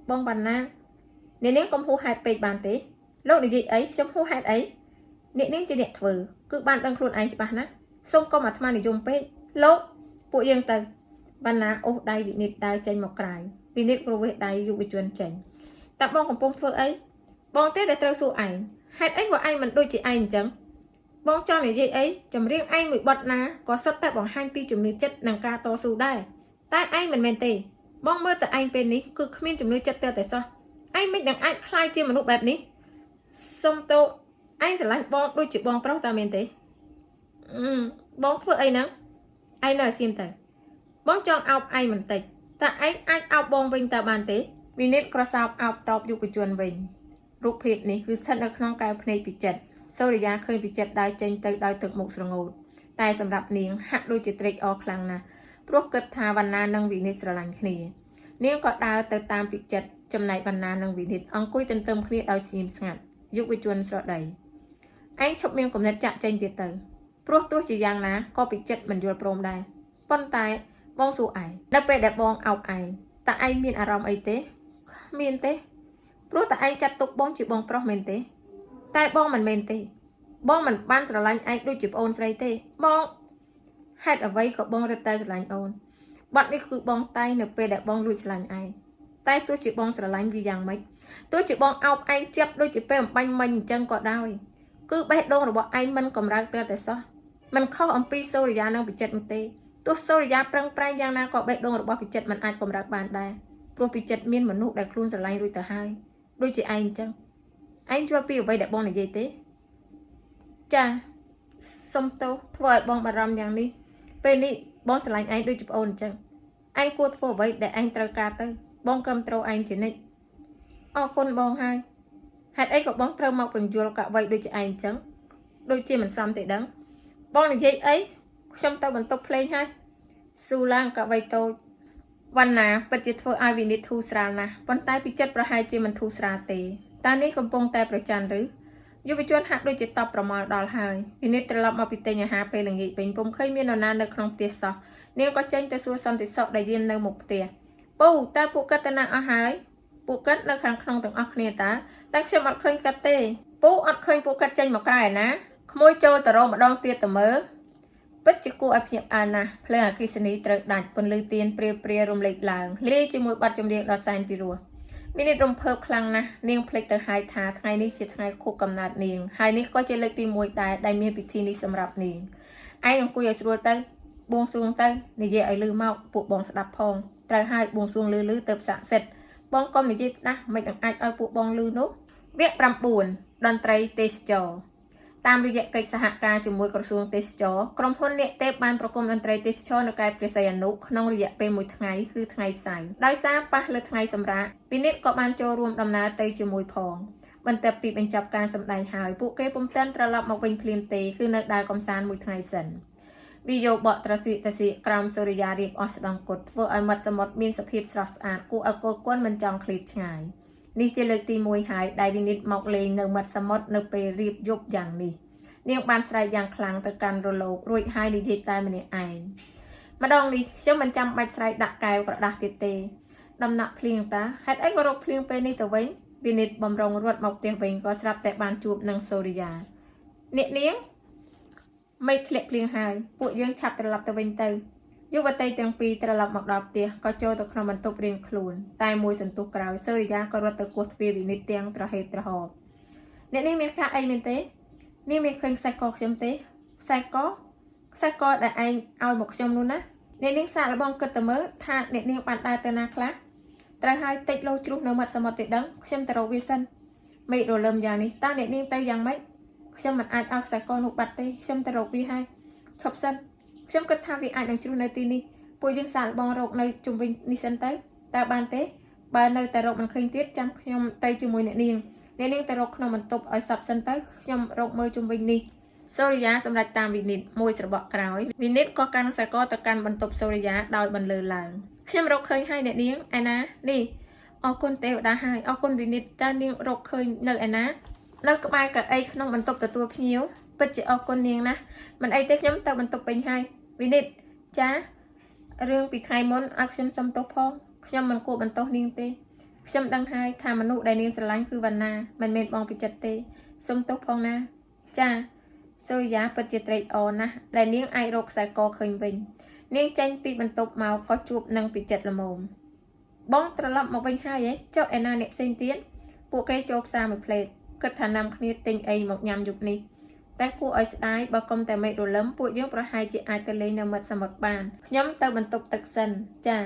បងវណ្ណាអ្នកនាងកុំហួសហេតុពេកបានទេលោកនិយាយអីខ្ញុំហួសហេតុអីអ្នកនាងជាអ្នកធ្វើគឺបានដឹងខ្លួនឯងច្បាស់ណាស់សូមកុំអាត្មានិយមពេកលោកពួកយើងទៅវណ្ណាអូសដៃវិនិតដើរចេញមកក្រៅវិនិតគ្រវេសដៃយុវជនចេញតើបងកំពុងធ្វើអីបងទេដែលត្រូវសួរឯងហេតុអីក៏ឯងមិនដូចជាឯងអញ្ចឹងបងចង់និយាយអីចម្រៀងឯងមួយបទណាក៏សុទ្ធតែបង្ហាញពីជំនឿចិត្តនិងការតស៊ូដែរតែឯងមិនមែនទេបងមើលតែឯងពេលនេះគឺគ្មានជំនឿចិត្តទេតែសោះឯងមិននឹងអាចក្លាយជាមនុស្សបែបនេះសុំទោសឯងស្រឡាញ់បងដូចជាបងប្រុសតើមែនទេអឺបងធ្វើអីហ្នឹងឯងនៅសៀមទៅបងចង់អោបឯងបន្តិចតើឯងអាចអោបបងវិញតើបានទេវិនិតក្រសោបអោបតបយុវជនវិញរូបភាពនេះគឺស្ថិតនៅក្នុងកែវភ្នែកពិចិត្រសូរិយាឃើញពិចិត្រដើរចេញទៅដោយទឹកមុខស្រងូតតែសម្រាប់នាងហាក់ដូចជាត្រេកអរខ្លាំងណាស់ព្រោះគិតថាវណ្ណានិងវិនិតស្រឡាញ់គ្នានាងក៏ដើរទៅតាមពិចិត្រចំណែកវណ្ណានិងវិនិតអង្គុយទន្ទឹមគ្នាដោយស្ងៀមស្ងាត់យុវជនស្រដីឯងឈប់មានគំនិតចាក់ចេញទៀតទៅព្រោះទោះជាយ៉ាងណាក៏ពិចិត្រមិនយល់ព្រមដែរប៉ុន្តែបងសួរឯងនៅពេលដែលបងអោបឯងតើឯងមានអារម្មណ៍អីទេគ្មានទេព្រោះតែឯងចាត់ទុកបងជាបងប្រុសមែនទេតែបងមិនមែនទេបងមិនបានស្រឡាញ់ឯងដូចជាប្អូនស្រីទេបងហេតុអ្វីក៏បងរឹតតែស្រឡាញ់អូនបទនេះគឺបងតែងនៅពេលដែលបងលួចស្រឡាញ់ឯងតែទោះជាបងស្រឡាញ់វាយ៉ាងម៉េចទោះជាបងអោបឯងចាប់ដូចជាពេលអំបញ្ញមិញអញ្ចឹងក៏ដោយគឺបេះដូងរបស់ឯងមិនកម្រើកតែតែសោះមិនខុសអំពីសូរិយានិងពិចិត្រនោះទេទោះសូរិយាប្រឹងប្រែងយ៉ាងណាក៏បេះដូងរបស់ពិចិត្រមិនអាចកម្រើកបានដែរព្រោះពិចិត្រមានមនុស្សដែលខ្លួនស្រឡាញ់រួចទៅហើយដូចជាឯងអញ្ចឹងឯងយល់ពីអ្វីដែលបងនិយាយទេចាសុំទោសធ្វើឲ្យបងបារម្ភយ៉ាងនេះពេលនេះបងស្រឡាញ់ឯងដូចជាប្អូនអញ្ចឹងឯងគួរធ្វើអ្វីដែលឯងត្រូវការទៅបងគ្រប់ត្រូលឯងជានិច្ចអរគុណបងហើយហេតុអីក៏បងត្រូវមកបញ្យល់កវីដូចជាឯងអញ្ចឹងដូចជាមិនសមទេដឹងបងនិយាយអីខ្ញុំទៅបន្ទប់ភ្លេងហើយស៊ូឡើងកវីតូចវណ្ណាពិតជាធ្វើឲ្យវិនិតធូរស្រាលណាស់ប៉ុន្តែពិចិត្រប្រហែលជាមិនធូរស្រាលទេតើនេះកំពុងតែប្រច័នឬយុវជនហាក់ដូចជាតបប្រមល់ដល់ហើយវិនិតត្រឡប់មកពីទិញអាហារពេលល្ងាចវិញពុំឃើញមាននរណានៅក្នុងផ្ទះសោះនាងក៏ចេញទៅសួរសន្តិសុខដែលយាមនៅមុខផ្ទះពូតើពួកគាត់ទៅណាអស់ហើយពួកគាត់នៅខាងក្នុងទាំងអស់គ្នាតើតែខ្ញុំអត់ឃើញគាត់ទេពូអត់ឃើញពួកគាត់ចេញមកក្រៅឯណាក្មួយចូលទៅរកម្ដងទៀតទៅមើលពិតជាគួរឲ្យភ្ញាក់ផ្អើលណាស់ភ្លើងអគ្គិសនីត្រូវដាច់ពន្លឺទៀនព្រាលព្រាលរំលេចឡើងលាយជាមួយបទចម្រៀងដ៏សែនពីរោះមាននិតរំភើបខ្លាំងណាស់នាងភ្លេចទៅហើយថាថ្ងៃនេះជាថ្ងៃខួបកំណើតនាងហើយនេះក៏ជាលើកទី1ដែរដែលមានពិធីនេះសម្រាប់នាងឯងអង្គុយឲ្យស្រួលទៅបួងសួងទៅនិយាយឲ្យលឺមកពួកបងស្ដាប់ផងត្រូវហើយបួងសួងលឺលឺទៅស័ក្តិសិទ្ធបងកុំនិយាយផ្ដាស់មិននឹងអាចឲ្យពួកបងលឺនោះវគ្គ9តន្ត្រីទេសចរតាមរយៈកិច្ចសហការជាមួយក្រសួងទេសចរក្រុមហ៊ុនអ្នកទេពបានប្រគំតន្ត្រីទេសចរនៅខេត្តព្រះសីហនុក្នុងរយៈពេលមួយថ្ងៃគឺថ្ងៃសៅរ៍ដោយសារប៉ះលើថ្ងៃសម្រាកពិនិត្យក៏បានចូលរួមដំណើរទៅជាមួយផងបន្ទាប់ពីបញ្ចប់ការសម្ដែងហើយពួកគេពុំទាន់ត្រឡប់មកវិញភ្លាមទេគឺនៅដើរកំសាន្តមួយថ្ងៃសិនវិយោបកត្រសិតសិក្រោមសូរិយារៀបអស់ស្ដងគុតធ្វើឲ្យមាត់សមុទ្រមានសភាពស្រស់ស្អាតគួរឲ្យកូនគន់មិនចង់ឃ្លាតឆ្ងាយ នេះជាលើកទី1ហើយដែលវិនិតមកលេងនៅមាត់សមុទ្រនៅពេលរៀបយប់យ៉ាងនេះនាងបានស្រែកយ៉ាងខ្លាំងទៅកាន់រលករួចហើយនិយាយតែម្នាក់ឯងម្ដងនេះខ្ញុំមិនចាំបាច់ស្រែកដាក់កែវក្រដាសទៀតទេដំណាក់ភ្លៀងតាហេតុអីក៏រកភ្លៀងពេលនេះទៅវិញវិនិតបំរុងរត់មកផ្ទះវិញក៏ស្រាប់តែបានជួបនឹងសូរិយាអ្នកនាងមេឃធ្លាក់ភ្លៀងហើយពួកយើងឆាប់ត្រឡប់ទៅវិញទៅយុវតីទាំងពីរត្រឡប់មកដល់ផ្ទះក៏ចូលទៅក្នុងបន្ទប់រៀងខ្លួនតែមួយសន្ទុះក្រោយសូរិយាក៏រត់ទៅគោះទ្វារវិនិតទាំងត្រហេបត្រហោបអ្នកនេះមានការអីមែនទេនាងមានឃើញខ្សែកខ្ញុំទេខ្សែកខ្សែកដែលឯងឲ្យមកខ្ញុំនោះណាអ្នកនាងសាកល្បងគិតទៅមើលថាអ្នកនាងបានដើរទៅណាខ្លះត្រូវហើយតិចលោជ្រុះនៅមាត់សមុទ្រទេដឹងខ្ញុំទៅរកវាសិនមេឃរលឹមយ៉ាងនេះតើអ្នកនាងទៅយ៉ាងម៉េចខ្ញុំមិនអាចឲ្យខ្សែកនោះបាត់ទេខ្ញុំទៅរកវាហើយឈប់សិនខ្ញុំគិតថាវាអាចនឹងជ្រុះនៅទីនេះពួកយើងសាកល្បងរកនៅជុំវិញនេះសិនទៅតើបានទេបើនៅតែរកមិនឃើញទៀតចាំខ្ញុំទៅជាមួយអ្នកនាងអ្នកនាងទៅរកក្នុងបន្ទប់ឲ្យសព្វសិនទៅខ្ញុំរកមើលជុំវិញនេះសូរិយាសម្រេចតាមវិនិតមួយស្របក់ក្រោយវិនិតក៏កាន់ខ្សែកទៅកាន់បន្ទប់សូរិយាដោយបន្លឺឡើងខ្ញុំរកឃើញហើយអ្នកនាងឯណានេះអរគុណទេវតាហើយអរគុណវិនិតតើនាងរកឃើញនៅឯណានៅក្បែរកៅអីក្នុងបន្ទប់ទទួលភ្ញៀវពិតជាអរគុណនាងណាស់មិនអីទេខ្ញុំទៅបន្ទប់ពេញហើយវិនិតចារឿងពីថ្ងៃមុនឲ្យខ្ញុំសុំទោសផងខ្ញុំមិនគួរបន្ទោសនាងទេខ្ញុំដឹងហើយថាមនុស្សដែលនាងស្រឡាញ់គឺវណ្ណាមិនមែនបងពិចិត្រទេសុំទោសផងណាចាសូរិយាពិតជាត្រេកអរណាស់ដែលនាងអាចរកខ្សែកឃើញវិញនាងចេញពីបន្ទប់មកក៏ជួបនឹងពិចិត្រល្មមបងត្រឡប់មកវិញហើយឯងចុះឯណាអ្នកផ្សេងទៀតពួកគេចូលផ្សារមួយផ្លេតគិតថានាំគ្នាទិញអីមកញ៉ាំយប់នេះតែគួរឲ្យស្ដាយបើកុំតែមេឃរលឹមពួកយើងប្រហែលជាអាចទៅលេងនៅមាត់សមុទ្របានខ្ញុំទៅបន្ទប់ទឹកសិនចា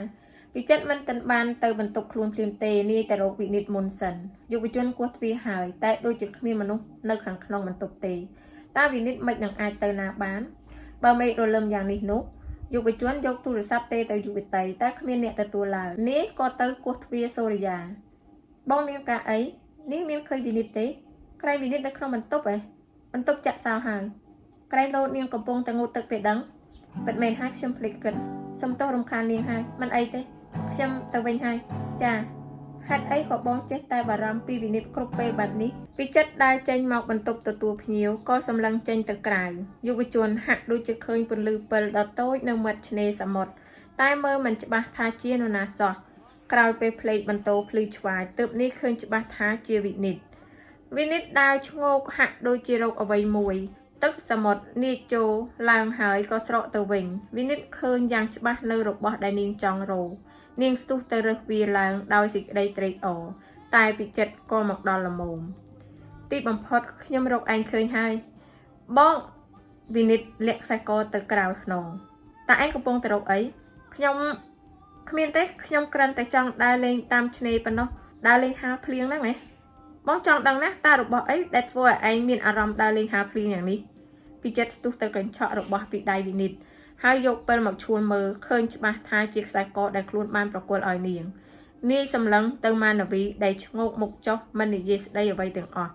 ពិចិត្រមិនទាន់បានទៅបន្ទប់ខ្លួនភ្លាមទេនាយតែរកវិនិតមុនសិនយុវជនគោះទ្វារហើយតែដូចជាគ្មានមនុស្សនៅខាងក្នុងបន្ទប់ទេតើវិនិតមិននឹងអាចទៅណាបានបើមេឃរលឹមយ៉ាងនេះនោះយុវជនយកទូរស័ព្ទទេទៅយុវតីតែគ្មានអ្នកទទួលឡើយនាយក៏ទៅគោះទ្វារសូរិយាបងមានការអីនាងមានឃើញវិនិតទេក្រែងវិនិតនៅក្នុងបន្ទប់ឯងបន្ទប់ចាក់សោហើយក្រែងលោតនាងកំពុងតែងូតទឹកទេដឹងពិតមែនហើយខ្ញុំភ្លេចគិតសុំទោសរំខាននាងហើយមិនអីទេខ្ញុំទៅវិញហើយចាហេតុអីក៏បងចេះតែបារម្ភពីវិនិតគ្រប់ពេលបែបនេះពិចិត្រដើរចេញមកបន្ទប់ទទួលភ្ញៀវក៏សម្លឹងចេញទៅក្រៅយុវជនហាក់ដូចជាឃើញពន្លឺពិលដ៏តូចនៅមាត់ឆ្នេរសមុទ្រតែមើលមិនច្បាស់ថាជានរណាសោះក្រោយពេលភ្លេចបន្ទោភ្លឺឆ្វាយទើបនេះឃើញច្បាស់ថាជាវិនិតវិនិតដើរឈ្ងោកហាក់ដូចជារោគអ្វីមួយទឹកសមុទ្រនាចចូលឡើងហើយក៏ស្រកទៅវិញវិនិតឃើញយ៉ាងច្បាស់នៅរបស់ដែលនាងចង់រកនាងស្ទុះទៅរើសវាឡើងដោយសេចក្តីត្រេកអរតែពិចិត្រក៏មកដល់ល្មមទីបំផុតខ្ញុំរកឯងឃើញហើយបងវិនិតលាក់ខ្សែកទៅក្រោយខ្នងតើឯងកំពុងតែរកអីខ្ញុំគ្មានទេខ្ញុំគ្រាន់តែចង់ដើរលេងតាមឆ្នេរប៉ុណ្ណោះដើរលេងហាលភ្លៀងហ្នឹងឯងបងចង់ដឹងណាស់តើរបស់អីដែលធ្វើឲ្យឯងមានអារម្មណ៍ដើរលេងហាលភ្លៀងយ៉ាងនេះពិចិត្រស្ទុះទៅកញ្ឆក់របស់ពីដៃវិនិតហើយយកពិលមកឈួលមើលឃើញច្បាស់ថាជាខ្សែកដែលខ្លួនបានប្រគល់ឲ្យនាងនាយសម្លឹងទៅម៉ានវីដែលឈ្ងោកមុខចុះមិននិយាយស្ដីអ្វីទាំងអស់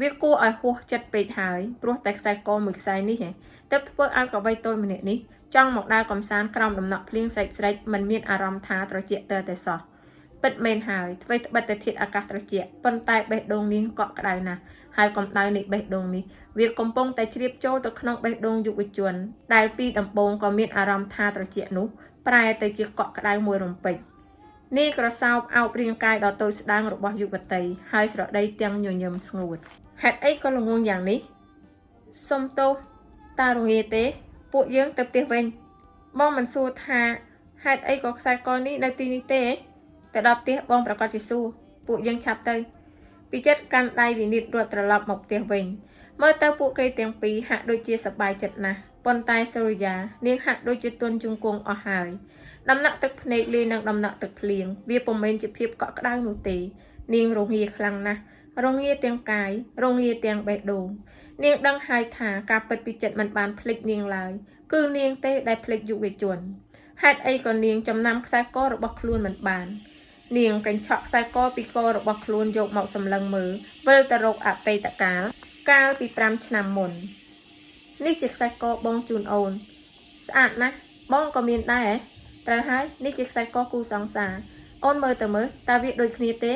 វាគួរឲ្យហួសចិត្តពេកហើយព្រោះតែខ្សែកមួយខ្សែនេះឯងទើបធ្វើឲ្យកវីតូចម្នាក់នេះចង់មកដើរកំសាន្តក្រោមដំណក់ភ្លៀងស្រេចៗមិនមានអារម្មណ៍ថាត្រជាក់ទើតែសោះពិតមែនហើយអ្វីត្បិតតែធាតុអាកាសត្រជាក់ប៉ុន្តែបេះដូងនាងកក់ក្ដៅណាស់ហើយកម្ដៅនៃបេះដូងនេះវាកំពុងតែជ្រាបចូលទៅក្នុងបេះដូងយុវជនដែលពីដំបូងក៏មានអារម្មណ៍ថាត្រជាក់នោះប្រែទៅជាកក់ក្ដៅមួយរំពេចនេះក្រសោបអោបរាងកាយដ៏តូចស្ដើងរបស់យុវតីហើយស្រដីទាំងញញឹមស្ងួតហេតុអីក៏ល្ងងយ៉ាងនេះសុំទោសតារងាទេពួកយើងទៅផ្ទះវិញបងមិនសួរថាហេតុអីក៏ខ្សែកនេះនៅទីនេះទេទៅដល់ផ្ទះបងប្រកាសជាសួរពួកយើងឆាប់ទៅពិចិត្រកាន់ដៃវិនិតរត់ត្រឡប់មកផ្ទះវិញមើលទៅពួកគេទាំងពីរហាក់ដូចជាសប្បាយចិត្តណាស់ប៉ុន្តែសូរិយានាងហាក់ដូចជាទន់ជង្គង់អស់ហើយដំណក់ទឹកភ្នែកលាយនឹងដំណក់ទឹកភ្លៀងវាពុំមែនជាភាពកក់ក្ដៅនោះទេនាងរងាខ្លាំងណាស់រងាទាំងកាយរងាទាំងបេះដូងនាងដឹងហើយថាការពិតពិចិត្រមិនបានភ្លេចនាងឡើយគឺនាងទេដែលភ្លេចយុវជនហេតុអីក៏នាងចំណាំខ្សែករបស់ខ្លួនមិនបាននាងកញ្ឆក់ខ្សែកពីករបស់ខ្លួនយកមកសម្លឹងមើលវិលទៅរកអតីតកាលកាលពី5ឆ្នាំមុននេះជាខ្សែកបងជូនអូនស្អាតណាស់បងក៏មានដែរត្រូវហើយនេះជាខ្សែកគូសង្សារអូនមើលទៅមើលតើវាដូចគ្នាទេ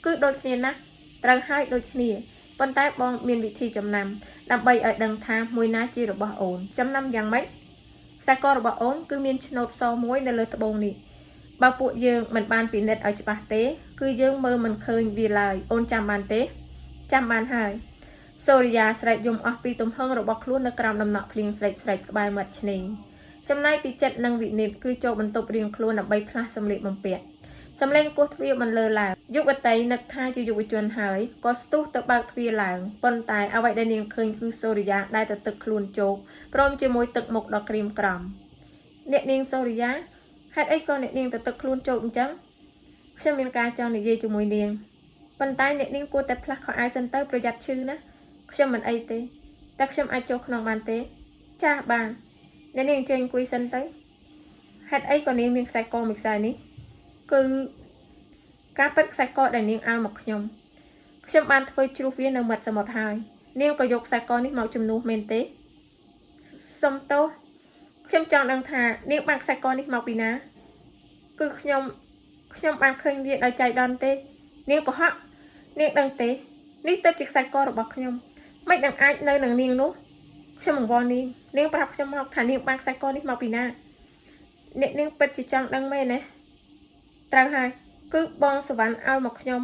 គឺដូចគ្នាណាស់ត្រូវហើយដូចគ្នាប៉ុន្តែបងមានវិធីចំណាំដើម្បីឲ្យដឹងថាមួយណាជារបស់អូនចំណាំយ៉ាងម៉េចខ្សែករបស់អូនគឺមានឆ្នូតសមួយនៅលើត្បូងនេះបើពួកយើងមិនបានពិនិត្យឲ្យច្បាស់ទេគឺយើងមើលមិនឃើញវាឡើយអូនចាំបានទេចាំបានហើយសូរិយាស្រែកយំអស់ពីទំហឹងរបស់ខ្លួននៅក្រោមដំណក់ភ្លៀងស្រេកស្រេកក្បែរមាត់ឆ្នេរចំណែកពិចិត្រនិងវិនិតគឺចូលបន្ទប់រៀងខ្លួនដើម្បីផ្លាស់សម្លៀកបំពាក់សំឡេងគោះទ្វារបន្លឺឡើងយុវតីនឹកថាជាយុវជនហើយក៏ស្ទុះទៅបើកទ្វារឡើងប៉ុន្តែអ្វីដែលនាងឃើញគឺសូរិយាដែលទៅទឹកខ្លួនជោគព្រមជាមួយទឹកមុខដ៏ក្រៀមក្រំអ្នកនាងសូរិយាហេតុអីក៏អ្នកនាងទៅទឹកខ្លួនជោគអញ្ចឹងខ្ញុំមានការចង់និយាយជាមួយនាងប៉ុន្តែអ្នកនាងគួរតែផ្លាស់ខោអាវសិនទៅប្រយ័ត្នឈឺណាខ្ញុំមិនអីទេតែខ្ញុំអាចចូលក្នុងបានទេចាស់បានអ្នកនាងអញ្ជើញអង្គុយសិនទៅហេតុអីក៏នាងមានខ្សែកមួយខ្សែនេះគឺការពិតខ្សែកដែលនាងឲ្យមកខ្ញុំខ្ញុំបានធ្វើជ្រុះវានៅមាត់សមុទ្រហើយនាងក៏យកខ្សែកនេះមកជំនួសមែនទេសុំទោសខ្ញុំចង់ដឹងថានាងបានខ្សែកនេះមកពីណាគឺខ្ញុំខ្ញុំបានឃើញវាដោយចៃដន្យទេនាងកុហកនាងដឹងទេនេះទៅជាខ្សែករបស់ខ្ញុំមិននឹងអាចនៅនឹងនាងនោះខ្ញុំអង្វរនាងនាងប្រាប់ខ្ញុំមកថានាងបានខ្សែកនេះមកពីណាអ្នកនាងពិតជាចង់ដឹងមែនទេត្រូវហើយគឺបងសវណ្ណឲ្យមកខ្ញុំ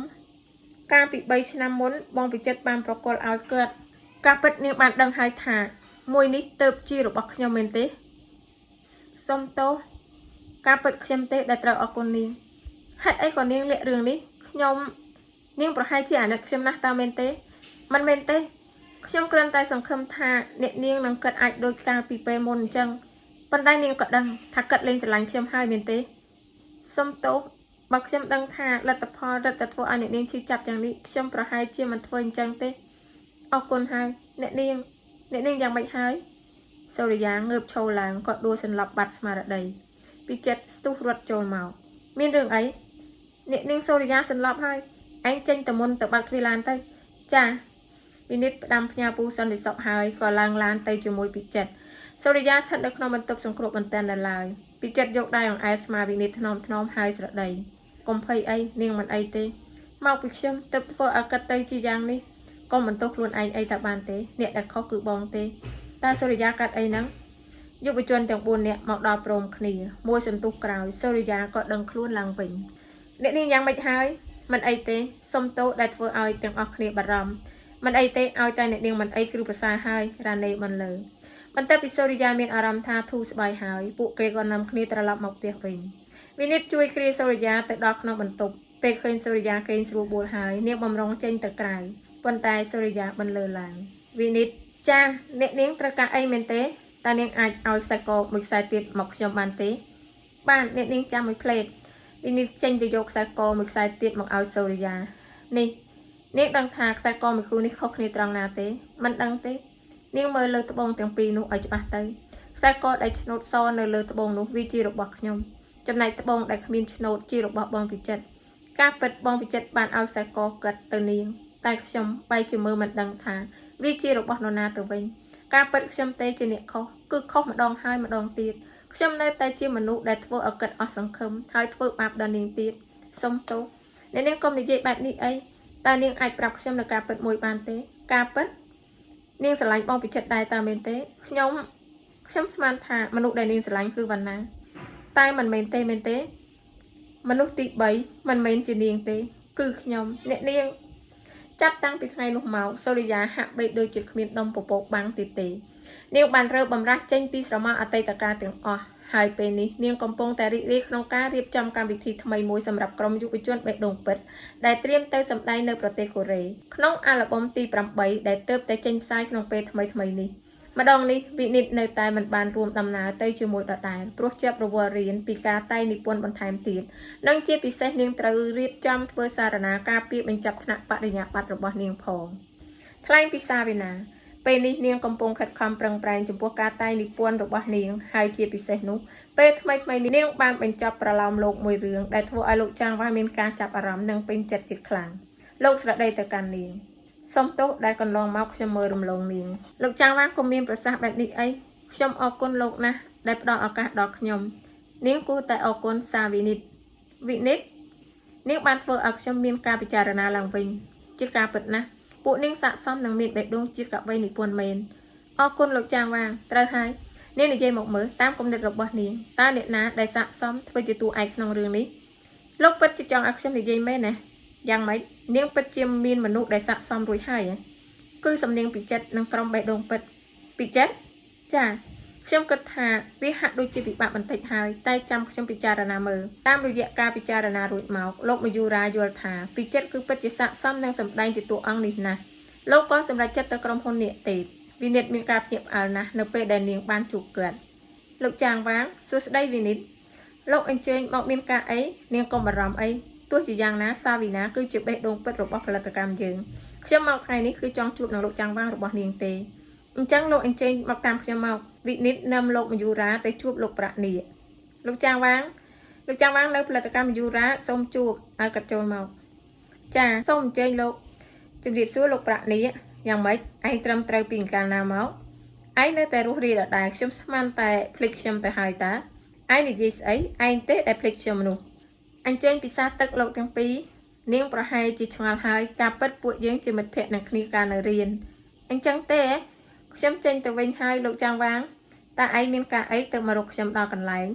កាលពី3ឆ្នាំមុនបងពិចិត្របានប្រគល់ឲ្យគាត់ការពិតនាងបានដឹងហើយថាមួយនេះទៅជារបស់ខ្ញុំមែនទេសុំទោសការពិតខ្ញុំទេដែលត្រូវអរគុណនាងហេតុអីក៏នាងលាក់រឿងនេះខ្ញុំនាងប្រហែលជាអាណិតខ្ញុំណាស់តើមែនទេមិនមែនទេខ្ញុំគ្រាន់តែសង្ឃឹមថាអ្នកនាងនឹងគិតអាចដូចកាលពីពេលមុនអញ្ចឹងប៉ុន្តែនាងក៏ដឹងថាគិតលេងស្រឡាញ់ខ្ញុំហើយមែនទេសុំទោសបើខ្ញុំដឹងថាលទ្ធផលរឹតតែធ្វើឲ្យអ្នកនាងឈឺចាប់យ៉ាងនេះខ្ញុំប្រហែលជាមិនធ្វើអញ្ចឹងទេអរគុណហើយអ្នកនាងអ្នកនាងយ៉ាងម៉េចហើយសូរិយាងើបឈរឡើងក៏ដួលសន្លប់បាត់ស្មារតីពិចិត្រស្ទុះរត់ចូលមកមានរឿងអីអ្នកនាងសូរិយាសន្លប់ហើយឯងចេញទៅមុនទៅបើកទ្វារឡានទៅចាវិនិតផ្ដាំផ្ញើពូសន្តិសុខហើយក៏ឡើងឡានទៅជាមួយពិចិត្រសូរិយាស្ថិតនៅក្នុងបន្ទប់សង្គ្រោះបន្ទាន់នៅឡើយពិចិត្រយកដៃអង្អែលស្មាវិនិតថ្នមថ្នមហើយស្រដីកុំភ័យអីនាងមិនអីទេមកពីខ្ញុំទៅធ្វើឲ្យគិតទៅជាយ៉ាងនេះកុំបន្ទោសខ្លួនឯងអីតាបានទេអ្នកដែលខុសគឺបងទេតើសូរិយាកាត់អីហ្នឹងយុវជនទាំង4នាក់មកដល់ព្រមគ្នាមួយសន្ទុះក្រោយសូរិយាក៏ដឹងខ្លួនឡើងវិញអ្នកនាងយ៉ាងម៉េចហើយមិនអីទេសុំទោសដែលធ្វើឲ្យទាំងអស់គ្នាបារម្ភមិនអីទេឲ្យតែអ្នកនាងមិនអីគឺប្រសើរហើយរ៉ាណេបន្លឺបន្ទាប់ពីសូរិយាមានអារម្មណ៍ថាធូរស្បើយហើយពួកគេក៏នាំគ្នាត្រឡប់មកផ្ទះវិញវិនិតជួយគ្រាសូរិយាទៅដល់ក្នុងបន្ទប់ពេលឃើញសូរិយាគេងស្រួលបួលហើយនាងបំរុងចេញទៅក្រៅប៉ុន្តែសូរិយាបន្លឺឡើងវិនិតចាអ្នកនាងត្រូវការអីមែនទេតើនាងអាចឲ្យខ្សែកមួយខ្សែទៀតមកខ្ញុំបានទេបានអ្នកនាងចាំមួយផ្លេតវិនិតចេញទៅយកខ្សែកមួយខ្សែទៀតមកឲ្យសូរិយានេះនាងដឹងថាខ្សែកមួយគូនេះខុសគ្នាត្រង់ណាទេមិនដឹងទេនាងមើលលើត្បូងទាំងពីរនោះឲ្យច្បាស់ទៅខ្សែកដែលឆ្នូតសនៅលើត្បូងនោះវាជារបស់ខ្ញុំចំណែកត្បូងដែលគ្មានឆ្នូតជារបស់បងពិចិត្រការពិតបងពិចិត្របានឲ្យខ្សែកកាត់ទៅនាងតែខ្ញុំបែរជាមើលមិនដឹងថាវាជារបស់នរណាទៅវិញការពិតខ្ញុំទេជាអ្នកខុសគឺខុសម្ដងហើយម្ដងទៀតខ្ញុំនៅតែជាមនុស្សដែលធ្វើឲ្យគិតអស់សង្ឃឹមហើយធ្វើបាបដល់នាងទៀតសុំទោសអ្នកនាងកុំនិយាយបែបនេះអីតើនាងអាចប្រាប់ខ្ញុំនៅការពិតមួយបានទេការពិតនាងស្រឡាញ់បងពិចិត្រដែរតើមែនទេខ្ញុំខ្ញុំស្មានថាមនុស្សដែលនាងស្រឡាញ់គឺវណ្ណាតែមិនមែនទេមែនទេមនុស្សទី3មិនមែនជានាងទេគឺខ្ញុំអ្នកនាងចាប់តាំងពីថ្ងៃនោះមកសូរិយាហាក់បីដូចជាគ្មានដុំពពកបាំងទៀតទេនាងបានរើបំរាស់ចេញពីស្រមោលអតីតកាលទាំងអស់ហើយពេលនេះនាងកំពុងតែរីករាយក្នុងការរៀបចំកម្មវិធីថ្មីមួយសម្រាប់ក្រុមយុវជនបេះដូងពិតដែលត្រៀមទៅសម្ដែងនៅប្រទេសកូរ៉េក្នុងអាល់ប៊ុមទី8ដែលទើបតែចេញផ្សាយក្នុងពេលថ្មីៗនេះម្ដងនេះវិនិតនៅតែមិនបានរួមដំណើរទៅជាមួយដដែលព្រោះជាប់រវល់រៀនពីការតែងនិពន្ធបន្ថែមទៀតនិងជាពិសេសនាងត្រូវរៀបចំធ្វើសារណាការពារបញ្ចប់ថ្នាក់បរិញ្ញាបត្ររបស់នាងផងថ្លែងពីសាវិណាពេលនេះនាងកំពុងខិតខំប្រឹងប្រែងចំពោះការតែងនិពន្ធរបស់នាងហើយជាពិសេសនោះពេលថ្មីថ្មីនេះនាងបានបញ្ចប់ប្រឡោមលោកមួយរឿងដែលធ្វើឲ្យលោកចាងវ៉ាមានការចាប់អារម្មណ៍និងពេញចិត្តជាខ្លាំងលោកស្រដីទៅកាន់នាងសុំទោសដែលកន្លងមកខ្ញុំមើលរំលងនាងលោកចាងវ៉ាក៏មានប្រសាសន៍បែបនេះអីខ្ញុំអរគុណលោកណាស់ដែលផ្ដល់ឱកាសដល់ខ្ញុំនាងគួរតែអរគុណសាវិនិតវិនិត នាងបានធ្វើឲ្យខ្ញុំមានការពិចារណាឡើងវិញជាការពិតណាស់ពួកនាងស័ក្តិសមនឹងមានបេះដូងជាកវីនិពន្ធមែនអរគុណលោកចាងវាងត្រូវហើយនាងនិយាយមកមើលតាមគំនិតរបស់នាងតើអ្នកណាដែលស័ក្តិសមធ្វើជាតួឯកក្នុងរឿងនេះលោកពិតជាចង់ឲ្យខ្ញុំនិយាយមែនណាយ៉ាងម៉េចនាងពិតជាមានមនុស្សដែលស័ក្តិសមរួចហើយហ៎គឺសំនៀងពិចិត្រនិងក្រុមបេះដូងពិតពិចិត្រចាខ្ញុំគិតថាវាហាក់ដូចជាពិបាកបន្តិចហើយតែចាំខ្ញុំពិចារណាមើលតាមរយៈការពិចារណារួចមកលោកមយូរាយល់ថាពិចិត្រគឺពិតជាស័ក្តិសមនឹងសម្ដែងជាតួអង្គនេះណាស់លោកក៏សម្រេចចិត្តទៅក្រុមហ៊ុននេះទេវិនិតមានការភ្ញាក់ផ្អើលណាស់នៅពេលដែលនាងបានជួបគាត់លោកចាងវាងសួស្តីវិនិតលោកអញ្ជើញមកមានការអីនាងកុំបារម្ភអីទោះជាយ៉ាងណាសាវីណាគឺជាបេះដូងពិតរបស់ផលិតកម្មយើងខ្ញុំមកថ្ងៃនេះគឺចង់ជួបនឹងលោកចាងវាងរបស់នាងទេអញ្ចឹងលោកអញ្ជើញមកតាមខ្ញុំមកវិនិតនាំលោកមយូរាទៅជួបលោកប្រាក់នេះលោកចាងវាងលោកចាងវាងនៅផលិតកម្មមយូរាសូមជួបឲ្យគាត់ចូលមកចាសូមអញ្ជើញលោកជំរាបសួរលោកប្រាក់នេះយ៉ាងម៉េចឯងត្រឹមត្រូវពីកាលណាមកឯងនៅតែរស់រាយដដែលខ្ញុំស្មានតែភ្លេចខ្ញុំទៅហើយតាឯងនិយាយស្អីឯងទេដែលភ្លេចខ្ញុំនោះអញ្ជើញពិសាទឹកលោកទាំងពីរនាងប្រហែលជាឆ្ងល់ហើយការពិតពួកយើងជាមិត្តភក្តិនឹងគ្នាកាលនៅរៀនអញ្ចឹងទេខ្ញុំចេញទៅវិញហើយលោកចាងវាងតើឯងមានការអីទៅមករកខ្ញុំដល់កន្លែង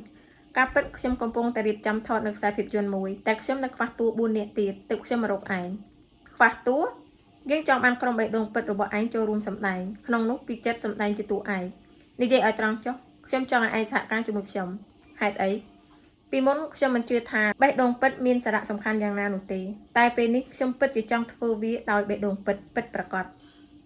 ការពិតខ្ញុំកំពុងតែរៀបចំថតនៅខ្សែភាពយន្តមួយតែខ្ញុំនៅខ្វះតួ4នាក់ទៀតទើបខ្ញុំមករកឯងខ្វះតួយើងចង់បានក្រុមបេះដូងពិតរបស់ឯងចូលរួមសម្ដែងក្នុងនោះពីចិត្តសម្ដែងជាតួឯងនិយាយឲ្យត្រង់ចុះខ្ញុំចង់ឲ្យឯងសហការជាមួយខ្ញុំហេតុអីពីមុនខ្ញុំមិនជឿថាបេះដូងពិតមានសារៈសំខាន់យ៉ាងណានោះទេតែពេលនេះខ្ញុំពិតជាចង់ធ្វើវាដោយបេះដូងពិតពិតប្រាកដ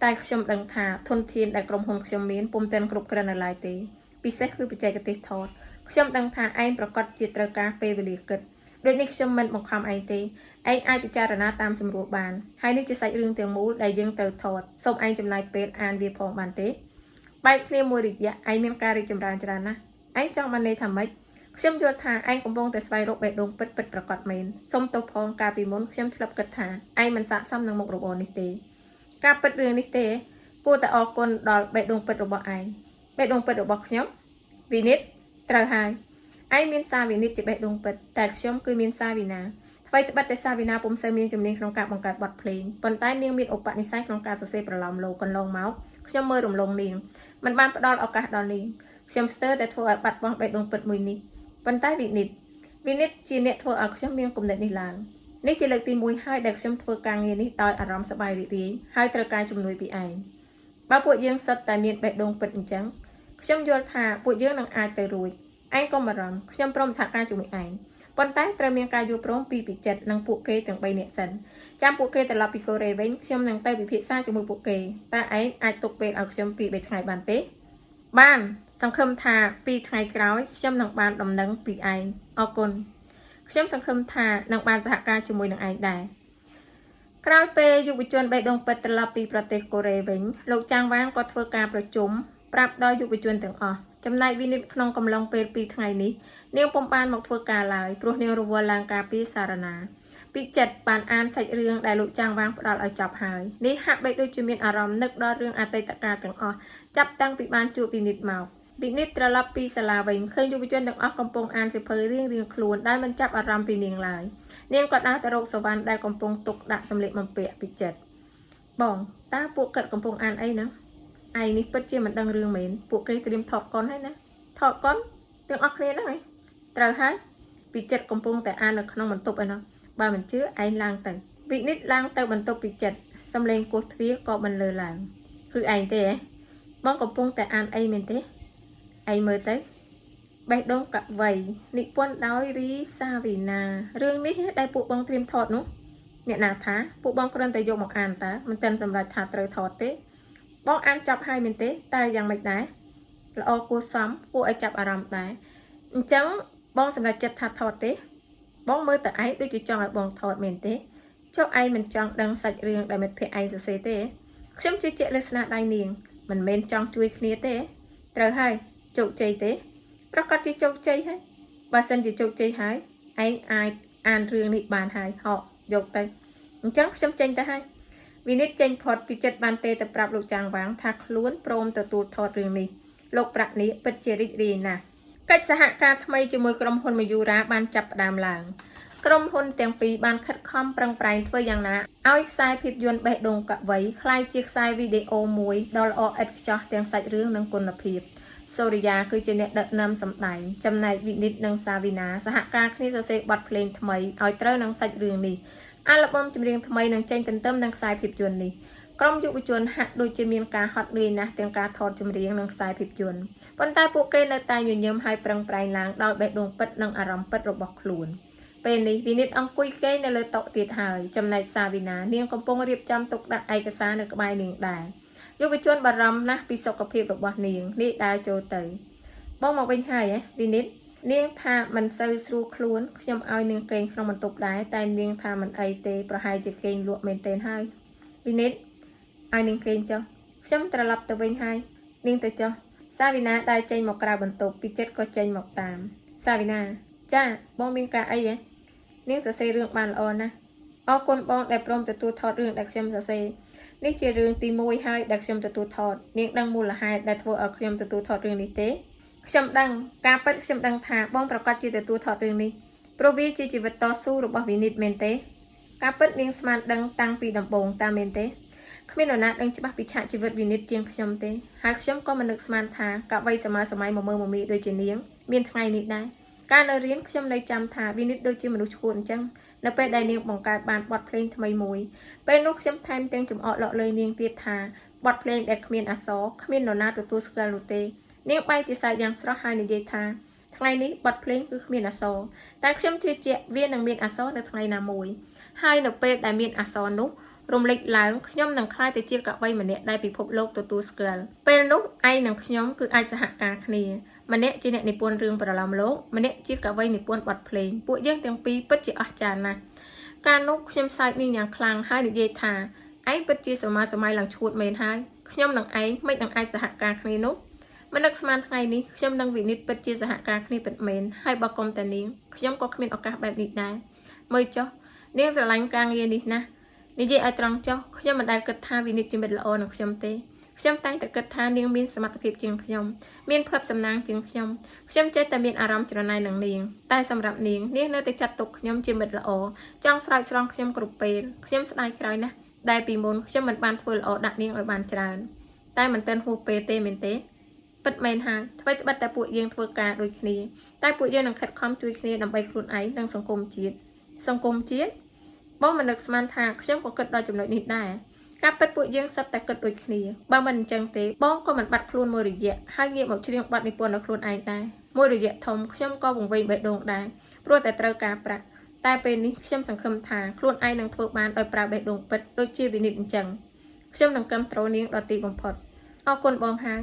តែខ្ញុំដឹងថាធនធានដែលក្រុមហ៊ុនខ្ញុំមានពុំទាន់គ្រប់គ្រាន់នៅឡើយទេពិសេសគឺបច្ចេកទេសថតខ្ញុំដឹងថាឯងប្រកាសជាត្រូវការពេលវេលាគិតដូចនេះខ្ញុំមិនបង្ខំឯងទេឯងអាចពិចារណាតាមសម្រួលបានហើយនេះជាសាច់រឿងទាំងមូលដែលយើងត្រូវថតសូមឯងចំណាយពេលអានវាផងបានទេបែកគ្នាមួយរយៈឯងមានការរីកចម្រើនច្រើនណាស់ឯងចង់បានន័យថាម៉េចខ្ញុំយល់ថាឯងកំពុងតែស្វែងរកបេះដូងពិតពិតប្រាកដមែនសូមទោសផងកាលពីមុនខ្ញុំធ្លាប់គិតថាឯងមិនស័ក្តិសមនឹងមុខរបរនេះទេការពិតរឿងនេះទេគួរតែអរគុណដល់បេះដូងពិតរបស់ឯងបេះដូងពិតរបស់ខ្ញុំវិនិតត្រូវហើយឯងមានសារវិនិតជាបេះដូងពិតតែខ្ញុំគឺមានសារវិណាអ្វីត្បិតតែសាវីណាពុំសូវមានជំនាញក្នុងការបង្កើតបទភ្លេងប៉ុន្តែនាងមានឧបនិស្ស័យក្នុងការសរសេរប្រលោមលោកកន្លងមកខ្ញុំមើលរំលងនាងមិនបានផ្ដល់ឱកាសដល់នាងខ្ញុំស្ទើរតែធ្វើឲ្យបាត់បង់បេះដូងពិតមួយនេះប៉ុន្តែវិនិតវិនិតជាអ្នកធ្វើឲ្យខ្ញុំមានគំនិតនេះឡើងនេះជាលើកទី1ហើយដែលខ្ញុំធ្វើការងារនេះដោយអារម្មណ៍សប្បាយរីករាយហើយត្រូវការជំនួយពីឯងបើពួកយើងសុទ្ធតែមានបេះដូងពិតអញ្ចឹងខ្ញុំយល់ថាពួកយើងនឹងអាចទៅរួចឯងកុំបារម្ភខ្ញុំព្រមសហការជាមួយឯងប៉ុន្តែត្រូវមានការយល់ព្រមពីពិចិត្រនិងពួកគេទាំង3នាក់សិនចាំពួកគេត្រឡប់ពីកូរ៉េវិញខ្ញុំនឹងទៅពិភាក្សាជាមួយពួកគេតើឯងអាចទុកពេលឲ្យខ្ញុំពី3ថ្ងៃបានទេបានសង្ឃឹមថា2ថ្ងៃក្រោយខ្ញុំនឹងបានដំណឹងពីឯងអរគុណខ្ញុំសង្ឃឹមថានឹងបានសហការជាមួយនឹងឯងដែរក្រោយពេលយុវជនបេះដូងពិតត្រឡប់ពីប្រទេសកូរ៉េវិញលោកចាងវាងក៏ធ្វើការប្រជុំប្រាប់ដល់យុវជនទាំងអស់ចំណែកវិនិតក្នុងកំឡុងពេល2ថ្ងៃនេះនាងពុំបានមកធ្វើការឡើយព្រោះនាងរវល់ឡើងការពីសារណាពិចិត្របានអានសាច់រឿងដែលលោកចាងវាងផ្ដល់ឲ្យចប់ហើយនេះហាក់បីដូចជាមានអារម្មណ៍នឹកដល់រឿងអតីតកាលទាំងអស់ចាប់តាំងពីបានជួបវិនិតមកវិនិតត្រឡប់ពីសាលាវិញឃើញយុវជនទាំងអស់កំពុងអានសៀវភៅរៀងៗខ្លួនដែលមិនចាប់អារម្មណ៍ពីនាងឡើយនាងក៏ដើរទៅរកសវណ្ណដែលកំពុងទុកដាក់សម្លៀកបំពាក់ពិចិត្របងតើពួកគាត់កំពុងអានអីហ្នឹងឯងនេះពិតជាមិនដឹងរឿងមែនពួកគេត្រៀមថតកុនហើយណាថតកុនទាំងអស់គ្នាហ្នឹងឯងត្រូវហើយពិចិត្រកំពុងតែអាននៅក្នុងបន្ទប់ឯណោះបើមិនជឿឯងឡើងទៅវិនិតឡើងទៅបន្ទប់ពិចិត្រសំឡេងគោះទ្វារក៏បន្លឺឡើងគឺឯងទេហ៎បងកំពុងតែអានអីមែនទេឯងមើលទៅបេះដូងកវីនិពន្ធដោយរីសាវីណារឿងនេះដែលពួកបងត្រៀមថតនោះអ្នកណាថាពួកបងគ្រាន់តែយកមកអានតើមិនទាន់សម្រេចថាត្រូវថតទេបងអានចប់ហើយមែនទេតែយ៉ាងម៉េចដែរល្អគួរសមគួរឲ្យចាប់អារម្មណ៍ដែរអញ្ចឹងបងសម្រេចចិត្តថាថតទេបងមើលតែឯងដូចជាចង់ឲ្យបងថតមែនទេចុះឯងមិនចង់ដឹងសាច់រឿងដែលមិត្តភក្តិឯងសរសេរទេខ្ញុំជឿជាក់លើស្នាដៃនាងមិនមែនចង់ជួយគ្នាទេត្រូវហើយជោគជ័យទេប្រកាសជាជោគជ័យហើយបើសិនជាជោគជ័យហើយឯងអាចអានរឿងនេះបានហើយហកយកទៅអញ្ចឹងខ្ញុំចេញទៅហើយវិនិតចេញផុតពីចិត្តបានទេទៅប្រាប់លោកចាងវាងថាខ្លួនព្រមទទួលថតរឿងនេះលោកប្រាក់នេះពិតជារីករាយណាស់កិច្ចសហការថ្មីជាមួយក្រុមហ៊ុនមយូរ៉ាបានចាប់ផ្ដើមឡើង ក្រុមហ៊ុនទាំងពីរបានខិតខំប្រឹងប្រែងធ្វើយ៉ាងណាឲ្យខ្សែភាពយន្តបេះដូងកវីក្លាយជាខ្សែវីដេអូមួយដ៏ល្អឥតខ្ចោះទាំងសាច់រឿងនិងគុណភាពសូរិយាគឺជាអ្នកដឹកនាំសម្ដែងចំណែកវិនិតនិងសាវីណាសហការគ្នាសរសេរបទភ្លេងថ្មីឲ្យត្រូវនឹងសាច់រឿងនេះអាល់ប៊ុមចម្រៀងថ្មីនឹងចេញទន្ទឹមនឹងខ្សែភាពយន្តនេះក្រុមយុវជនហាក់ដូចជាមានការហត់នឿយណាស់ទាំងការថតចម្រៀងនិងខ្សែភាពយន្តប៉ុន្តែពួកគេនៅតែញញឹមហើយប្រឹងប្រែងឡើងដោយបេះដូងពិតនិងអារម្មណ៍ពិតរបស់ខ្លួន ពេលនេះវិនិតអង្គុយគេងនៅលើតុទៀតហើយចំណែកសាវីណានាងកំពុងរៀបចំទុកដាក់ឯកសារនៅក្បែរនាងដែរយុវជនបារម្ភណាស់ពីសុខភាពរបស់នាងនេះដើរចូលទៅបងមកវិញហើយហ៎វិនិតនាងថាមិនសូវស្រួលខ្លួនខ្ញុំឲ្យនាងគេងក្នុងបន្ទប់ដែរតែនាងថាមិនអីទេប្រហែលជាគេងលក់មែនទែនហើយវិនិតឲ្យនាងគេងចុះខ្ញុំត្រឡប់ទៅវិញហើយនាងទៅចុះសាវីណាដើរចេញមកក្រៅបន្ទប់ពិចិត្រក៏ចេញមកតាមសាវីណាចាបងមានការអីហ៎ នាងសរសេររឿងបានល្អណាស់អរគុណបងដែលព្រមទទួលថតរឿងដែលខ្ញុំសរសេរនេះជារឿងទី1ហើយដែលខ្ញុំទទួលថតនាងដឹងមូលហេតុដែលធ្វើឲ្យខ្ញុំទទួលថតរឿងនេះទេខ្ញុំដឹងការពិតខ្ញុំដឹងថាបងប្រកាសជាទទួលថតរឿងនេះព្រោះវាជាជីវិតតស៊ូរបស់វិនិតមែនទេការពិតនាងស្មានដឹងតាំងពីដំបូងតាមមែនទេគ្មាននរណាដឹងច្បាស់ពីឆាកជីវិតវិនិតជាងខ្ញុំទេហើយខ្ញុំក៏មិននឹកស្មានថាកវីសម័យសម័យមមើមមីដូចជានាងមានថ្ងៃនេះដែរកាលនៅរៀនខ្ញុំនៅចាំថាវិនិតដូចជាមនុស្សឈួតអញ្ចឹងនៅពេលដែលនាងបង្កើតបានបទភ្លេងថ្មីមួយពេលនោះខ្ញុំថែមទាំងចំអកលក់លើនាងទៀតថាបទភ្លេងដែលគ្មានអក្សរគ្មាននរណាទទួលស្គាល់នោះទេនាងបែរជាសើចយ៉ាងស្រស់ហើយនិយាយថាថ្ងៃនេះបទភ្លេងគឺគ្មានអក្សរតែខ្ញុំជឿជាក់វានឹងមានអក្សរនៅថ្ងៃណាមួយហើយនៅពេលដែលមានអក្សរនោះរំលេចឡើងខ្ញុំនឹងក្លាយទៅជាកវីម្នាក់ដែលពិភពលោកទទួលស្គាល់ពេលនោះឯងនិងខ្ញុំគឺអាចសហការគ្នា ម្នាក់ជាអ្នកនិពន្ធរឿងប្រលោមលោកម្នាក់ជាកវីនិពន្ធបទភ្លេងពួកយើងទាំងពីរពិតជាអស្ចារ្យណាស់កាលនោះខ្ញុំសើចនាងយ៉ាងខ្លាំងហើយនិយាយថាឯងពិតជាសម័យសម័យឡើងឈួតមែនហើយខ្ញុំនិងឯងមិននឹងអាចសហការគ្នានោះមិននឹកស្មានថ្ងៃនេះខ្ញុំនិងវិនិតពិតជាសហការគ្នាពិតមែនហើយបើកុំតែនាងខ្ញុំក៏គ្មានឱកាសបែបនេះដែរមើលចុះនាងស្រឡាញ់ការងារនេះណាស់និយាយឲ្យត្រង់ចុះខ្ញុំមិនដែលគិតថាវិនិតជាមិត្តល្អនឹងខ្ញុំទេខ្ញុំតែងតែគិតថានាងមានសមត្ថភាពជាងខ្ញុំ មានភ័ព្វសំណាងជាងខ្ញុំខ្ញុំចេះតែមានអារម្មណ៍ច្រណែននឹងនាងតែសម្រាប់នាងនាងនៅតែចាត់ទុកខ្ញុំជាមិត្តល្អចង់ស្រោចស្រង់ខ្ញុំគ្រប់ពេលខ្ញុំស្ដាយក្រោយណាស់ដែលពីមុនខ្ញុំមិនបានធ្វើល្អដាក់នាងឲ្យបានច្រើនតែមិនទាន់ហួសពេលទេមែនទេពិតមែនហើយអ្វីត្បិតតែពួកយើងធ្វើការដូចគ្នាតែពួកយើងនឹងខិតខំជួយគ្នាដើម្បីខ្លួនឯងនិងសង្គមជាតិសង្គមជាតិបងមិននឹកស្មានថាខ្ញុំក៏គិតដល់ចំណុចនេះដែរការពិតពួកយើងសុទ្ធតែគិតដូចគ្នាបើមិនអញ្ចឹងទេបងក៏មិនបាត់ខ្លួនមួយរយៈហើយងាកមកច្រៀងបទនិពន្ធដល់ខ្លួនឯងដែរមួយរយៈធំខ្ញុំក៏វង្វេងបេះដូងដែរព្រោះតែត្រូវការប្រាក់តែពេលនេះខ្ញុំសង្ឃឹមថាខ្លួនឯងនឹងធ្វើបានដោយប្រើបេះដូងពិតដូចជាវិនិតអញ្ចឹងខ្ញុំនឹងគ្រប់គ្រងនាងដល់ទីបំផុតអរគុណបងហើយ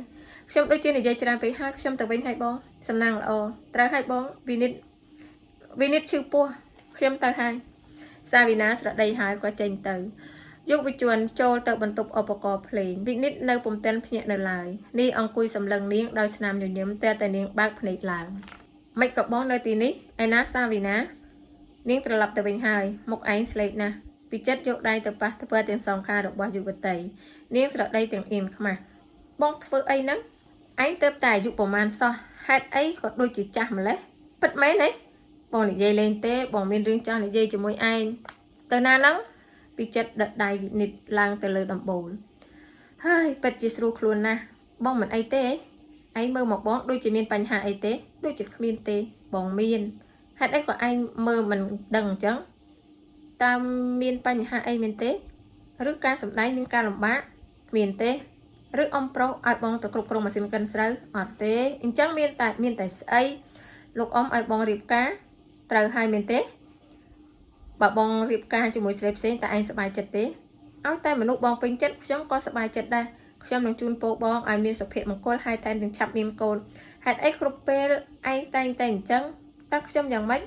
ខ្ញុំដូចជានិយាយច្រើនពេកហើយខ្ញុំទៅវិញហើយបងសំណាងល្អត្រូវហើយបងវិនិតវិនិតឈឺពោះខ្ញុំទៅហើយសាវីណាស្រដីហើយក៏ចេញទៅ យុវជនចូលទៅបន្ទប់ឧបករណ៍ភ្លេងវិនិតនៅពុំទាន់ភ្ញាក់នៅឡើយនេះអង្គុយសម្លឹងនាងដោយស្នាមញញឹមតែតែនាងបើកភ្នែកឡើងមិនក៏បងនៅទីនេះឯណាសាវីណានាងត្រឡប់ទៅវិញហើយមុខឯងស្លេកណាស់ពិចិត្រយកដៃទៅប៉ះធ្វើទាំងសងខាងរបស់យុវតីនាងស្រដីទាំងអៀនខ្មាស់បងធ្វើអីហ្នឹងឯងទៅតែអាយុប្រមាណសោះហេតុអីក៏ដូចជាចាស់ម្លេះពិតមែនទេបងនិយាយលេងទេបងមានរឿងចង់និយាយជាមួយឯងទៅណាហ្នឹង ពិចិត្រដឹកដៃវិនិតឡើងទៅលើដំបូលហើយពិតជាស្រួលខ្លួនណាស់បងមិនអីទេឯងមើលមកបងដូចជាមានបញ្ហាអីទេដូចជាគ្មានទេបងមានហេតុអីក៏ឯងមើលមិនដឹងអញ្ចឹងតើមានបញ្ហាអីមែនទេឬការសម្ដែងមានការលំបាកមានទេឬអំប្រុសឲ្យបងទៅគ្រប់គ្រងម៉ាស៊ីនកិនស្រូវអត់ទេអញ្ចឹងមានតែមានតែស្អីលោកអ៊ំឲ្យបងរៀបការត្រូវហើយមែនទេ បើបងរៀបការជាមួយស្រីផ្សេងតើឯងសប្បាយចិត្តទេឲ្យតែមនុស្សបងពេញចិត្តខ្ញុំក៏សប្បាយចិត្តដែរខ្ញុំនឹងជូនពរបងឲ្យមានសុភមង្គលហើយតែនឹងឆាប់មានកូនហេតុអីគ្រប់ពេលឯងតែងតែអញ្ចឹងតើខ្ញុំយ៉ាងម៉េច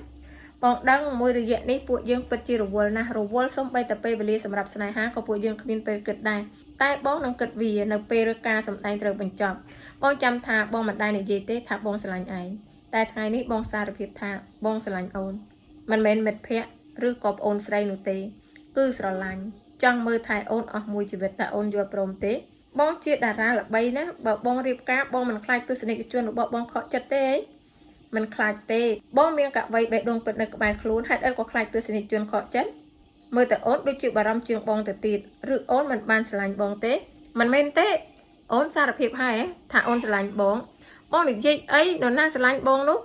បងដឹងមួយរយៈនេះពួកយើងពិតជារវល់ណាស់រវល់សូម្បីតែពេលវេលាសម្រាប់ស្នេហាក៏ពួកយើងគ្មានពេលគិតដែរតែបងនឹងគិតវានៅពេលការសម្ដែងត្រូវបញ្ចប់បងចាំថាបងមិនដែលនិយាយទេថាបងស្រឡាញ់ឯងតែថ្ងៃនេះបងសារភាពថាបងស្រឡាញ់អូនមិនមែនមិត្តភក្តិ ឬក៏ប្អូនស្រីនោះទេ គឺស្រឡាញ់ចង់មើលថែអូនអស់មួយជីវិតតើអូនយល់ព្រមទេបងជាតារាល្បីណាបើបងរៀបការបងមិនខ្លាចទស្សនិកជនរបស់បងខកចិត្តទេ មិនខ្លាចទេបងមានកវីបេះដូងពិតនៅក្បែរខ្លួនហេតុអីក៏ខ្លាចទស្សនិកជនខកចិត្តមើលតែអូនដូចជាបារម្ភជាងបងទៅទៀតឬអូនមិនបានស្រឡាញ់បងទេមិនមែនទេអូនសារភាពហើយហ៎ថាអូនស្រឡាញ់បងបងនិយាយអីនរណាស្រឡាញ់បងនោះ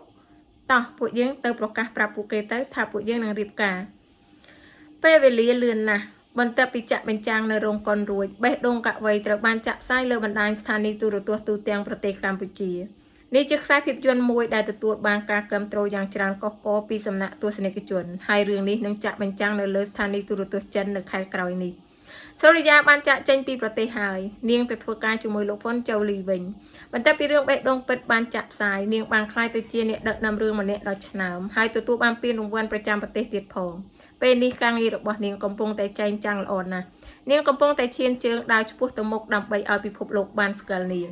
តោះពួកយើងទៅប្រកាសប្រាប់ពួកគេទៅថាពួកយើងនឹងរៀបការពេលវេលាលឿនណាស់បន្ទាប់ពីចាក់បញ្ចាំងនៅរោងកុនរួចបេះដូងកវីត្រូវបានចាក់ផ្សាយលើបណ្ដាញស្ថានីយ៍ទូរទស្សន៍ទូទាំងប្រទេសកម្ពុជានេះជាខ្សែភាពយន្តមួយដែលទទួលបានការគាំទ្រយ៉ាងច្រើនកុះករពីសំណាក់ទស្សនិកជនហើយរឿងនេះនឹងចាក់បញ្ចាំងនៅលើស្ថានីយ៍ទូរទស្សន៍ចិននៅខែក្រោយនេះសូរិយាបានចាក់ចេញពីប្រទេសហើយនាងទៅធ្វើការជាមួយលោកហ្វុនចូលលីវិញបន្ទាប់ពីរឿងបេះដូងពិតបានចាក់ផ្សាយនាងបានក្លាយទៅជាអ្នកដឹកនាំរឿងម្នាក់ដ៏ឆ្នើមហើយទទួលបានពានរង្វាន់ប្រចាំប្រទេសទៀតផងពេលនេះការងាររបស់នាងកំពុងតែចែងចាំងល្អណាស់នាងកំពុងតែឈានជើងដើរឆ្ពោះទៅមុខដើម្បីឲ្យពិភពលោកបានស្គាល់នាង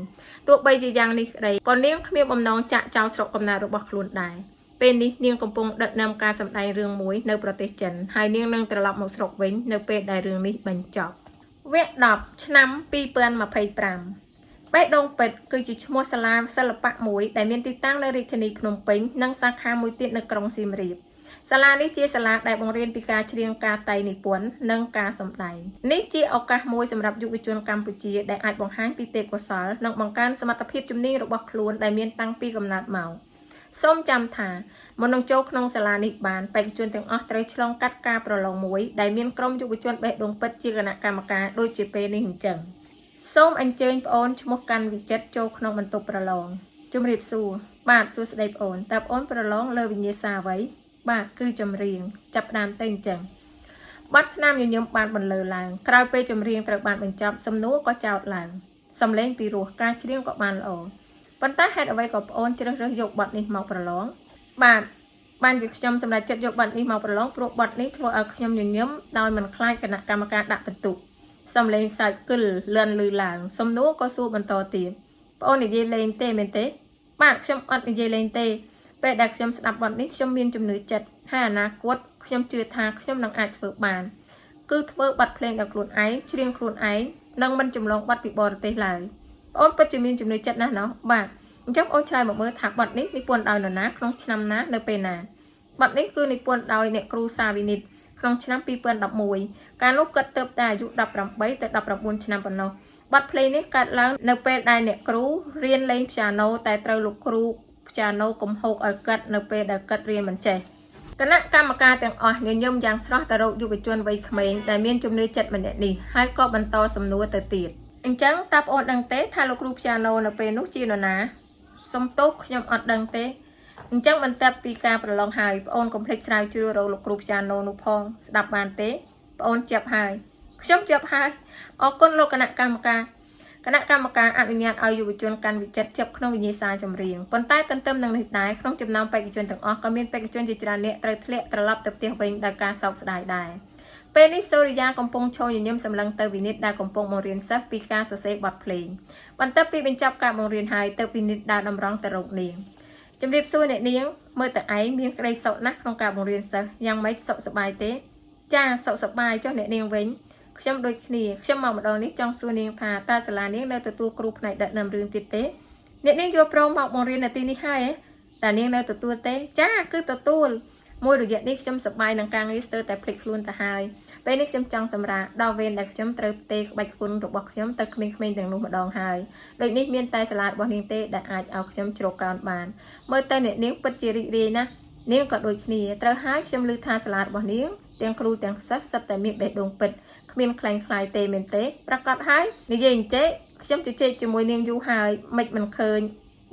ទោះបីជាយ៉ាងនេះក្តីក៏នាងគ្មានបំណងចាក់ចោលស្រុកកំណើតរបស់ខ្លួនដែរពេលនេះនាងកំពុងដឹកនាំការសម្ដែងរឿងមួយនៅប្រទេសចិនហើយនាងនឹងត្រឡប់មកស្រុកវិញនៅពេលដែលរឿងនេះបញ្ចប់វគ្គ10ឆ្នាំ2025បេះដូងពិតគឺជាឈ្មោះសាលាសិល្បៈមួយដែលមានទីតាំងនៅរាជធានីភ្នំពេញនិងសាខាមួយទៀតនៅក្រុងសៀមរាបសាលានេះជាសាលាដែលបង្រៀនពីការច្រៀងការតែងនិពន្ធនិងការសម្ដែងនេះជាឱកាសមួយសម្រាប់យុវជនកម្ពុជាដែលអាចបង្ហាញពីទេពកោសល្យនិងបង្កើនសមត្ថភាពជំនាញរបស់ខ្លួនដែលមានតាំងពីកំណើតមកសូមចាំថាមុននឹងចូលក្នុងសាលានេះបានបេក្ខជនទាំងអស់ត្រូវឆ្លងកាត់ការប្រឡងមួយដែលមានក្រុមយុវជនបេះដូងពិតជាគណៈកម្មការដូចជាពេលនេះអញ្ចឹងសូមអញ្ជើញប្អូនឈ្មោះកាន់វិចិត្រចូលក្នុងបន្ទប់ប្រឡងជំរាបសួរបាទសួស្តីប្អូនតើប្អូនប្រឡងលើវិញ្ញាសាអ្វីបាទគឺចម្រៀងចាប់ផ្ដើមទៅអញ្ចឹងបាត់ស្នាមញញឹមបានបន្លឺឡើងក្រោយពេលចម្រៀងត្រូវបានបញ្ចប់សំណួរក៏ចោទឡើងសំឡេងពីរោះការច្រៀងក៏បានល្អប៉ុន្តែហេតុអ្វីក៏ប្អូនជ្រើសរើសយកបទនេះមកប្រឡងបាទបានជាខ្ញុំសម្រេចចិត្តយកបទនេះមកប្រឡងព្រោះបទនេះធ្វើឲ្យខ្ញុំញញឹមដោយមិនខ្លាចគណៈកម្មការដាក់ពិន្ទុសំឡេងសើចគិលលឿនលឺឡើងសំណួរក៏សួរបន្តទៀតប្អូននិយាយលេងទេមែនទេបាទខ្ញុំអត់និយាយលេងទេពេលដែលខ្ញុំស្ដាប់បទនេះខ្ញុំមានជំនឿចិត្តហើយអនាគតខ្ញុំជឿថាខ្ញុំនឹងអាចធ្វើបានគឺធ្វើបទភ្លេងដល់ខ្លួនឯងច្រៀងខ្លួនឯងនិងមិនចម្លងបទពីបរទេសឡើយប្អូនពិតជាមានជំនឿចិត្តណាស់ណោះបាទអញ្ចឹងប្អូនឆ្លើយមកមើលថាបទនេះនិពន្ធដោយនរណាក្នុងឆ្នាំណានៅពេលណាបទនេះគឺនិពន្ធដោយអ្នកគ្រូសាវិនិតក្នុងឆ្នាំ2011កាលនោះគាត់ទើបតែអាយុ18ទៅ19ឆ្នាំប៉ុណ្ណោះបទភ្លេងនេះកើតឡើងនៅពេលដែលអ្នកគ្រូរៀនលេងព្យ៉ាណូតែត្រូវលោកគ្រូព្យ៉ាណូកំហូកឲ្យគាត់នៅពេលដែលគាត់រៀនមិនចេះគណៈកម្មការទាំងអស់ញញឹមយ៉ាងស្រស់ទៅរកយុវជនវ័យក្មេងដែលមានជំនឿចិត្តម្នាក់នេះហើយក៏បន្តសំណួរទៅទៀតអញ្ចឹងតើប្អូនដឹងទេថាលោកគ្រូព្យ៉ាណូនៅពេលនោះជានរណាសំទោសខ្ញុំអត់ដឹងទេអញ្ចឹងបន្ទាប់ពីការប្រឡងហើយប្អូនកុំភ្លេចស្រាវជ្រាវរកលោកគ្រូព្យ៉ាណូនោះផងស្ដាប់បានទេប្អូនជាប់ហើយខ្ញុំជាប់ហើយអរគុណលោកគណៈកម្មការគណៈកម្មការអនុញ្ញាតឲ្យយុវជនកាន់វិចិត្រជាប់ក្នុងវិញ្ញាសាចម្រៀងប៉ុន្តែទន្ទឹមនឹងនេះដែរក្នុងចំណោមបេក្ខជនទាំងអស់ក៏មានបេក្ខជនជាច្រើនអ្នកត្រូវធ្លាក់ត្រឡប់ទៅផ្ទះវិញដោយការសោកស្ដាយដែរពេលនេះសូរិយាកំពុងឈរញញឹមសម្លឹងទៅវិនិតដែលកំពុងបង្រៀនសិស្សពីការសរសេរបទភ្លេងបន្ទាប់ពីបញ្ចប់ការបង្រៀនហើយទៅវិនិតដើរតម្រង់ទៅរកនាងជំរាបសួរអ្នកនាងមើលតែឯងមានក្តីសុខណាស់ក្នុងការបង្រៀនសិស្សយ៉ាងម៉េចសុខសប្បាយទេចាសុខសប្បាយចុះអ្នកនាងវិញខ្ញុំដូចគ្នាខ្ញុំមកម្ដងនេះចង់សួរនាងថាតើសាលានាងនៅទទួលគ្រូផ្នែកដឹកនាំរឿងទៀតទេអ្នកនាងយល់ព្រមមកបង្រៀននៅទីនេះហើយតើនាងនៅទទួលទេចាគឺទទួលមួយរយៈនេះខ្ញុំសប្បាយនឹងការងារស្ទើរតែភ្លេចខ្លួនទៅហើយពេលនេះខ្ញុំចង់សម្រាកដល់វេនដែលខ្ញុំត្រូវផ្ទេរក្បាច់គុណរបស់ខ្ញុំទៅក្មេងៗទាំងនោះម្ដងហើយដូចនេះមានតែសាលារបស់នាងទេដែលអាចឲ្យខ្ញុំជ្រកកោនបានមើលទៅអ្នកនាងពិតជារីករាយណាស់នាងក៏ដូចគ្នាត្រូវហើយខ្ញុំឮថាសាលារបស់នាងទាំងគ្រូទាំងសិស្សសុទ្ធតែមានបេះដូងពិតគ្មានខ្លែងខ្លាយទេមែនទេប្រកាសហើយនិយាយអញ្ចេះខ្ញុំជជែកជាមួយនាងយូរហើយមិនមិនឃើញ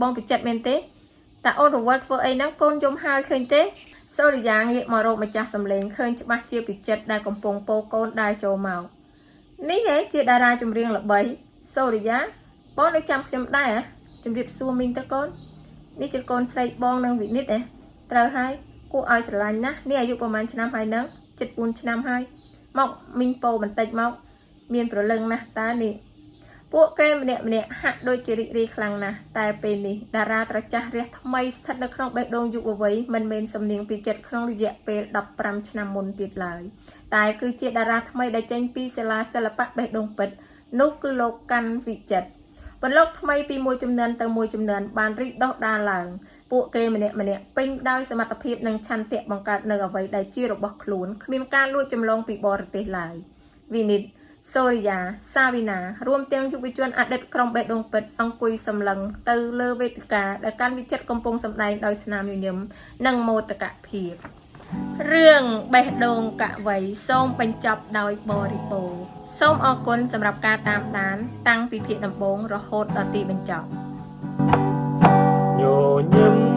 បងពិចិត្រមែនទេតាអូនរវល់ធ្វើអីហ្នឹងកូនយំហើយឃើញទេសូរិយាងាកមករកម្ចាស់សម្លេងឃើញច្បាស់ជាពិចិត្រដែលកំពុងពោកូនដើរចូលមកនេះហេជាតារាចម្រៀងល្បីសូរិយាបងនៅចាំខ្ញុំដែរជំរាបសួរមីងទៅកូននេះជាកូនស្រីបងនឹងវិនិតហ៎ត្រូវហើយគួរឲ្យស្រឡាញ់ណាស់នេះអាយុប្រហែលឆ្នាំហើយនឹង74ឆ្នាំហើយមកមីងពោបន្តិចមកមានប្រលឹងណាស់តើនេះពួកគេម្នាក់ម្នាក់ហាក់ដូចជារីករាយខ្លាំងណាស់តែពេលនេះតារាត្រចះរះថ្មីស្ថិតនៅក្នុងបេះដូងយុវវ័យមិនមែនសំនៀងពីចិត្តក្នុងរយៈពេល15ឆ្នាំមុនទៀតឡើយតែគឺជាតារាថ្មីដែលចេញពីសាលាសិល្បៈបេះដូងពិតនោះគឺលោកកាន់វិចិត្របន្លកថ្មីពីមួយចំនួនទៅមួយចំនួនបានរីកដុះដាលឡើង ពួកគេម្នាក់ៗពេញដោយសមត្ថភាពនិងឆន្ទៈបង្កើតនៅអ្វីដែលជារបស់ខ្លួនគ្មានការលួចចម្លងពីបរទេសឡើយវិនិតសូរិយាសាវីណារួមទាំងយុវជនអតីតក្រុមបេះដូងពិតអង្គុយសម្លឹងទៅលើវេទិកាដែលកាន់វិចិត្រកំពុងសម្ដែងដោយស្នាមញញឹមនិងមោទកភាព រឿងបេះដូងកវីសូមបញ្ចប់ដោយបរិបូរណ៍សូមអរគុណសម្រាប់ការតាមដាន តាំងពីភាគដំបូងរហូតដល់ទីបញ្ចប់ ញញឹម